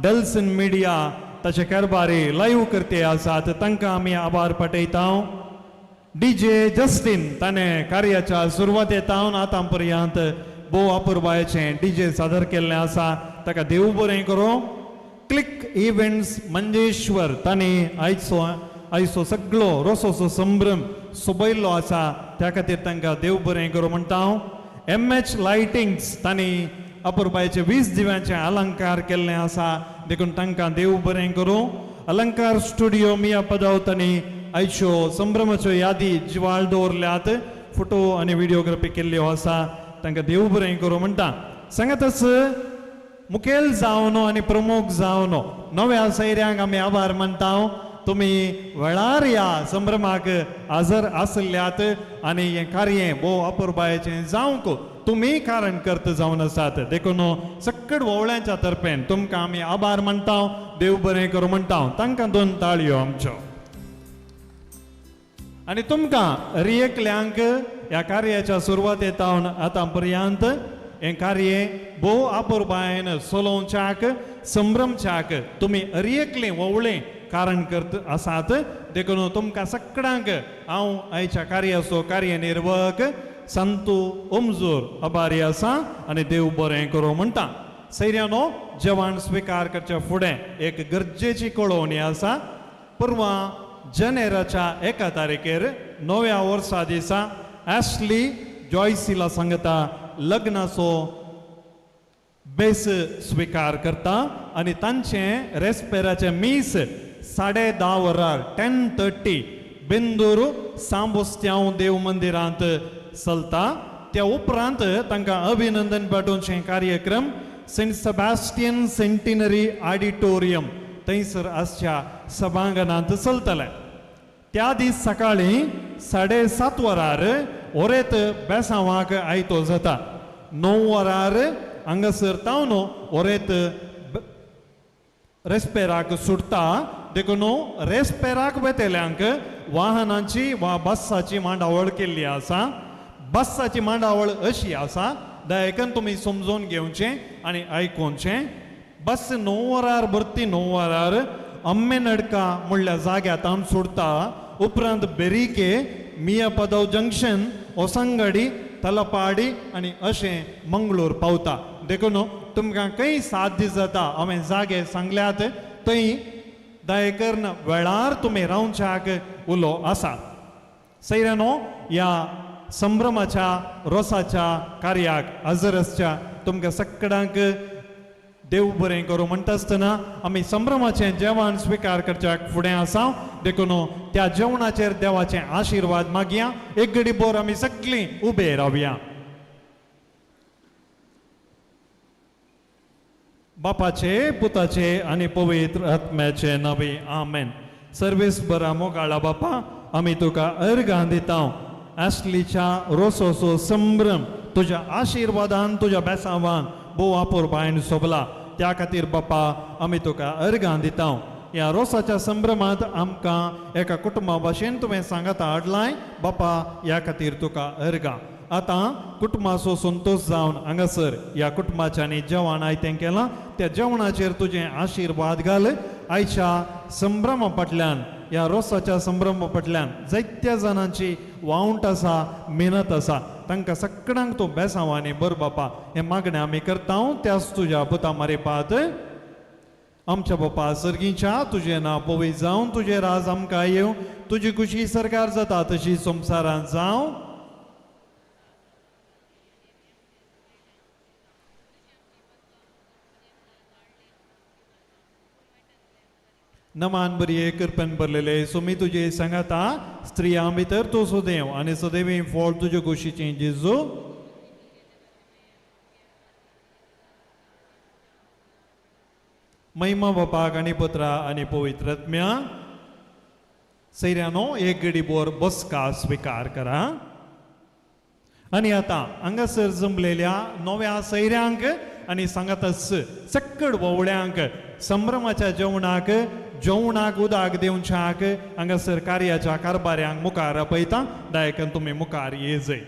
डल्सन मिडिया ताचे कारभारी लायव्ह करते आसात तांकां आमी आभार पाठयता. डी जे जस्टीन ताणें कार्याच्या सुरवाते तावन आतां पर्यंत भोव अपुरबायेचें डी जे सादर केल्लें आसा. ताका देव बरें करूं. क्लिक इव्हेंट्स मंजेश्वर तांणी आयचो सगळो रोसोचो संभ्रम सोबयल्लो आसा त्या खातीर तांकां देव बरें करूं म्हणटा हांव. एम एच लायटिंग्स तांणी अपुरबायेचे 20 दिव्यांचे अलंकार केल्ले आसा देखून तांकां देव बरें करूं. अलंकार स्टुडियो मिया पदाव तांणी आयच्यो संभ्रमाच्यो यादी जिवाळ दवरल्यात, फोटो आनी व्हिडियोग्राफी केल्ल्यो आसा तांकां देव बरें करूं म्हणटा. सांगातच मुखेल जावन आनी प्रमुख जावन नव्या सैऱ्यांक आमी आभार मानता. तुमी वेळार ह्या संभ्रमाक हजर आसल्यात आनी हें कार्य भोव अपुरबायेचें जावंक तुमी कारण करत जावन आसात देखून सकट वोवळ्यांच्या तर्फेन तुमकां आमी आभार मानता, देव बरें करूं म्हणटा. तांकां दोन ताळयो आमच्यो. आनी तुमकां रियकल्यांक ह्या कार्याच्या सुरवाते तावन आतां पर्यंत हें कार्य भोव अपुरबायेन चलोवच्याक संभ्रमच्याक तुमी रियकलें वोवळें कारण करत आसात देखून तुमकां सगळ्यांक हांव आयच्या कार्याचो कार्यनिर्वाहक संतू उमजूर आभारी आसा आनी देव बरें करूं म्हणटा. सैर्यानो जेवण स्विकार करच्या फुडें एक गरजेची कळोवणी आसा. परवां जानेराच्या 1 तारखेर नव्या वर्सा दिसा ॲशली जॉयसीला सांगता लग्नाचो बेस स्विकार करता आनी तांचें रेस्पेराचें मीस 10:30 वरार 10:30 बेंदूर सांबोस्त्यांव देव मंदिरांत चलता. त्या उपरांत तांकां अभिनंदन पाठोवचें कार्यक्रम सेंट सेबास्टियन सेंटिनरी ऑडिटोरियम थंयसर आसच्या सभांगणांत चलतलें. त्या दीस सकाळीं 7:30 वरार ओरेत बेसांवाक आयतो जाता. 9 वरार हांगासर तावन ओरेत रेस्पेराक सुटता. देखून रेस्पेराक वेतेल्यांक वाहनांची वा बसाची मांडावळ केल्ली आसा. बसाची मांडावळ अशी आसा, दयाकन तुमी समजून घेवचें आनी आयकोवचें. बस 9 वरार भरती 9 वरार अम्मेनडका म्हणल्या जाग्यार तावन सोडता. उपरांत बेरिके, मियापदव जंक्शन, ओसंगडी, तलपाडी आनी अशें मंगळूर पावता. देखून तुमकां खंय साध्य जाता हांवें जागे सांगल्यात थंय दयेकरून वेळार तुमी रावच्याक उलो आसा. सैरानो ह्या संभ्रमाच्या रोसाच्या कार्याक हजर आसच्या तुमकां सगळ्यांक देव बरें करूं म्हणटा आसतना आमी संभ्रमाचें जेवण स्विकार करच्याक फुडें आसा. देखून त्या जेवणाचेर देवाचे आशिर्वाद मागया. एक घडी बोर आमी सगळीं उबे रावया. बापाचे, पुताचे आनी पवित्र आत्म्याचे नांवे आमेन. सर्वेस बरा मोगाळा बापा, आमी तुका अर्गां दिता. आसलीच्या रोसोसो संभ्रम तुज्या आशिर्वादान तुज्या बेसांवान भोव अपुरबायेन सोबला. त्या खातीर बापा आमी तुका अर्गां दिता. ह्या रोसाच्या संभ्रमांत आमकां एका कुटुंबा भाशेन तुवें सांगाता हाडलाय बापा, ह्या खातीर तुका अर्गां. आतां कुटुंबाचो संतोश जावन हांगासर ह्या कुटुंबाच्यांनी जेवण आयतें केलां त्या जेवणाचेर तुजें आशिर्वाद घाल. आयच्या संभ्रमा फाटल्यान, ह्या रोसाच्या संभ्रमा फाटल्यान जायत्या जाणांची वावंट आसा, मेहनत आसा. तांकां सगळ्यांक तूं बेसांवांनी बर बापा हें मागणें आमी करता. त्याच तुज्या पुता मारिपात. आमच्या बापा सर्गीच्या, तुजें नांव पवित्र जावन तुजें राज आमकां येवं. तुजी खुशी सरकार जाता तशी संवसारांत जावं. नमान बरये कृपेन भरलेले सुमी तुजे सांगाता, स्त्रियां भितर तूं सुदेव आनी सदैवी फळ तुजे कुशीचें जेजू. महिमा बापाक आनी पुत्रा आनी पवित्र आत्म्या. सैऱ्यानो एक गडी बोर बसका स्विकार करा. आनी आतां हांगासर जमलेल्या नव्या सैऱ्यांक आनी सांगातच सक्कड वोवळ्यांक संभ्रमाच्या जेवणाक जेवणाक उदक दिवच्याक हांगासर कार्याच्या कारभाऱ्यांक मुखार आपयता. दायकन तुमी मुखार ये जय.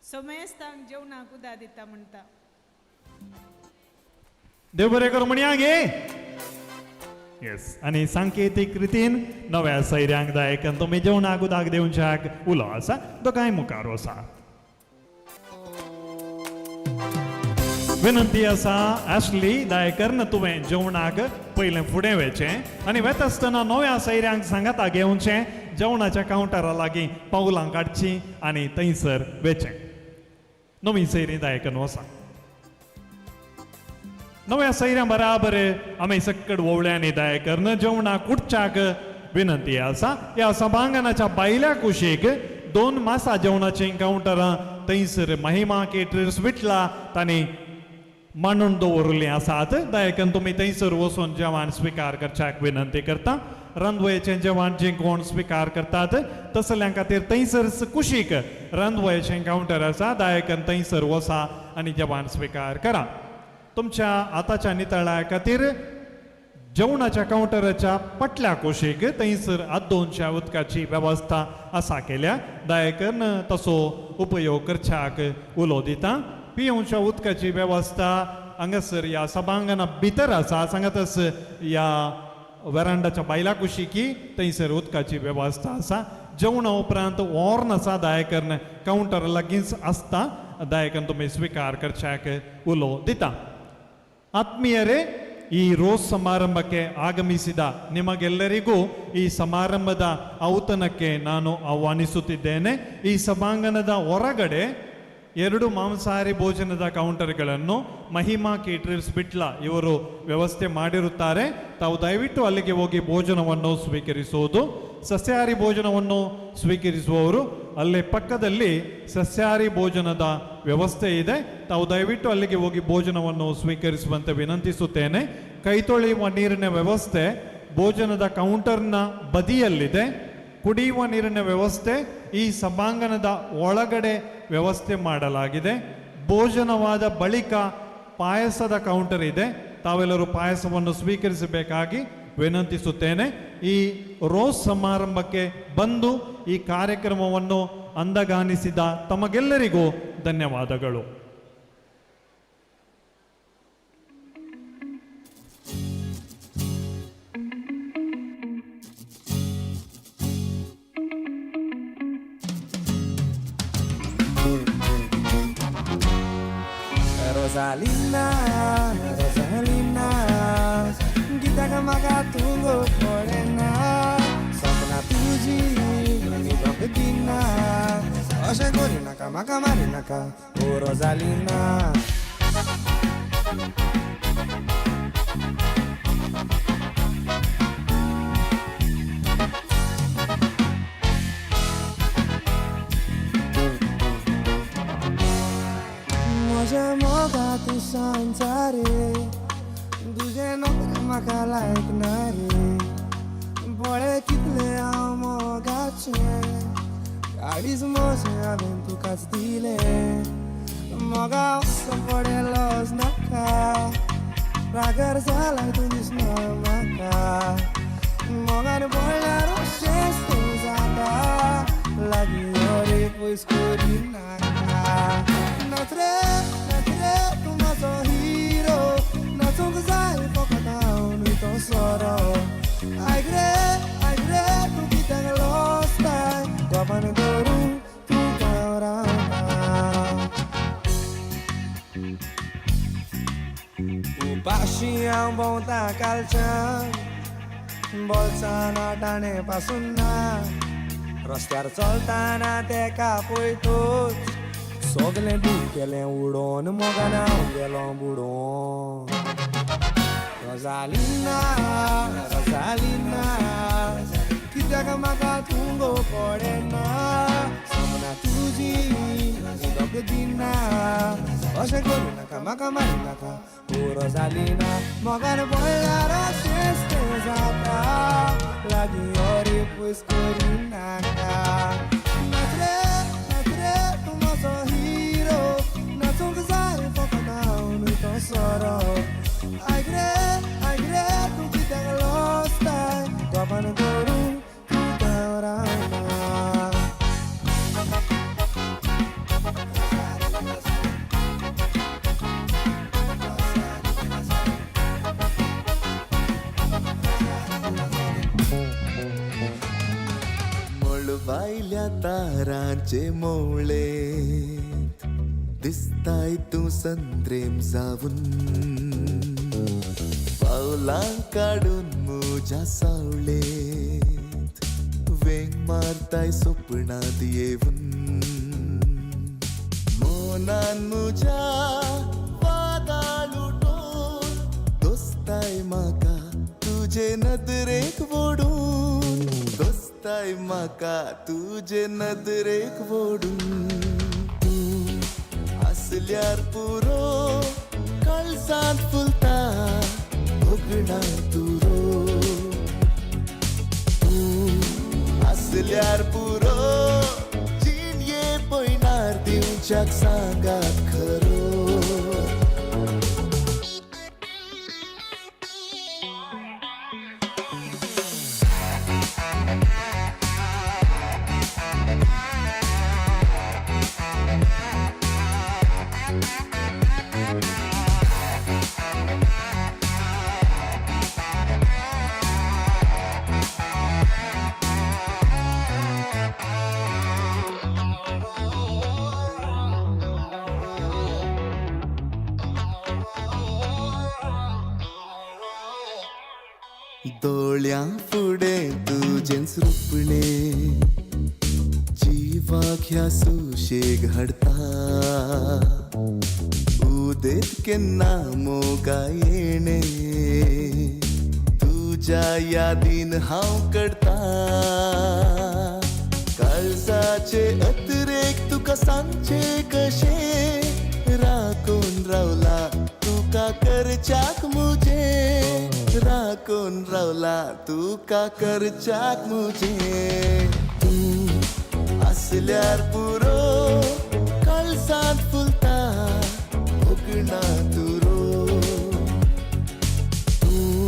सोमेस्तांक जेवणाक उदक दिता म्हणटा. देव बरें करूं म्हणया गे. येस, आनी सांकेतीक रितीन नव्या सैऱ्यांक दायकन तुमी जेवणाक उदक दिवच्याक उलो आसा. दोगांय मुखार वसा. विनंती आसा आसली दायकर्न तुवें जेवणाक पयलें फुडें वचें आनी वेता आसतना नव्या सैऱ्यांक सांगाता घेवचें. जेवणाच्या कावंटरा लागीं पावलां काडचीं आनी थंयसर वचें. नवी सैरीं दायकन वसा. नव्या सैऱ्यां बराबर आमी सक्कड वोवळ्यांनी दायकर्न जेवणाक उठच्याक विनंती आसा. ह्या सभांगणाच्या बायल्या कुशीक 2 मासा जेवणाचीं कावंटरां थंयसर महिमा केटर्स विटला तांणी मांडून दवरिल्लीं आसात. दयाकन तुमी थंयसर वचून जेवण स्विकार करच्याक विनंती करता. रांदवयेचें जेवण जें कोण स्विकार करतात तसल्यां खातीर थंयसर कुशीक रांदवयेचें कावंटर आसा. दयाकन थंयसर वसा आनी जेवण स्विकार करा. तुमच्या आताच्या नितळा खातीर जेवणाच्या कावंटराच्या पटल्या कुशीक थंयसर आदोनच्या उदकाची वेवस्था आसा केल्या. दयाकन तसो उपयोग करच्याक उलो दिता. पिवच्या उदकाची वेवस्था हांगासर ह्या सभांगणा भितर आसा. सांगातच ह्या वेरांडाच्या बायला कुशीकी थंयसर उदकाची वेवस्था आसा. जेवणा उपरांत वॉर्न आसा, दया कावंटर लागींच आसता, दया तुमी स्विकार करच्याक उलो दिता. ಆತ್ಮೀಯರೇ, ಈ ರೋಸ್ ಸಮಾರಂಭಕ್ಕೆ ಆಗಮಿಸಿದ ನಿಮಗೆಲ್ಲರಿಗೂ ಈ ಸಮಾರಂಭದ ಔತಣಕ್ಕೆ ನಾನು ಆಹ್ವಾನಿಸುತ್ತಿದ್ದೇನೆ. ಈ ಸಭಾಂಗಣದ ಹೊರಗಡೆ 2 ಮಾಂಸಾಹಾರಿ ಭೋಜನದ ಕೌಂಟರ್ಗಳನ್ನು ಮಹಿಮಾ ಕೇಟರರ್ಸ್ ಬಿಟ್ಲ ಇವರು ವ್ಯವಸ್ಥೆ ಮಾಡಿರುತ್ತಾರೆ. ತಾವು ದಯವಿಟ್ಟು ಅಲ್ಲಿಗೆ ಹೋಗಿ ಭೋಜನವನ್ನು ಸ್ವೀಕರಿಸುವುದು. ಸಸ್ಯಾಹಾರಿ ಭೋಜನವನ್ನು ಸ್ವೀಕರಿಸುವವರು ಅಲ್ಲೇ ಪಕ್ಕದಲ್ಲಿ ಸಸ್ಯಾಹಾರಿ ಭೋಜನದ ವ್ಯವಸ್ಥೆ ಇದೆ, ತಾವು ದಯವಿಟ್ಟು ಅಲ್ಲಿಗೆ ಹೋಗಿ ಭೋಜನವನ್ನು ಸ್ವೀಕರಿಸುವಂತೆ ವಿನಂತಿಸುತ್ತೇನೆ. ಕೈ ತೊಳೆಯುವ ನೀರಿನ ವ್ಯವಸ್ಥೆ ಭೋಜನದ ಕೌಂಟರ್ನ ಬದಿಯಲ್ಲಿದೆ. ಕುಡಿಯುವ ನೀರಿನ ವ್ಯವಸ್ಥೆ ಈ ಸಭಾಂಗಣದ ಒಳಗಡೆ ವ್ಯವಸ್ಥೆ ಮಾಡಲಾಗಿದೆ. ಭೋಜನವಾದ ಬಳಿಕ ಪಾಯಸದ ಕೌಂಟರ್ ಇದೆ, ತಾವೆಲ್ಲರೂ ಪಾಯಸವನ್ನು ಸ್ವೀಕರಿಸಬೇಕಾಗಿ ವಿನಂತಿಸುತ್ತೇನೆ. ಈ ರೋಸ್ ಸಮಾರಂಭಕ್ಕೆ ಬಂದು ಈ ಕಾರ್ಯಕ್ರಮವನ್ನು ಅಂದಗಾನಿಸಿದ ತಮಗೆಲ್ಲರಿಗೂ ಧನ್ಯವಾದಗಳು. Rosalina, Rosalina, कित्याक म्हाका तूं गो पळयना, सपनां तुजी न्हिदोंक दिना, अशें करिनाका म्हाका मारिनाका ओ रोजालिना. म्हज्या मोगा तूं सांजा रे, तुजें नोकरें म्हाका लायक ना रे, पळय कितलें हांव मोगाचें, काळीज म्हजें हांवें तुकाच दिलें, मोगा असो पडे लज नाका, रागार जालाय तूं दिसना म्हाका, मोगान पडल्यार अशेंच तूं जाता, लागीं यो रे पयस करिनाका. नाच रे तूं म्हजो हिरो, नाचूंक जाय फकत हांव न्हय तो सोरो, आयक रे तूं कित्याक लजताय, गोपान धरून तुका हांव रावता. उपाशी हांव भोंवता कालच्यान, बोल्सान टाणे पासून ना, रस्त्यार चलतना तेका पळयतूच सगलें दुखेलें उडोवन मोगान हांव गेलो बुडोवन. रोजालिना, रोजालिना, कित्याक म्हाका तूं गो पळयना, सपनां तुजी न्हिदोंक दिना, अशें करिनाका म्हाका मारिनाका ओ रोजालिना. मोगान पडल्यार अशेंच तें जाता, लागीं यो रे पयस करिनाका. नाच रे तूं म्हजो हिरो, नाचूंक जाय फकत हांव न्हय तो सोरो, आयक रे तूं कित्याक लजताय, गोपान धरून तुका हांव रावता. मळबायल्या तारांचे मोवळे दिसताय तूं संद्रेम जावन, पावलां काडून म्हज्या सावळेंत वेंग मारताय सपनांत येवन, मनान म्हज्या वादाळ उठोवन दोस्ताय म्हाका तुजे नदरेक वोडून, दोस्ताय म्हाका तुजे नदरेक वोडून. तूं आसल्यार पुरो काळजांत फुलता भोगणां तुरो, तूं आसल्यार पुरो जिणये पयणार दिवच्याक सांगात खरो. दोळ्यां फुडें तुजेंच रुपणें जिवाक ह्या सुशेग हाडटा उदेत केन्ना मोगा येणें तुज्या यादीन हांव करता काळजाचे अतिरेक तुका सांगचे कशें राखून रावला तुका करच्याक मुजे राखून रावला तुका करच्याक मुजे तूं आसल्यार पुरो काळजांत फुलता भोगणा तुरो तूं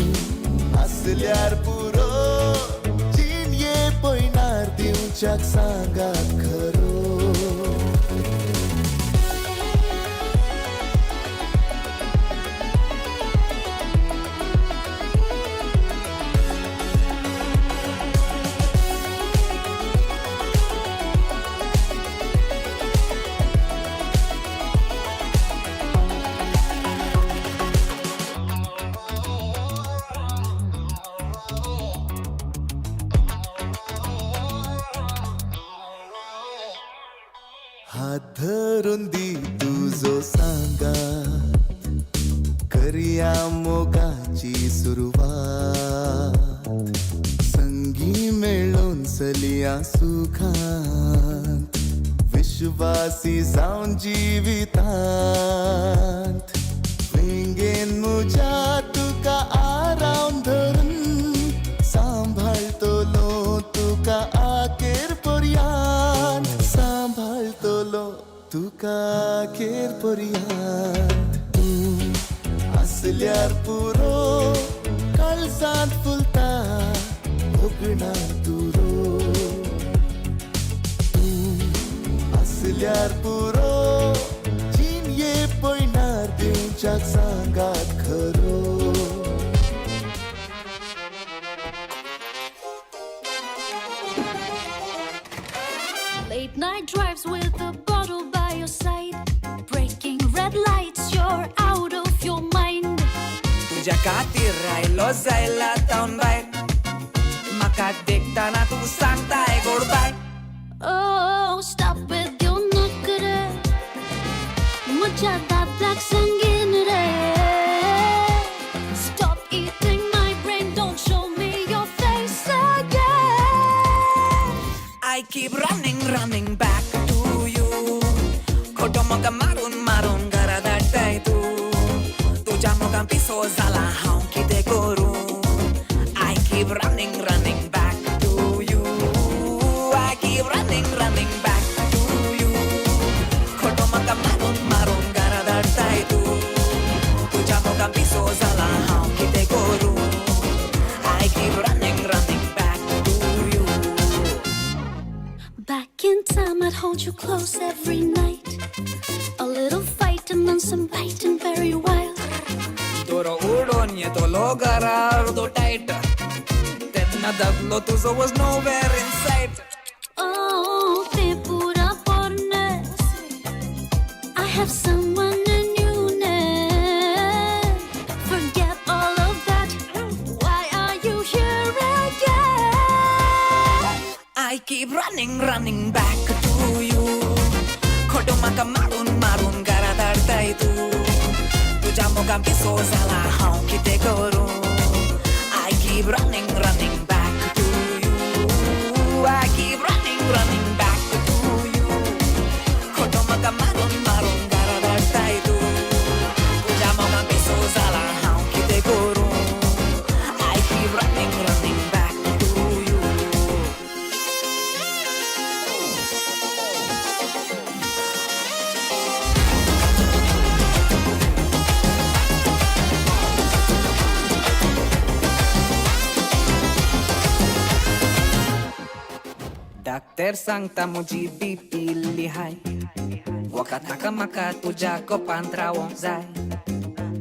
आसल्यार पुरो जिणये पयणार दिवच्याक सांगात खरो. हात धरून दी तुजो सांगात करया मोगाची सुरवात संगी मेळोन चलया सुखांत विश्वासी जावन जिवितांत वेंगेन मुज्या तुका आरावन धरून सांबाळटलो तुका आखेर पर्यांत सांबाळटलो तुका आखेर पर्यांत तूं आसल्यार पुरो काळजांत फुलता भोगणा तुरो तूं आसल्यार पुरो जिणये पयणार दिवच्याक सांगात खरो. Late night drives with a bottle by your side, breaking red lights, you're out of your mind. तुज्या खातीर आयलो जायला तावन भायर म्हाका देखतना तूं सांगताय गोड बाय. Oh, stop with your नखरे, मुझ्या दादल्याक सांगीन रे. Stop eating my brain, don't show me your face again. I keep running, running back to you. खोटो मोगा मारून मारून घरा धाडटाय तूं तुज्या मोगान पिसो जाला हांव कितें करूं. I keep running, running back to you. I keep running, running back to you. खोटो मोगा मारून मारून घरा धाडटाय तूं तुज्या मोगान पिसो जाला हांव कितें करूं. I keep running, running back to you. Back in time, I'd hold you close every night. A little fight and then some biting, very wild. दोरो उडोन येतलो घरा अर्दो टायट तेन्ना दादलो तुजो was nowhere in sight. Oh, te pura pornes. I have someone new now. Forget all of that. Why are you here again? I keep running, running back to you. खोटो म्हाका मारून मारून घरा धाडटाय तूं तुज्या मोगान पिसो जाला हांव कितें करूं. I keep running, running back to you. I keep running, running back to you. खोटो म्हाका मारून मारून घरा धाडटाय तूं तुज्या मोगान पिसो जाला हांव कितें करूं. I keep running, running back to you. Doctor सांगता म्हजी बीपी इल्ली हाय वखद नाका म्हाका तुज्या कोपांत रावोंक जाय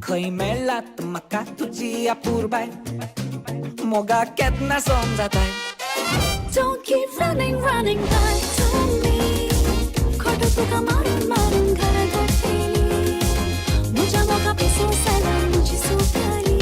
खंय मेळ्ळात म्हाका तुजी अपुरबाय मोगा केन्ना समजाताय. Don't keep running, running back to me. खोटो तुका मारून मारून घरा धाडटली मुज्या मोगा पिसो जाला मुजी सुकली.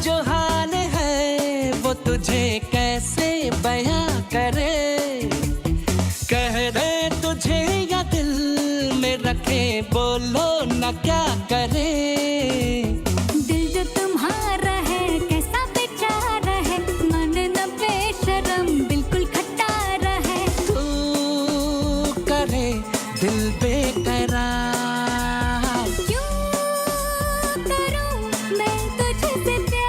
जो हाल है वो तुझे कैसे बयां करे, कह दे तुझे या दिल में रखे, बोलो न क्या करे। दिल जो तुम्हारा है कैसा बेचारा है, मन न बेशरम बिल्कुल खटारा है। तू करे दिल बेकरार, क्यों करूं मैं तुझसे प्यार।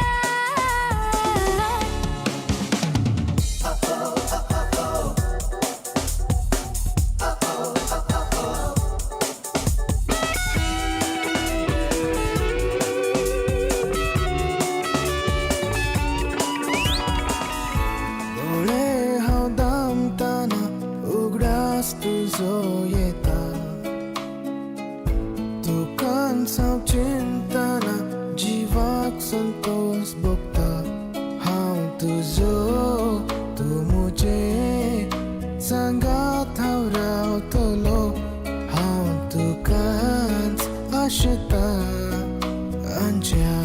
दोळे हांव दामताना उगडास तुजो येता, तुकांच हांव चिंतना जिवाक संतोष भोगता। हांव तुजो तूं म्हजे सांगात हांव रावतलो, हांव तुकाच आशेता आंज्या।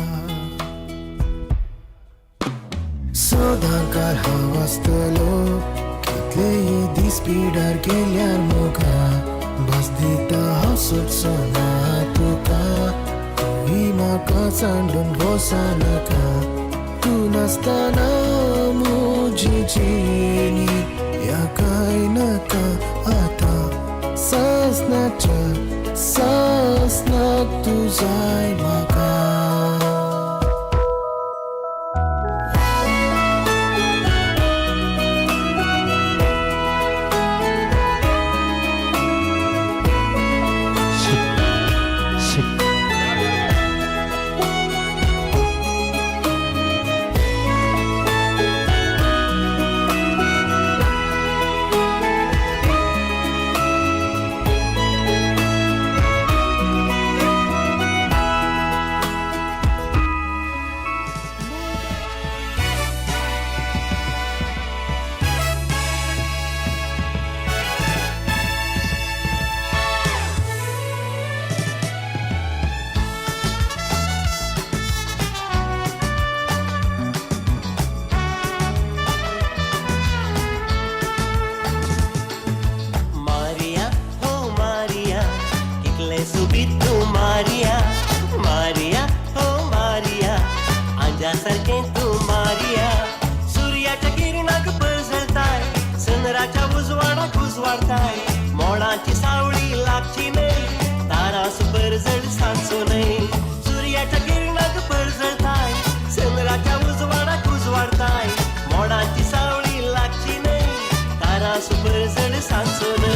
सदांकाळ हांव आसतलो कितलेय दीस पिडार गेल्यार मोगा, भास दिता हांव सुटचो ना तुका, तूंय म्हाका सांडून बसनाका। तूं नासतना म्हजी जिणी ह्या कांय नाका आतां, सासणाच्या सासणाक तूं जाय म्हाका। मारिया हो मारिया, कितले सुबीत तूं मारिया, मारिया हो मारिया, आंजा सारकें तूं मारिया। सुर्याच्या किरणाक परजळताय, चंद्राच्या उजवाडाक उजवाडताय, मोडाची सावळी लागची न्हय, तारांस परजळ सांजचो न्हय। सुर्याच्या किरणाक परजळताय, चंद्राच्या उजवाडाक उजवाडताय, मोडाची सावळी लागची न्हय, तारांस परजळ सांजचो न्हय।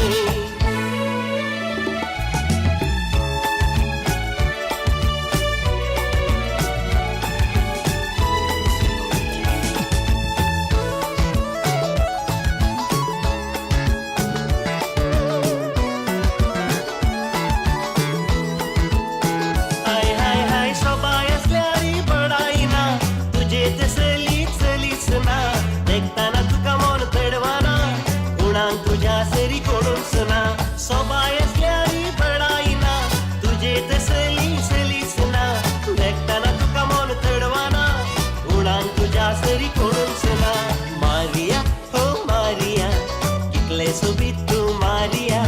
हाय हाय हाय सोबाय असल्यार बडाय ना, तुजे तसली चलीच ना, देखताना तुका मन तडवाना, गुणान तुज्या सरी कोणूच ना। सोबाय असल्यार बडाय ना, तुजे तसली चलीच ना, देखताना तुका मन तडवाना, गुणान तुज्या सरी कोणूच ना। मारिया हो मारिया, कितले सोबीत तूं मारिया,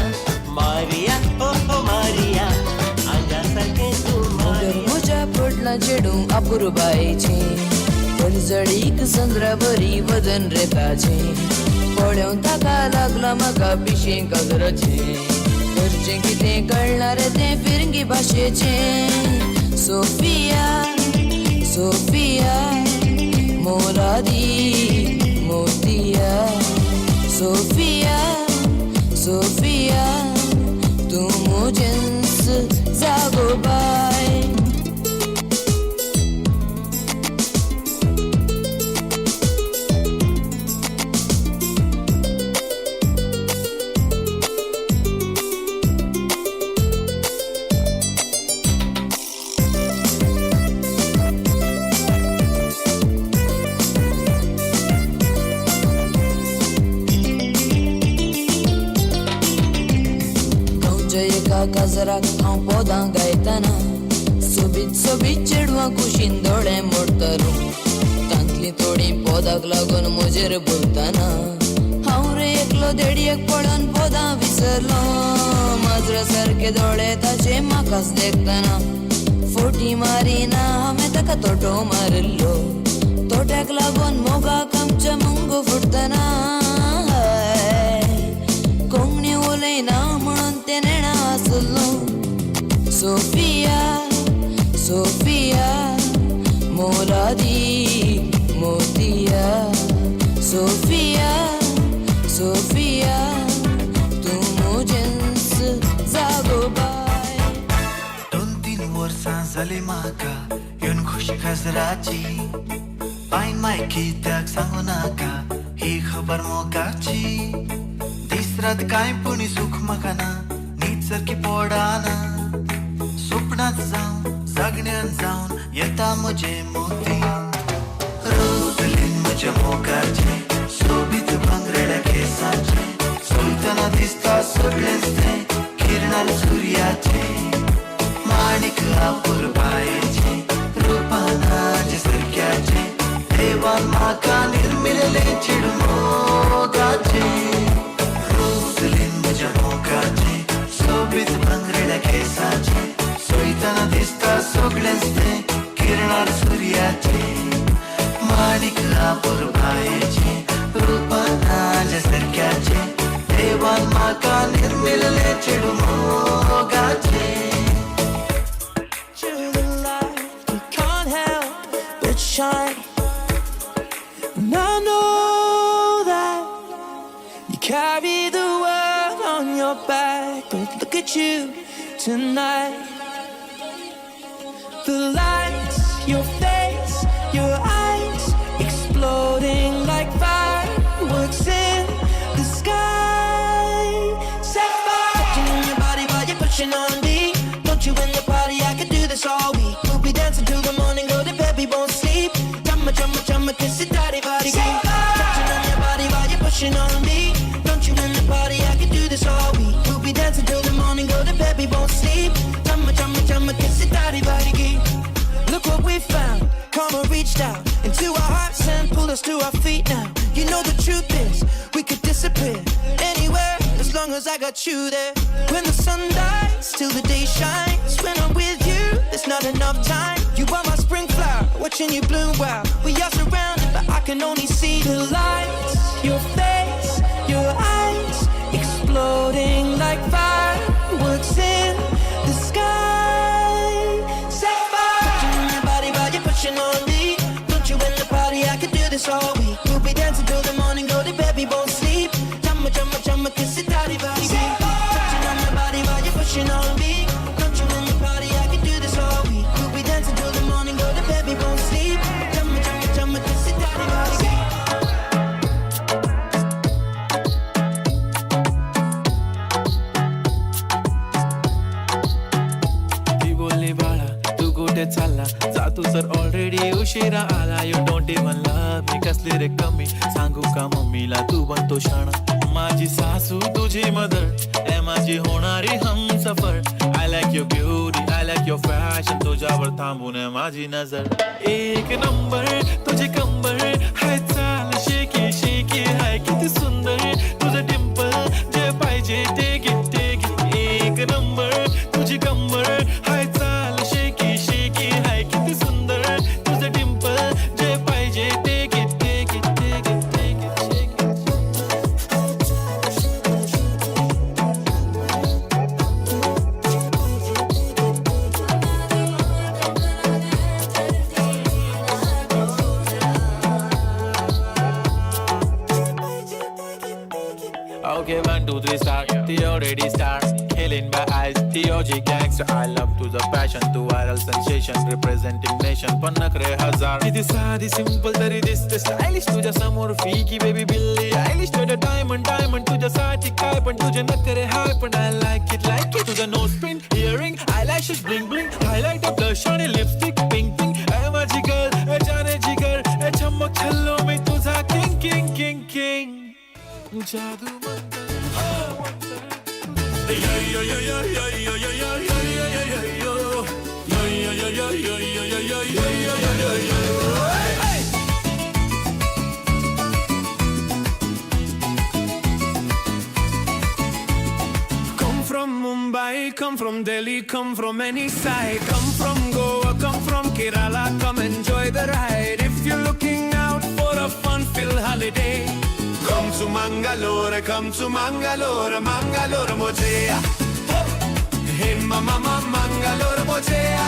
मारिया हो हो मारिया, आंजा सारकें तूं मारिया। म्हज्या पडलां चेडूं अपुरबायेचें, परजळीक चंद्रा बरी वजन रे ताचें, पळोवन ताका लागलां म्हाका पिशें काजराचें, करचें कितें कळना रे तें फिरंगी भाशेचें। सोफिया सोफिया मोलादी मोतिया, सोफिया सोफिया तूं म्हजेंच जागो बाय। गांवच्या एका काजराक हांव पदां गायतना, सोबीत सोबीत चेडवां गोरवां कुशीन दोळे मोडतालो. तांतली थोडीं पोदाक लागून म्हजेर बोलताना हांव रे एकलो देडयेक पळोवन पोदां विसरलो. माजरा सारके दोळे ताचे म्हाकाच देखतना फोटी मारिना हांवें ताका तोटो मारिल्लो. तोट्याक लागून मोगाक आमच्या मुंगो फुटतना कोंकणी उलयना म्हणून तें नेणा आसलो. सोफिया सोफिया मोलादी मोतिया, सोफिया सोफिया तूं म्हजेंच जागो बाय. 2-3 वर्सां जाली म्हाका येवन खुशी खजराची, पायन माय कित्याक सांगू नाका ही खबर मोगाची. दीस रात कांय पुणी सुख म्हाका ना, न्हीद सारकी पडना, सपनांत जावन जागण्यान जावन येता म्हजे मोती. रोजलीन म्हज्या मोगाचें सोबीत भांगरड्या केसाचें, चोयतना दिसता सगळेंच तें किरणाल सुर्याचें. माणिक अपुरबायेचें रुपानाचे सारक्याचें, देवान म्हाका निर्मिल्लें चेडूं मोगाचें. रोजलीन म्हज्या मोगाचें सोबीत भांगरड्या केसाचें, चोयतना दिसता सगळेंच तें किरणाल सुर्याचें. माणिक अपुरबायेचें रुपानाचे सारक्याचें, देवान म्हाका निर्मिल्लें चेडूं मोगाचें. Shine. And I know that you carry the world on your back, but look at you tonight. The lights, your face, your eyes exploding like fireworks in the sky. Set fire, touching on your body while you're pushing on me. Don't you in the party? I could do this all week. We'll be dancing till the morning, go to bed, we won't sleep. Chumma, chumma, chumma, kiss it, daddy, body. Touching on your body while you're pushing on me. Don't you in the party? I could do this all week. We'll be dancing till the morning, go to bed, we won't sleep. Chumma, chumma, chumma, kiss it, daddy, body. Look what we found. Karma reached out into our hearts and pulled us to our feet now. You know the truth is, we could disappear anywhere as long as I got you there. When the sun dies, till the day shines. When I'm with you, there's not enough time. You are my spring flower, watching you bloom wild. We are surrounded, but I can only see the lights, your face, your eyes exploding like fireworks in the sky. Set fire, touching on your body while you're pushing on me. Don't you in the party? I could do this all week. We'll be dancing till the morning, go to bed, we won't sleep. Chumma, chumma, chumma, kiss it, daddy, body. Touching on your body while you're pushing on me. Don't you in the party? I could do this all week. We'll be dancing till the morning, go to bed, we won't sleep. Chumma, chumma, chumma, kiss it, daddy, body. ती बोलली बाळा तू कुठे चालला, जा तू sir already उशिरा आला. You don't even love me, कसली रे कमी सांगू का मम्मीला, तू बनतो शाणा. माझी सासू तुझी मदर, ए माझी होणारी Humsafar. I like your beauty, I like your fashion, तुझ्यावर थांबून आहे माझी नजर. एक नंबर तुझी कंबर, हाय चाल शेकी शेकी, हाय किती सुंदर तुझं डिंपल, जे पाहिजे ते घे ते घे. एक नंबर तुझी कंबर, हाय चाल शेकी शेकी, हाय किती सुंदर तुझं डिंपल, जे पाहिजे ते घे ते घे ते घे ते घे शेकी. Okay, 1, 2, 3, start. The already start. Killing by eyes, the OG gangster. I love to the passion, to viral sensation, representing nation. पण नखरे हजार. किती साधी सिंपल तरी दिसते स्टायलिश, तुझ्या समोर फीकी बेबी बिल्ली आयलिश. तुझ्या डायमंड डायमंड तुझ्यासाठी काय पण, तुझे नखरे हाय पण I like it like it. तुझं nose pin, earring, eyelashes bling bling, highlight blush आणि लिपस्टिक पिंक पिंक. ए माझी गर्ल, ए जाने जिगर, ए चमक छल्लो मी तुझा किंग किंग किंग किंग. जादू मंत्र. come from Delhi, come from any side. Come from Goa, come from Kerala, come enjoy the ride. If you're looking out for a fun-filled holiday, come to Mangalore, come to Mangalore, Mangalore Mojea. Hey mama, Mangalore Mojea.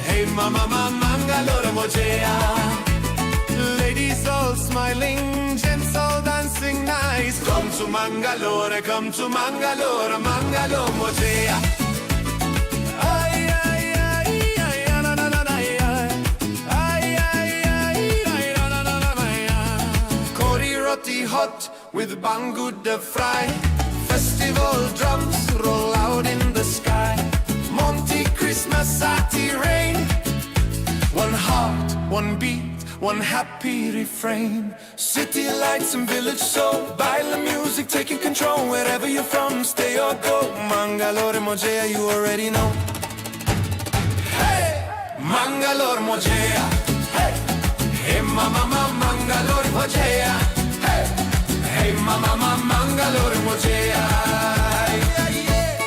Hey mama, Mangalore Mojea. Ladies all smiling, gents all dancing nice. Come to Mangalore, come to Mangalore, Mangalore Mojea. Ay, ay, ay, ay, na, na, na, na, ay. Ay, ay, ay, ay, na, na, na, na, ay. Kori roti hot with banguda fry. Festival drums roll out in the sky. Monty Christmas ati rain. One heart, one beat, one happy refrain. City lights and village soul, baila music taking control. Wherever you're from, stay or go. Mangalore Mojea, you already know. Hey! Mangalore Mojea. Hey! Hey mama, Mangalore Mojea. Hey! Hey mama, Mangalore Mojea. Yeah, yeah.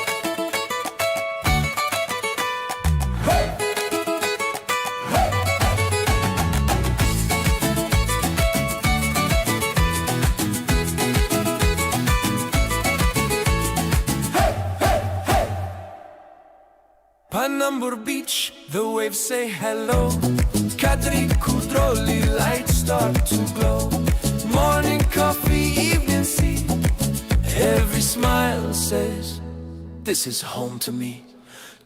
Hey! Panambur Beach, the waves say hello. Kadri Kudroli, lights start to glow. Morning coffee, evening sea. Every smile says, this is home to me.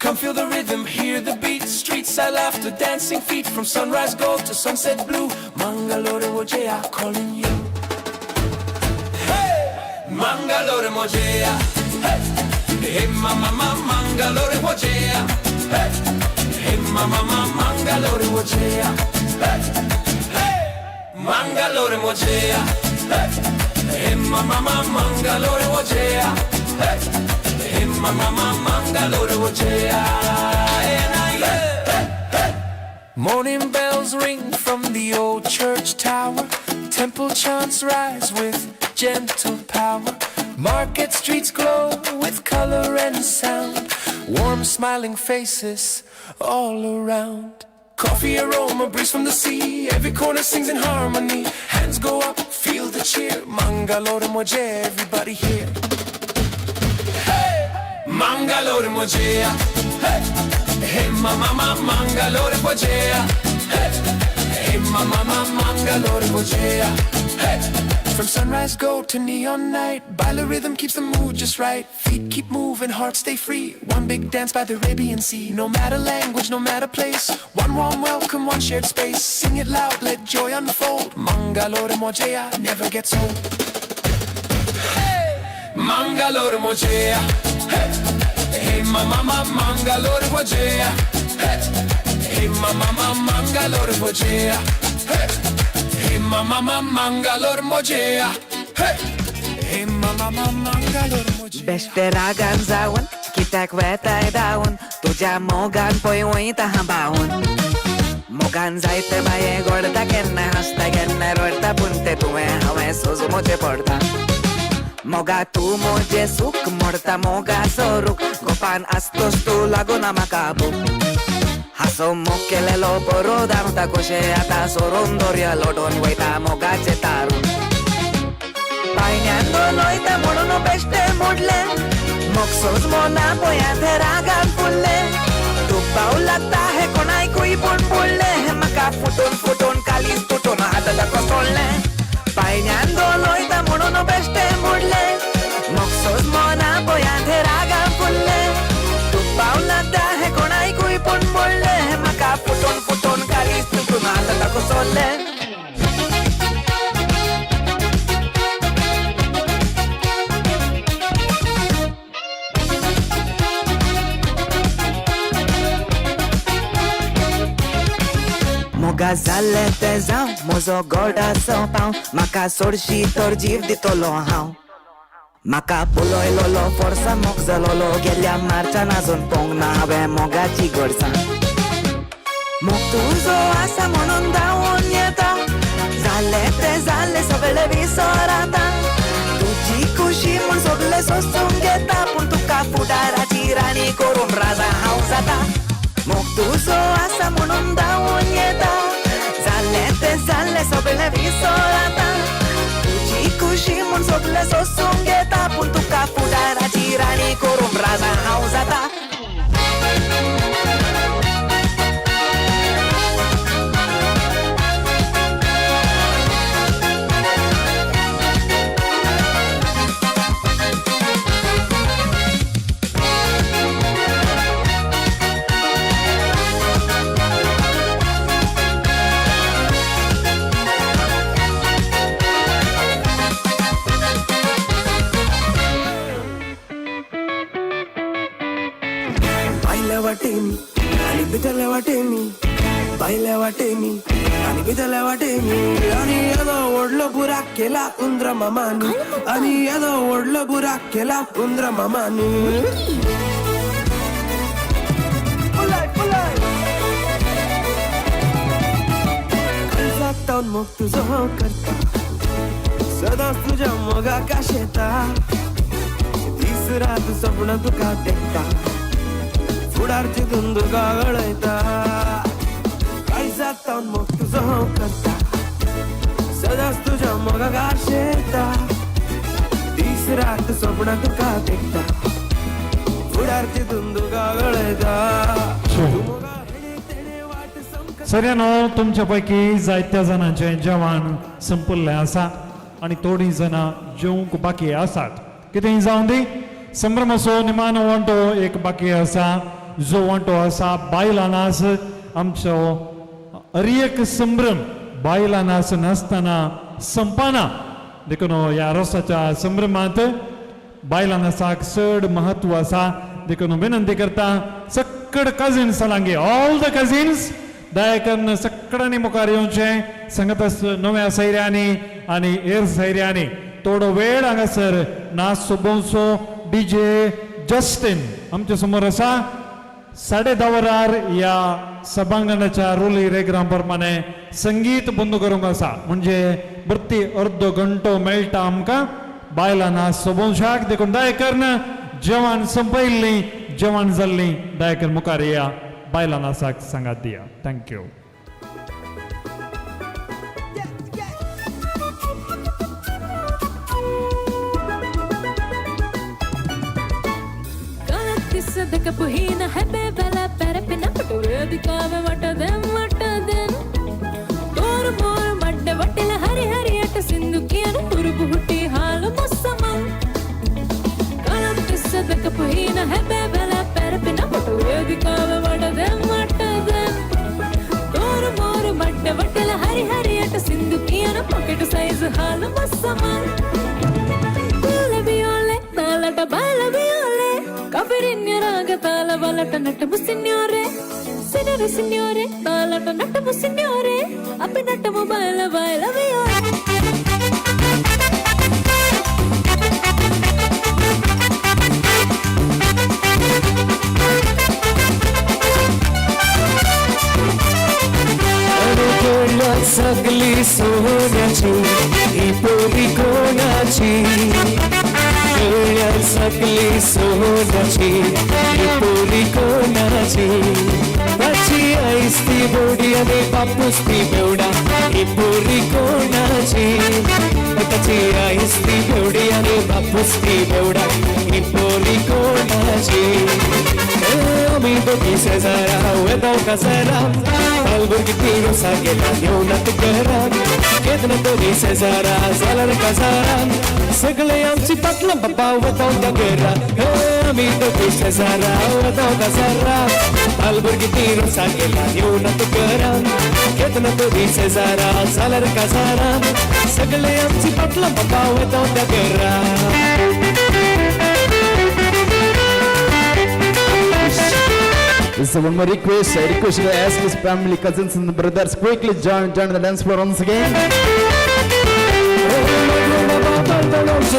Come feel the rhythm, hear the beat. Street side laughter, dancing feet. From sunrise gold to sunset blue. Mangalore Mojea calling you. Hey! Mangalore Mojea. Hey! Hey mama, Mangalore Mojea. Hey! Hey mama, Mangalore Mojea. Hey! Hey! Mangalore Mojea. Hey! Hey mama, Mangalore Mojea. Hey! Hey mama, Mangalore Mojea. Morning bells ring from the old church tower. Temple chants rise with gentle power. Market streets glow with color and sound. Warm smiling faces all around. Coffee aroma, breeze from the sea. Every corner sings in harmony. Hands go up, feel the cheer. Mangalore Mojea, everybody here. Hey! Mangalore Mojea. Hey! Hey mama, Mangalore Mojea. Hey! Hey mama, Mangalore Mojea. Hey! From sunrise gold to neon night, baila rhythm keeps the mood just right. Feet keep moving, hearts stay free. One big dance by the Arabian Sea. No matter language, no matter place. One warm welcome, one shared space. Sing it loud, let joy unfold. Mangalore Mojea never gets old. Hey! Mangalore Mojea. Hey! Hey mama, Mangalore Mojea. Hey! Hey mama, Mangalore Mojea. Hey! Hey mama, Mangalore Mojea. Hey! Hey mama, Mangalore Mojea. बेश्टे रागान जावन कित्याक वेताय धांवन तुज्या मोगान पळय वयता हांव बावन मोगान जायते बाये गोडता केन्ना हांसता केन्ना रडटा पूण तें तुवें हांवें सोजू मोजें पडटा मोगा तूं म्हजें सूख मोडता मोगाचो रूख गोपान आसतोच तूं लागूना म्हाका भूक हांसो मोग केलेलो बरो धांवता कशें आतां सोरोन दर्या लोटोन वयता मोगाचें तारून पायण्यान दोलयता म्हणून बेश्टें मोडलें मोग सोज मना पळयात रागान फुल्लें तूं पाव लागता हें कोणायकूय पूण पडलें म्हाका फुटून फुटून कालीज तुटून हात कोसळ्ळें पायण्यान दोलयता म्हणून बेश्टें मोडलें मोग सोज मना पळयात रागान फुल्लें तूं पाव लागता हें कोणायकूय पूण पडलें म्हाका फुटून फुटून कालीज तुटून हात कोसळ्ळें. मोगा जाल्लें तें जावं म्हजो गोडाचो पाव म्हाका सोडशी तर जीव दितलो हांव म्हाका पळयलोलो फोर्सा मोग जालोलो गेल्या मार्चान आजून पोंग ना हांवें मोगाची गरजां मोग तुजो आसा म्हणून धांवून येता जालें तें जालें सगळें विसर आतां तुजी खुशी म्हूण सगळें सगळें सोसूंक घेता पूण तुका फुडाराची राणी करून राजा हांव जाता मोग तुजो आसा म्हणून धांवून येता जाल्लें तें जाल्लें सगळें विसर आतां तुजी खुशी म्हूण सगळें सोसूंक घेता पूण तुका फुडाराची राणी करून राजा हांव जाता. भायल्या वाटेनी आनी भितरल्या वाटेनी, भायल्या वाटेनी आनी भितरल्या वाटेनी, आनी येदो व्हडलो बुराक केला उंदरा मामानी, आनी येदो व्हडलो बुराक केला उंदरा मामानी. काळजांत मोग तुजो हांव करता, सदांच तुज्या मोगाक आशेता, दीस रात सपनां तुका देखता, फुडार चिंतून तुका गळयता. काळजांत मोग तुजो हांव करता, सदांच तुज्या मोगाक आशेता, दीस रात सपनां तुका देखता, फुडार चिंतून तुका गळयता. सऱ्यानो तुमच्या पैकी जायत्या जाणांचें जेवण संपल्लें आसा आनी थोडीं जाणां जेवंक बाकी आसात. कितेंय जावं दी, संभ्रमाचो निमाणो वांटो एक बाकी आसा, जो वांटो आसा बायलां नाच. आमचो हर एक संभ्रम बायलां नाच नासतना संपना, देखून ह्या रोसाच्या संभ्रमांत बायलां नाचाक चड म्हत्व आसा. देखून विनंती करता सकड कजिन्स लागीं, ऑल the cousins, दया करून सगळ्यांनी मुखार येवचें. सांगत नव्या सैऱ्यांनी आनी हेर सैऱ्यांनी थोडो वेळ हांगासर नाच सोबोवचो. डीजे जस्टीन आमच्या समोर आसा. 10:30 वरार ह्या सभांगणाच्या रुली रेग्रां प्रमाणे संगीत बंद करूंक आसा, म्हणजे भरती अर्दो घंटो मेळटा आमकां बायलां नाच सोबोवच्याक. देखून दया करून जेवण संपयल्लीं, जेवण जाल्लीं दया करून मुखार या, बायलां नाचाक सांगात दिया. Thank you. Puhina hebe bela perepina patuvedikave vataden vataden toru moru madde vattila hari hari atta sindhu kiyana purubu hutti halu musamman kalattisadaka puhina hebe bela perepina patuvedikave vataden vataden toru moru madde vattila hari hari atta sindhu kiyana pocket size halu musamman balabiole talata balabiole Kafirinha raga tala balata nattamu signore, signore signore, talata nattamu signore, api nattamu baila baila viore. सगळी सोन्याची ही पोरी कोणाची, सगळी सोन्याची ही पोरी कोणाची, ताची ice ती बोडी आनी बापूस ती बेवडा ही पोरी कोणाची, ताची आईस ती बेवडी आनी बापूस ती बेवडा ही पोरी कोणाची. आमी दोगी शेजारा वेदाव काजारा, बालभुरगीं ती रोसा गेला येवना तूं घरा, केन्ना तरी शेजारा जाल्यार काजारा, सगळे आमची पाटलां बाबा वताव त्या घरा. आमी दोगी शेजारा वताव काजारा, बालभुरगीं ती रोसा गेला येवना तूं घरा, केन्ना तरी शेजारा जाल्यार काजारा, सगळे आमची पाटलां बाबा वताव त्या घरा. This is one more request. I request you to ask his family, cousins and brothers quickly join the dance floor once again.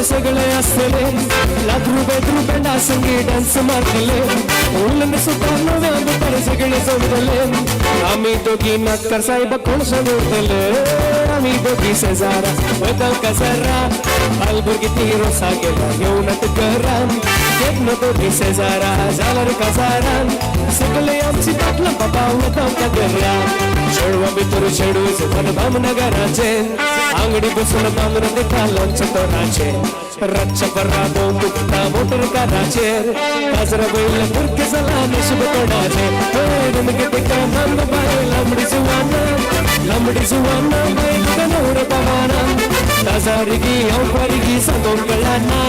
सगळे असले लादरू बेदरू बँडा संगी डान्स मारतले, उलन सुद्धा नव्या भितर सगळे जोडतले, आमी दोगी नाटकार साहेब कोण सांगतले, आमी दोगी शेजारा वता काजारा बाल भुरगीं ती रोसा गेल्या येवनात घरान केन्ना दोगी शेजारा जाल्यार काजारान सगळे आमची बाटलां बाबा वता घरा चेडवा भितर चेडू जवन बामनगराचेर आंगडी बसून बामन दिता लोणचें तोराचेर रातच्या परा बोंब फुट्टा मोटर काराचेर काजरा वयले भुरगें जालां नशीब तोंडाचेर हय दिका बांद बाय लांबडी जुवाना लांबडी जुवाना बाय तुका नवरो पावाना काजारिगी हांव फारिगी सांगोंक कळना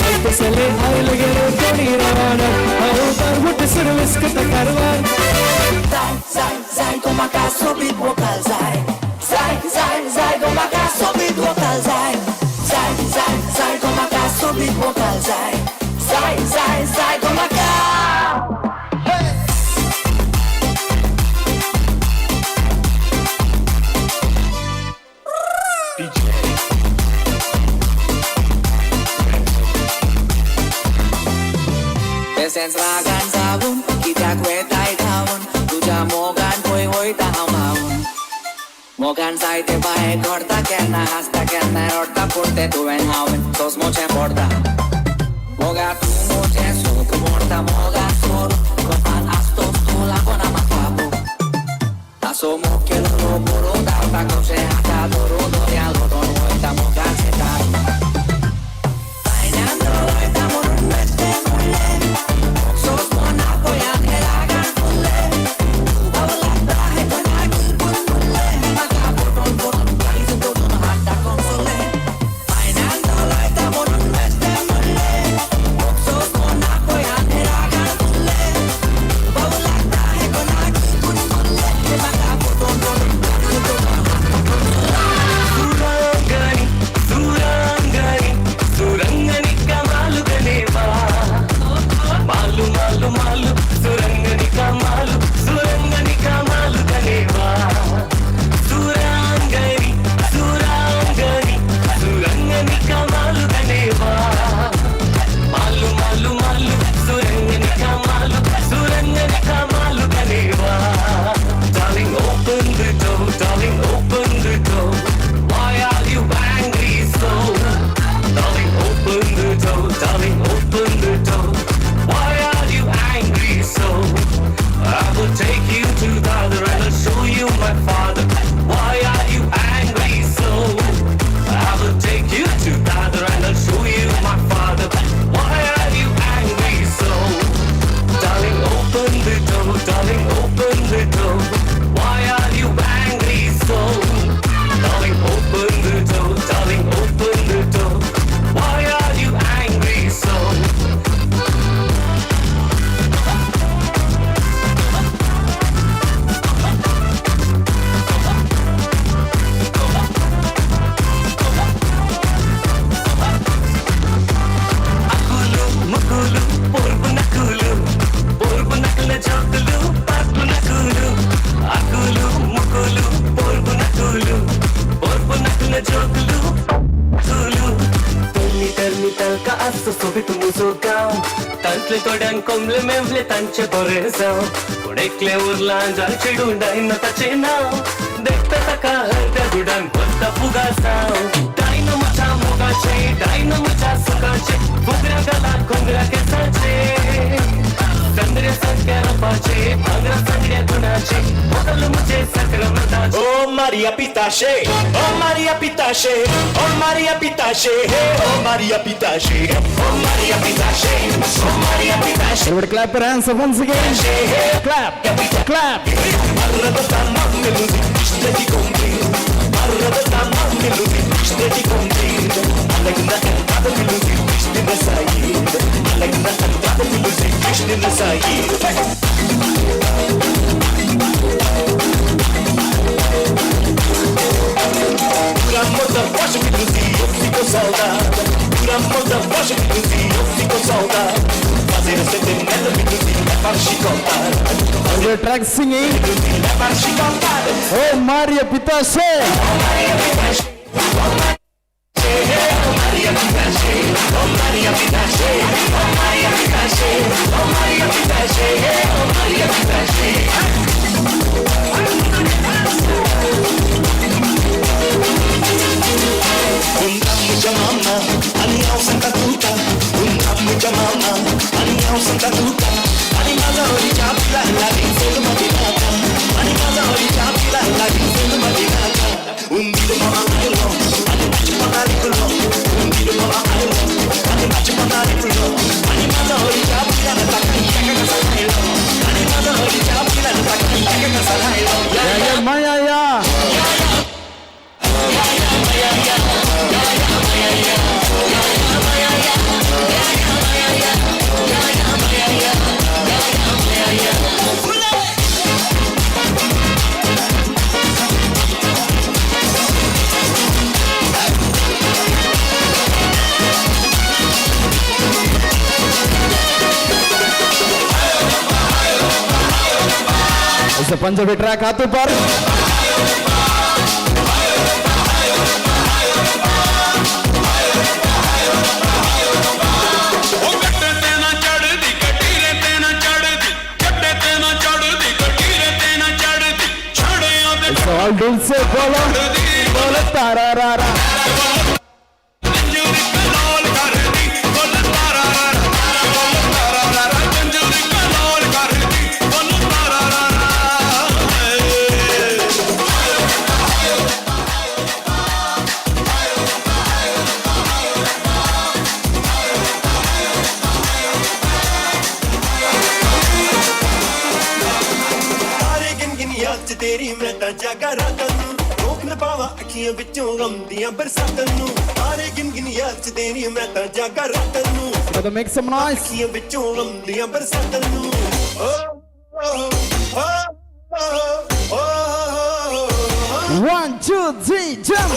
सांगता सले आयले गेले कोणी रावना हांव बारबूट सर्वीस करता कारवार जाय जाय जाय गो म्हाका सोबीत वोकल जाय जाय जाय जाय गो म्हाका सोबीत वोकल जाय जाय जाय जाय गो म्हाका सोबीत वोकल जाय जाय जाय जाय गो म्हाका. तशेंच रागान जावन कित्याक वेताय धांवन तुज्या मोगान खंय वयता हांव मावन मोगान जायते बाये घडता केन्ना हांसता केन्ना रडटा पूण तें तुवें हांवें सोसमोचें पडटा मोगा तूं म्हजें सूख मोडटा मोगा सोर कपाल आसतोच तूं लागना म्हाका भूक तासो मोग केलो बरो धांवता कशें हाता धरून दर्या लोटून वयता मोगाचें दार Everybody clap your hands once again. Clap, clap. Track singing. Oh Maria Pitache. Oh Maria Pitache. Oh Maria Pitache. Oh Maria Pitache. Oh Maria Pitache. Oh Maria Pitache. Oh Maria Pitache. Punjabi track हाथ ऊपर। All दिल से बोलो बोलो तारा रा रा। तेरी मैं तां जागा रातां नूं रोक न पावां अखियां विचों गम दियां बरसातां नूं तारे गिन गिन याद च तेरी मैं तां जागा रातां नूं Gotta make some noise. अखियां विचों गम दियां बरसातां नूं ओ ओ ओ ओ 1 2 3 jump.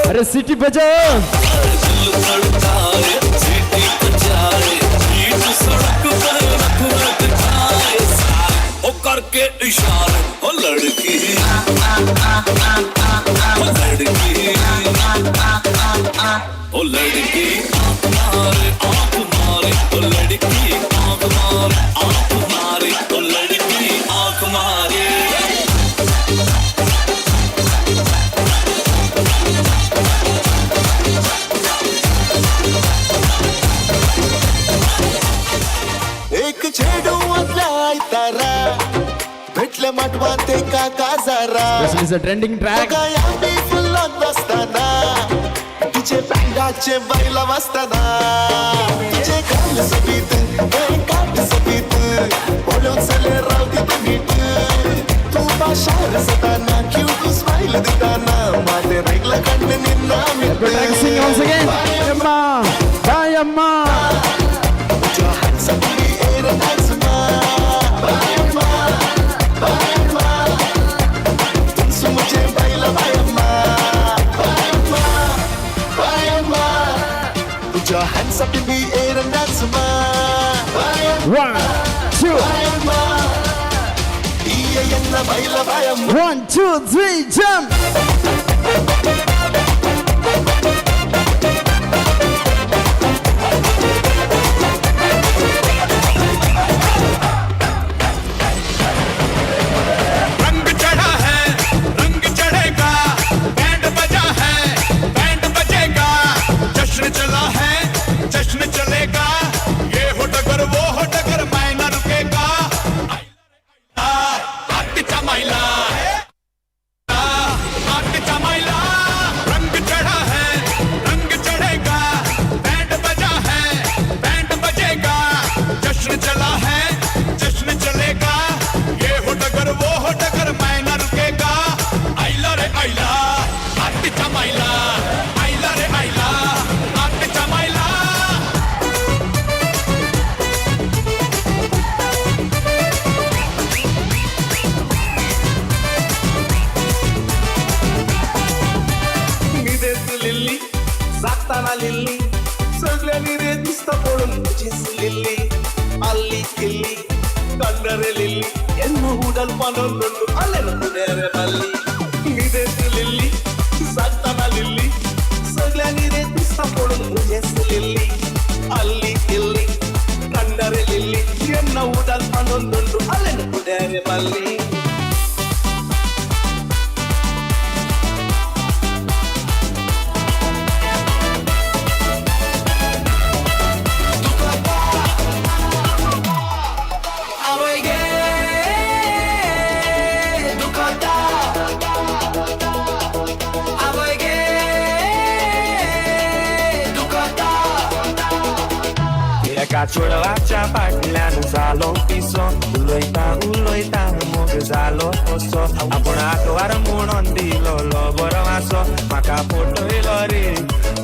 अरे सिटी बजाओ। करके इशारे ओ लड़की ओ लड़की ओ लड़की आँख मारे ओ लड़की आँख मारे ओ लड़की आँख मारे। एक छेडू तारा भेटले माटवाते काका जरा. This is a trending track. मी फुल्लात बसताना तिचे पँडाचे बैला वाजताना तिचे काल सबीत काट सबीत बोलून चले रावती तू नीट तू भाषा रसताना क्यूट स्माइल दिताना माते रेगला कंड निन्ना मिट. Sing once again. अम्मा बाय अम्मा. Put your hands up in the air and dance, ma. 1 2 1 2 3 jump. रंग चढ़ा है रंग चढ़ेगा बैंड बजा है बैंड बजेगा जश्न चला है जश्न चलेगा ये हो डगर वो हो डगर मैं न रुकेगा आतिचा मैला मुझे लिल्ली ಅಲ್ಲಿ ಇಲ್ಲಿ ಕಂಡರೆ ಲಿಲ್ಲಿ ಎನ್ನು ಉಡಲ್ ಪನೊಂದುಂಡು ಅಲ್ಲೆನು ಕುದೇರೆ ಬಲ್ಲಿ ನಿದೆ ಲಿಲ್ಲಿ ಸಾಕ್ತಾನ ಲಿಲ್ಲಿ ಸಗ್ಲ್ಯಾಂಗಿರೆ ದಿಸ್ತ ಪೊಡೊಂದು ಮುಜೆ ಲಿಲ್ಲಿ ಅಲ್ಲಿ ಇಲ್ಲಿ ಕಂಡರೆ ಲಿಲ್ಲಿ ಎನ್ನ ಉಡಲ್ ಪನೊಂದುಂಡು ಅಲ್ಲೆನು ಕುದೇರೆ ಬಲ್ಲಿ. एका चेडवाच्या फाटल्यान जालो पिसो, उलयता उलयता मोग जालो असो, आपूण आंकवार म्हणून दिलो बरो आसो, म्हाका फटयलो रे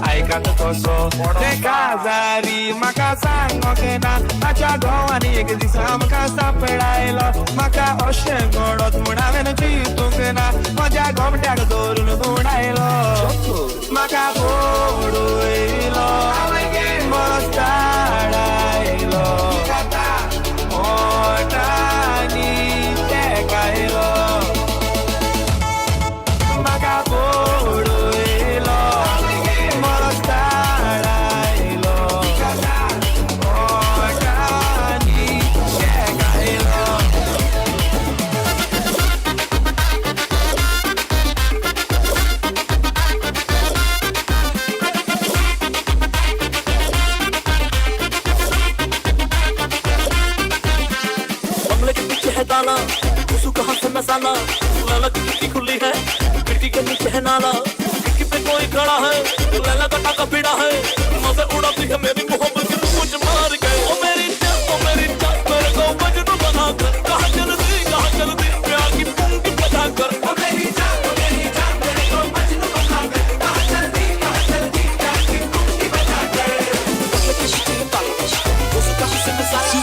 आयकात कसो. ते काजारी म्हाका सांगोंक ना, ताच्या घोवान एक दीस आमकां सापडायलो, म्हाका अशें घडत म्हूण हांवें चिंतूंक ना, म्हज्या गोमट्याक धरून धुंवडायलो, म्हाका फोडयलो बरो आयलो मोटानी तेकायलो, म्हाका फोडयलो बरो आयलो मोटानी तेकायलो. ताला उसू कहाँ से मसाला, लैला की खिड़की खुली है, खिड़की के नीचे है नाला, खिड़की पे कोई खड़ा है, लैला का टाका पीड़ा है, मजे उड़ाती है मेरी मोहब्बत की तू मुझे मार गए। ओ मेरी जान, ओ मेरी जान, मेरे को मजनू बना कर, कहाँ चल दी प्यार की पूंगी बजा कर। ओ मेरी जान, ओ मेरी जान, मेरे को मजनू बना कर, कहाँ चल दी प्यार की पूंगी बजा कर। उसू कहाँ से masala,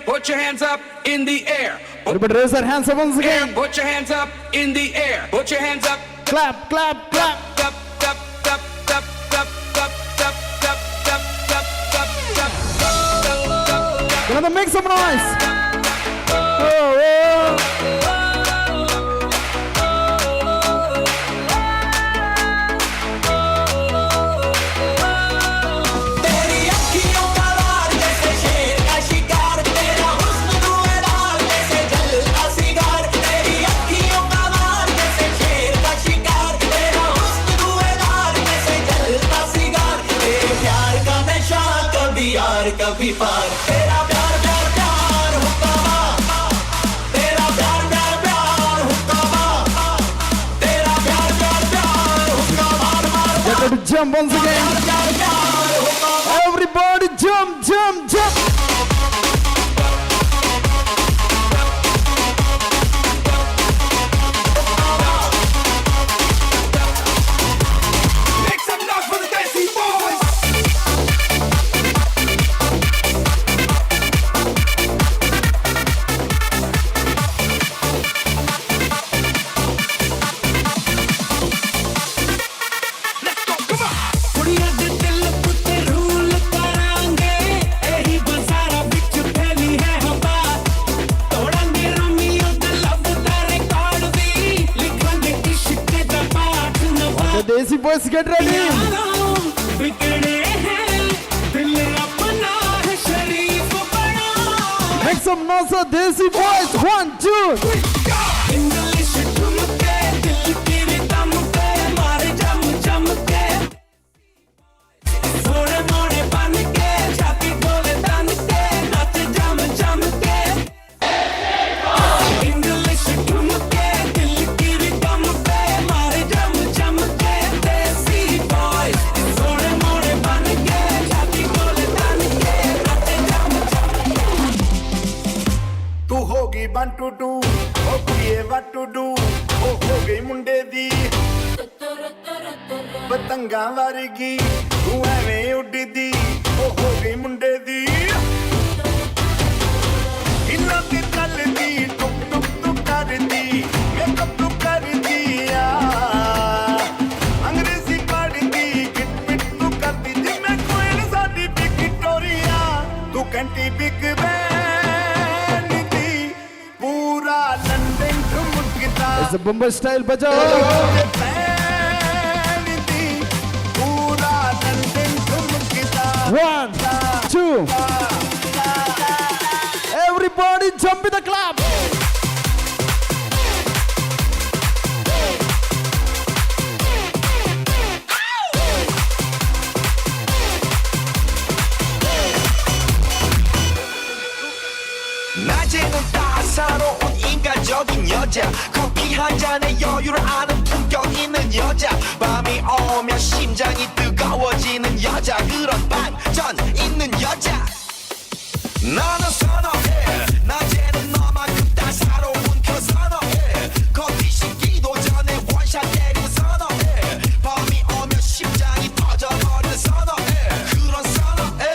Put your hands up in the air. Everybody raise their hands up once again. Put your hands up in the air. Put your hands up. Clap, clap, clap. Clap, clap, clap, clap, clap, clap, clap, clap, clap, clap, clap, clap, clap. Gonna make some noise. Oh, oh. कभी पार तेरा प्यार प्यार प्यार हुक्कामा, तेरा प्यार प्यार प्यार हुक्कामा, तेरा प्यार प्यार प्यार हुक्कामा. Get ready to jump once again. Everybody jump, jump, jump. Make some noise for the Desi Boys. What do you do? boys, get ready. Make some noise, Desi boys. 1, 2, 3. ਤੂੰ ਹੋ ਗਈ 1 2 2 ਉਹ ਕੁੜੀਏ what to do ਉਹ ਹੋ ਗਈ ਮੁੰਡੇ ਦੀ ਪਤੰਗਾਂ ਵਰਗੀ ਤੂੰ ਐਵੇਂ ਉੱਡਦੀ ਉਹ ਹੋ ਗਈ ਮੁੰਡੇ ਦੀ ਹਿੱਲਾਂ ਤੇ ਚੱਲਦੀ ਟੁਕ ਟੁਕ ਟੁਕ ਕਰਦੀ ਮੇਕਅਪ ਤੂੰ ਕਰਦੀ ਆ ਅੰਗਰੇਜ਼ੀ ਪੜ੍ਹਦੀ ਕਿਟ ਪਿਟ ਤੂੰ ਕਰਦੀ ਜਿਵੇਂ ਕੋਇਲ ਸਾਡੀ ਵਿਕਟੋਰੀਆ ਤੂੰ ਘੰਟੀ ਬਿਗ ਬੈਨ ਦੀ ਪੂਰਾ ਲੰਡਨ ਠੁਮਕਦਾ It's a Bombay style bajao. ਪੂਰਾ ਲੰਡਨ ਠੁਮਕਦਾ 1, 2. Everybody jump in the club. 낮에는 따사로운 인간적인 여자 커피 한 잔에 여유를 아는 품격 있는 여자 밤이 오면 심장이 뜨거워지는 여자 그런 반전 있는 여자 나는 선어해 낮에는 너만큼 따사로운 그 선어해 커피 식기도 전에 원샷 때리는 선어해 밤이 오면 심장이 터져버리는 선어해 그런 선어해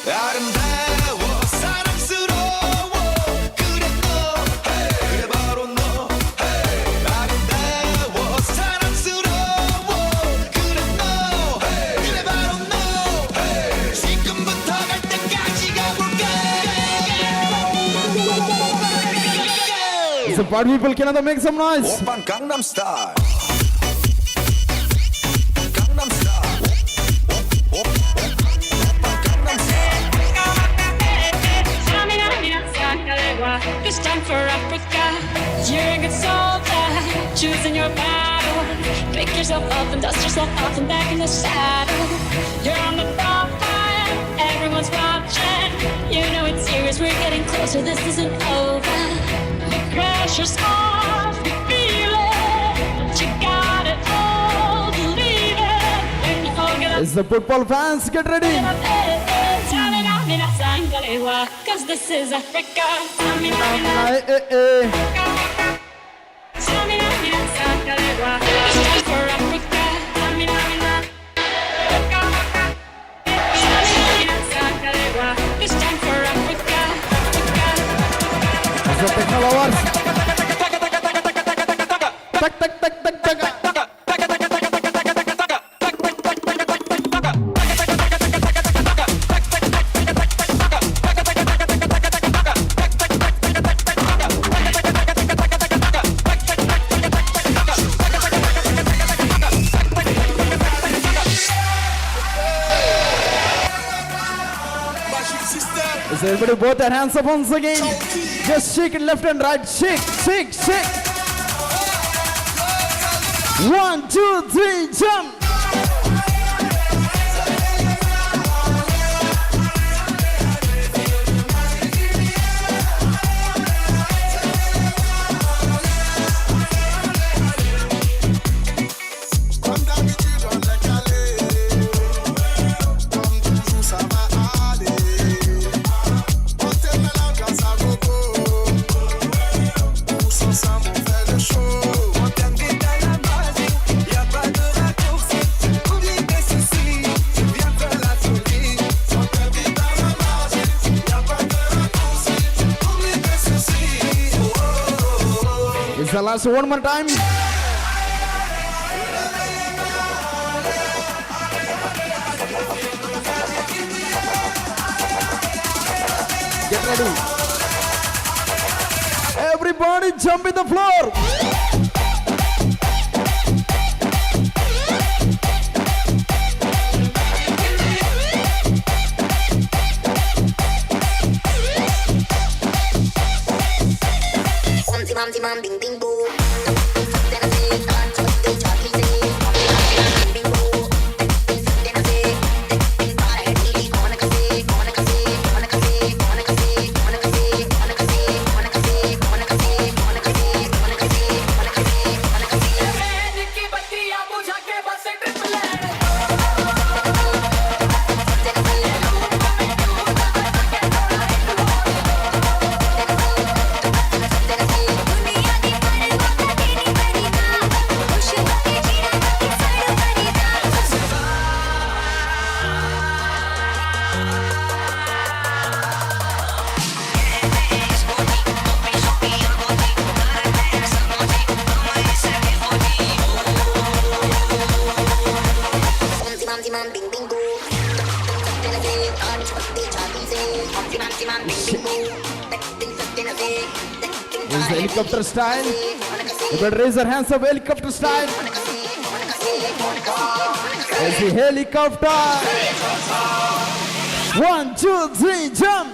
아름다워 사랑스러워 그래 너 그래 바로 너 아름다워 사랑스러워 그래 너 그래 바로 너 지금부터 갈 때까지 가볼게. So party people, can I make some noise? 오빤 강남스타일 강남스타일 This time for Africa. You're a good soldier, choosing your battle. Pick yourself up and dust yourself off and back in the saddle. You're on the front line, everyone's watching. You know it's serious, we're getting closer, this isn't over. The pressure's off, you feel it. But you got it all, believe it. When you forget It's the football fans, get ready. Cause this is Africa. Eh, eh, eh. It's time for Africa. It's time for Africa. It's the techno lovers. Tak, tak, tak, tak, tak. Is everybody both their hands up once again? Just shake it left and right. Shake, shake, shake. 1, 2, 3, jump. Comme d'habitude, on est calé. Comme toujours, ça va aller. On te met l'ambiance à gogo. Tous ensemble, on fait le show. On t'invite à la magie, y a pas de raccourci. Oublie tes soucis, tu viens faire la folie. On t'invite à la magie, y a pas de raccourci. Oublie tes soucis. Oh, oh, oh. It's the last one more time. Get ready. Everybody jump in the floor. This is the helicopter style. You better raise your hands up, helicopter style. It's the helicopter. 1, 2, 3, jump.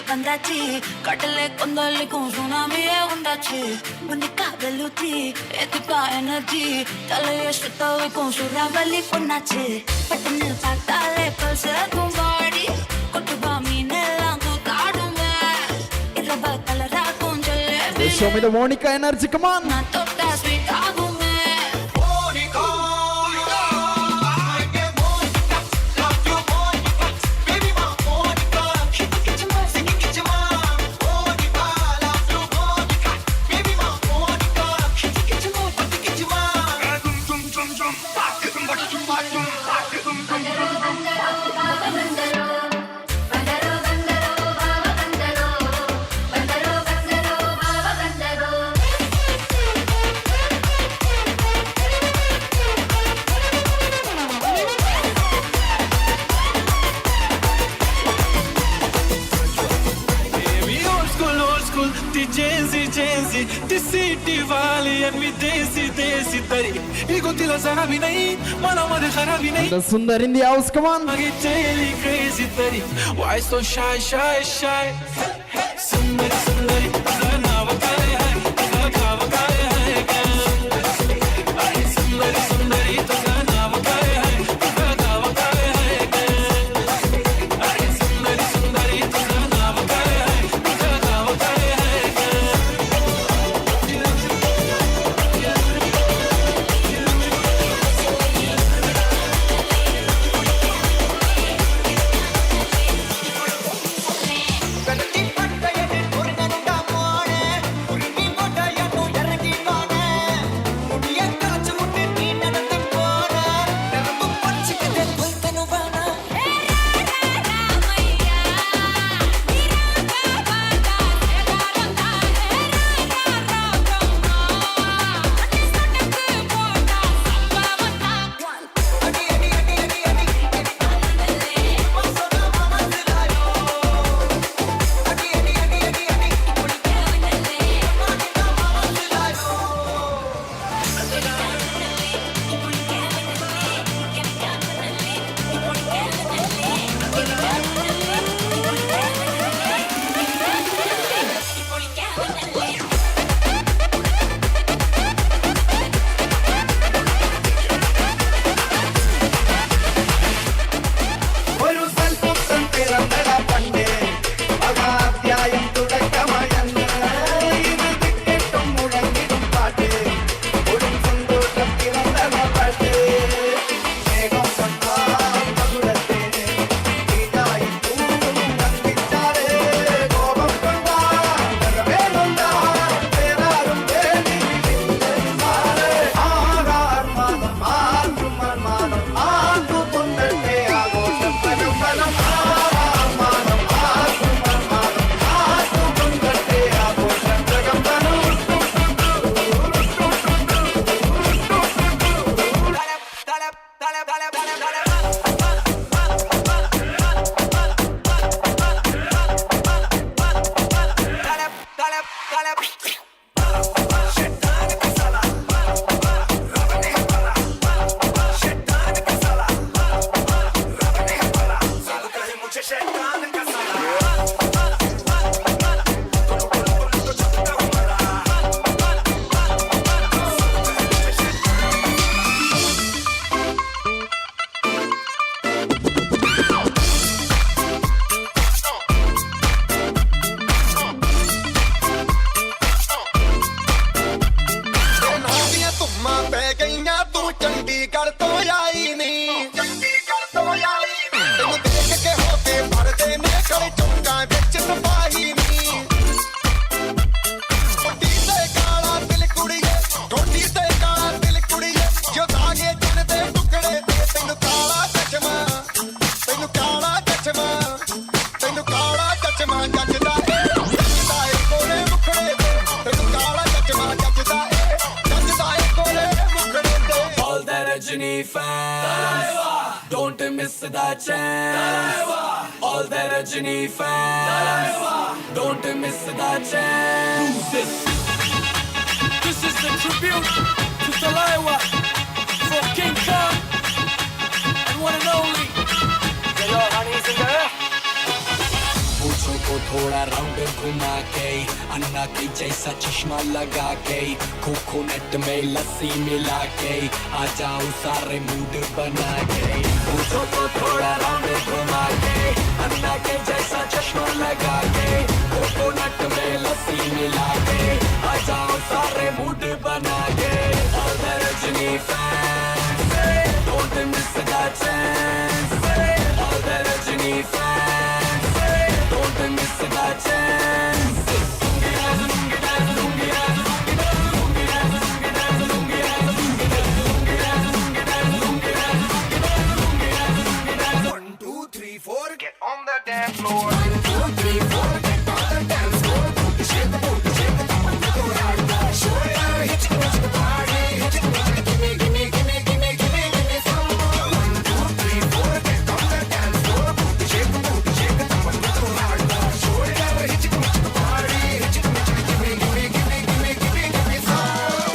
வந்தாச்சு கடலே கொந்தளிக்கும் சுனாமியே வந்தாச்சு முனிக்கா வெளுச்சி எதுக்கா energy தலைய சுத்த வைக்கும் சுறாவலி பொண்ணாச்சு பட்டுன்னு பார்த்தாலே பல்சக்கும் பாடி கொட்டுபா மீனெல்லாம் கூத்தாடுங்க இரவா கலராக்கும் ஜல்லேபி. Show me the Monica energy, come on. நான் தொட்டா ஸ்வீட் ஆகுமே. The Sundar in the house, come on. Crazy tari. Why so shy, shy, shy? Sundari, Sundari, नाव काय है, गाव काय है? सुंदरी, सुंदरी, तुझं नाव काय है, तुझं गाव काय है? सुंदरी, सुंदरी, तुझं नाव काय है, तुझं गाव काय है? Thank you. ਜੱਜਦਾ ਏ, ਜੱਜਦਾ ਏ ਗੋਰੇ ਮੁਖੜੇ ਤੇ, ਤੈਨੂੰ ਕਾਲਾ ਚਸ਼ਮਾ ਜੱਜਦਾ ਏ, ਜੱਜਦਾ ਏ ਗੋਰੇ ਮੁਖੜੇ ਤੇ। All the Rajini fans, don't miss the chance. All the Rajini fans, don't miss the chance. This, this is the tribute to Talaiwa for King Kong and one and only. Yo, Honey Singer. मूछों को थोड़ा round घुमा K, अन्ना K जैसा चश्मा लगा K, coconut में लस्सी मिला K, आ जाओ सारे mood बना K. मूछों को थोड़ा राउंड घुमा के, अन्ना के जैसा चश्मा लगा के, कोकोनट में लस्सी मिला के, आ जाओ सारे मूड बना K. All the Rajini fans, don't miss the chance. All the Rajini fans, don't miss the chance. One, two, three, four, get on the dance floor. 1, 2, 3, 4, get on the dance floor. Shake the booty, shake the booty, go hard. Shoulder, hitch, hitch the party, hitch, hitch, gimme, gimme, gimme, gimme, gimme, gimme some more. 1, 2, 3, 4, get on the dance floor. Booty, shake the booty, shake the booty, go hard. Shoulder, hitch, hitch the party, hitch, hitch, gimme, gimme, gimme, gimme, gimme, gimme some more.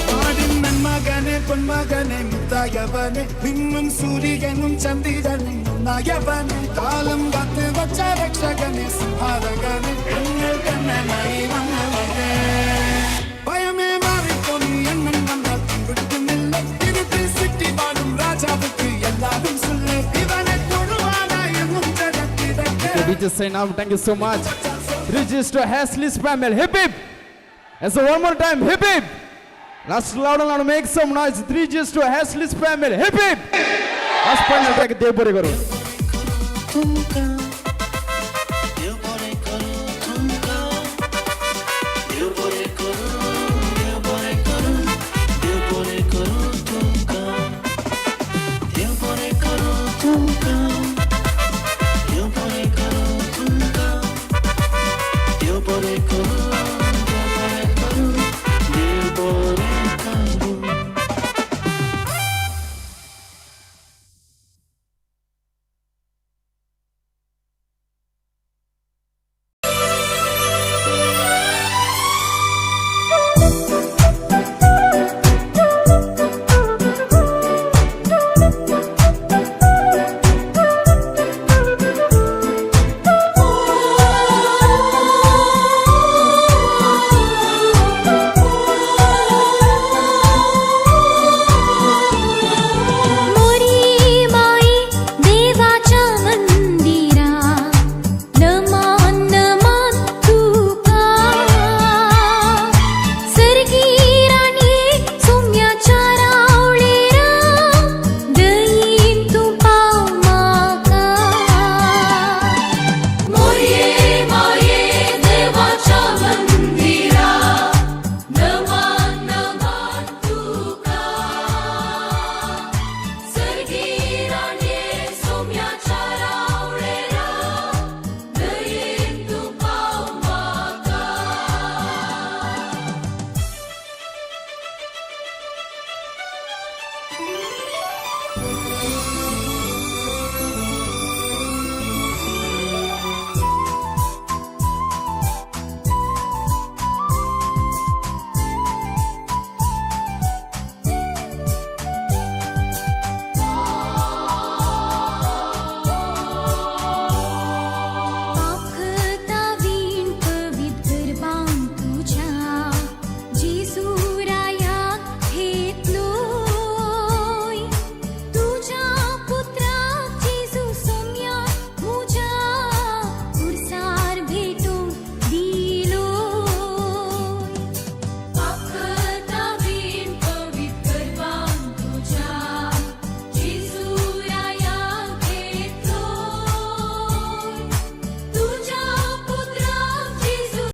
നാടിൻ നന്മകനെ പൊന്മകനെ മുത്തായവനെ നിന്നും സൂര്യനും ചന്ദ്രനും ഒന്നായവനെ കാലം കാത്ത് വച്ച രക്ഷകനെ സംഹാരകനെ എങ്ങൾ കണ്ണനായി വന്നവനെ ഭയമേ മാറിപ്പോനി എണ്ണൻ വന്നാൽ പിടിക്കുന്നില്ല ഇരുട്ടിൽ സിറ്റി വാഴും രാജാവുക്ക് എല്ലാവരും சொல்லு ഇവനെ തൊഴുവാനായി എന്നും ജഗത്തിടക്ക്. Okay, DJ sign out. Thank you so much. Register Hasley's family. Hip hip. And so one more time, hip hip. Last loud and loud, make some noise. 3 G's to Hasley's family. Hip hip. Last final track, Devpuri Garu. ठुमका.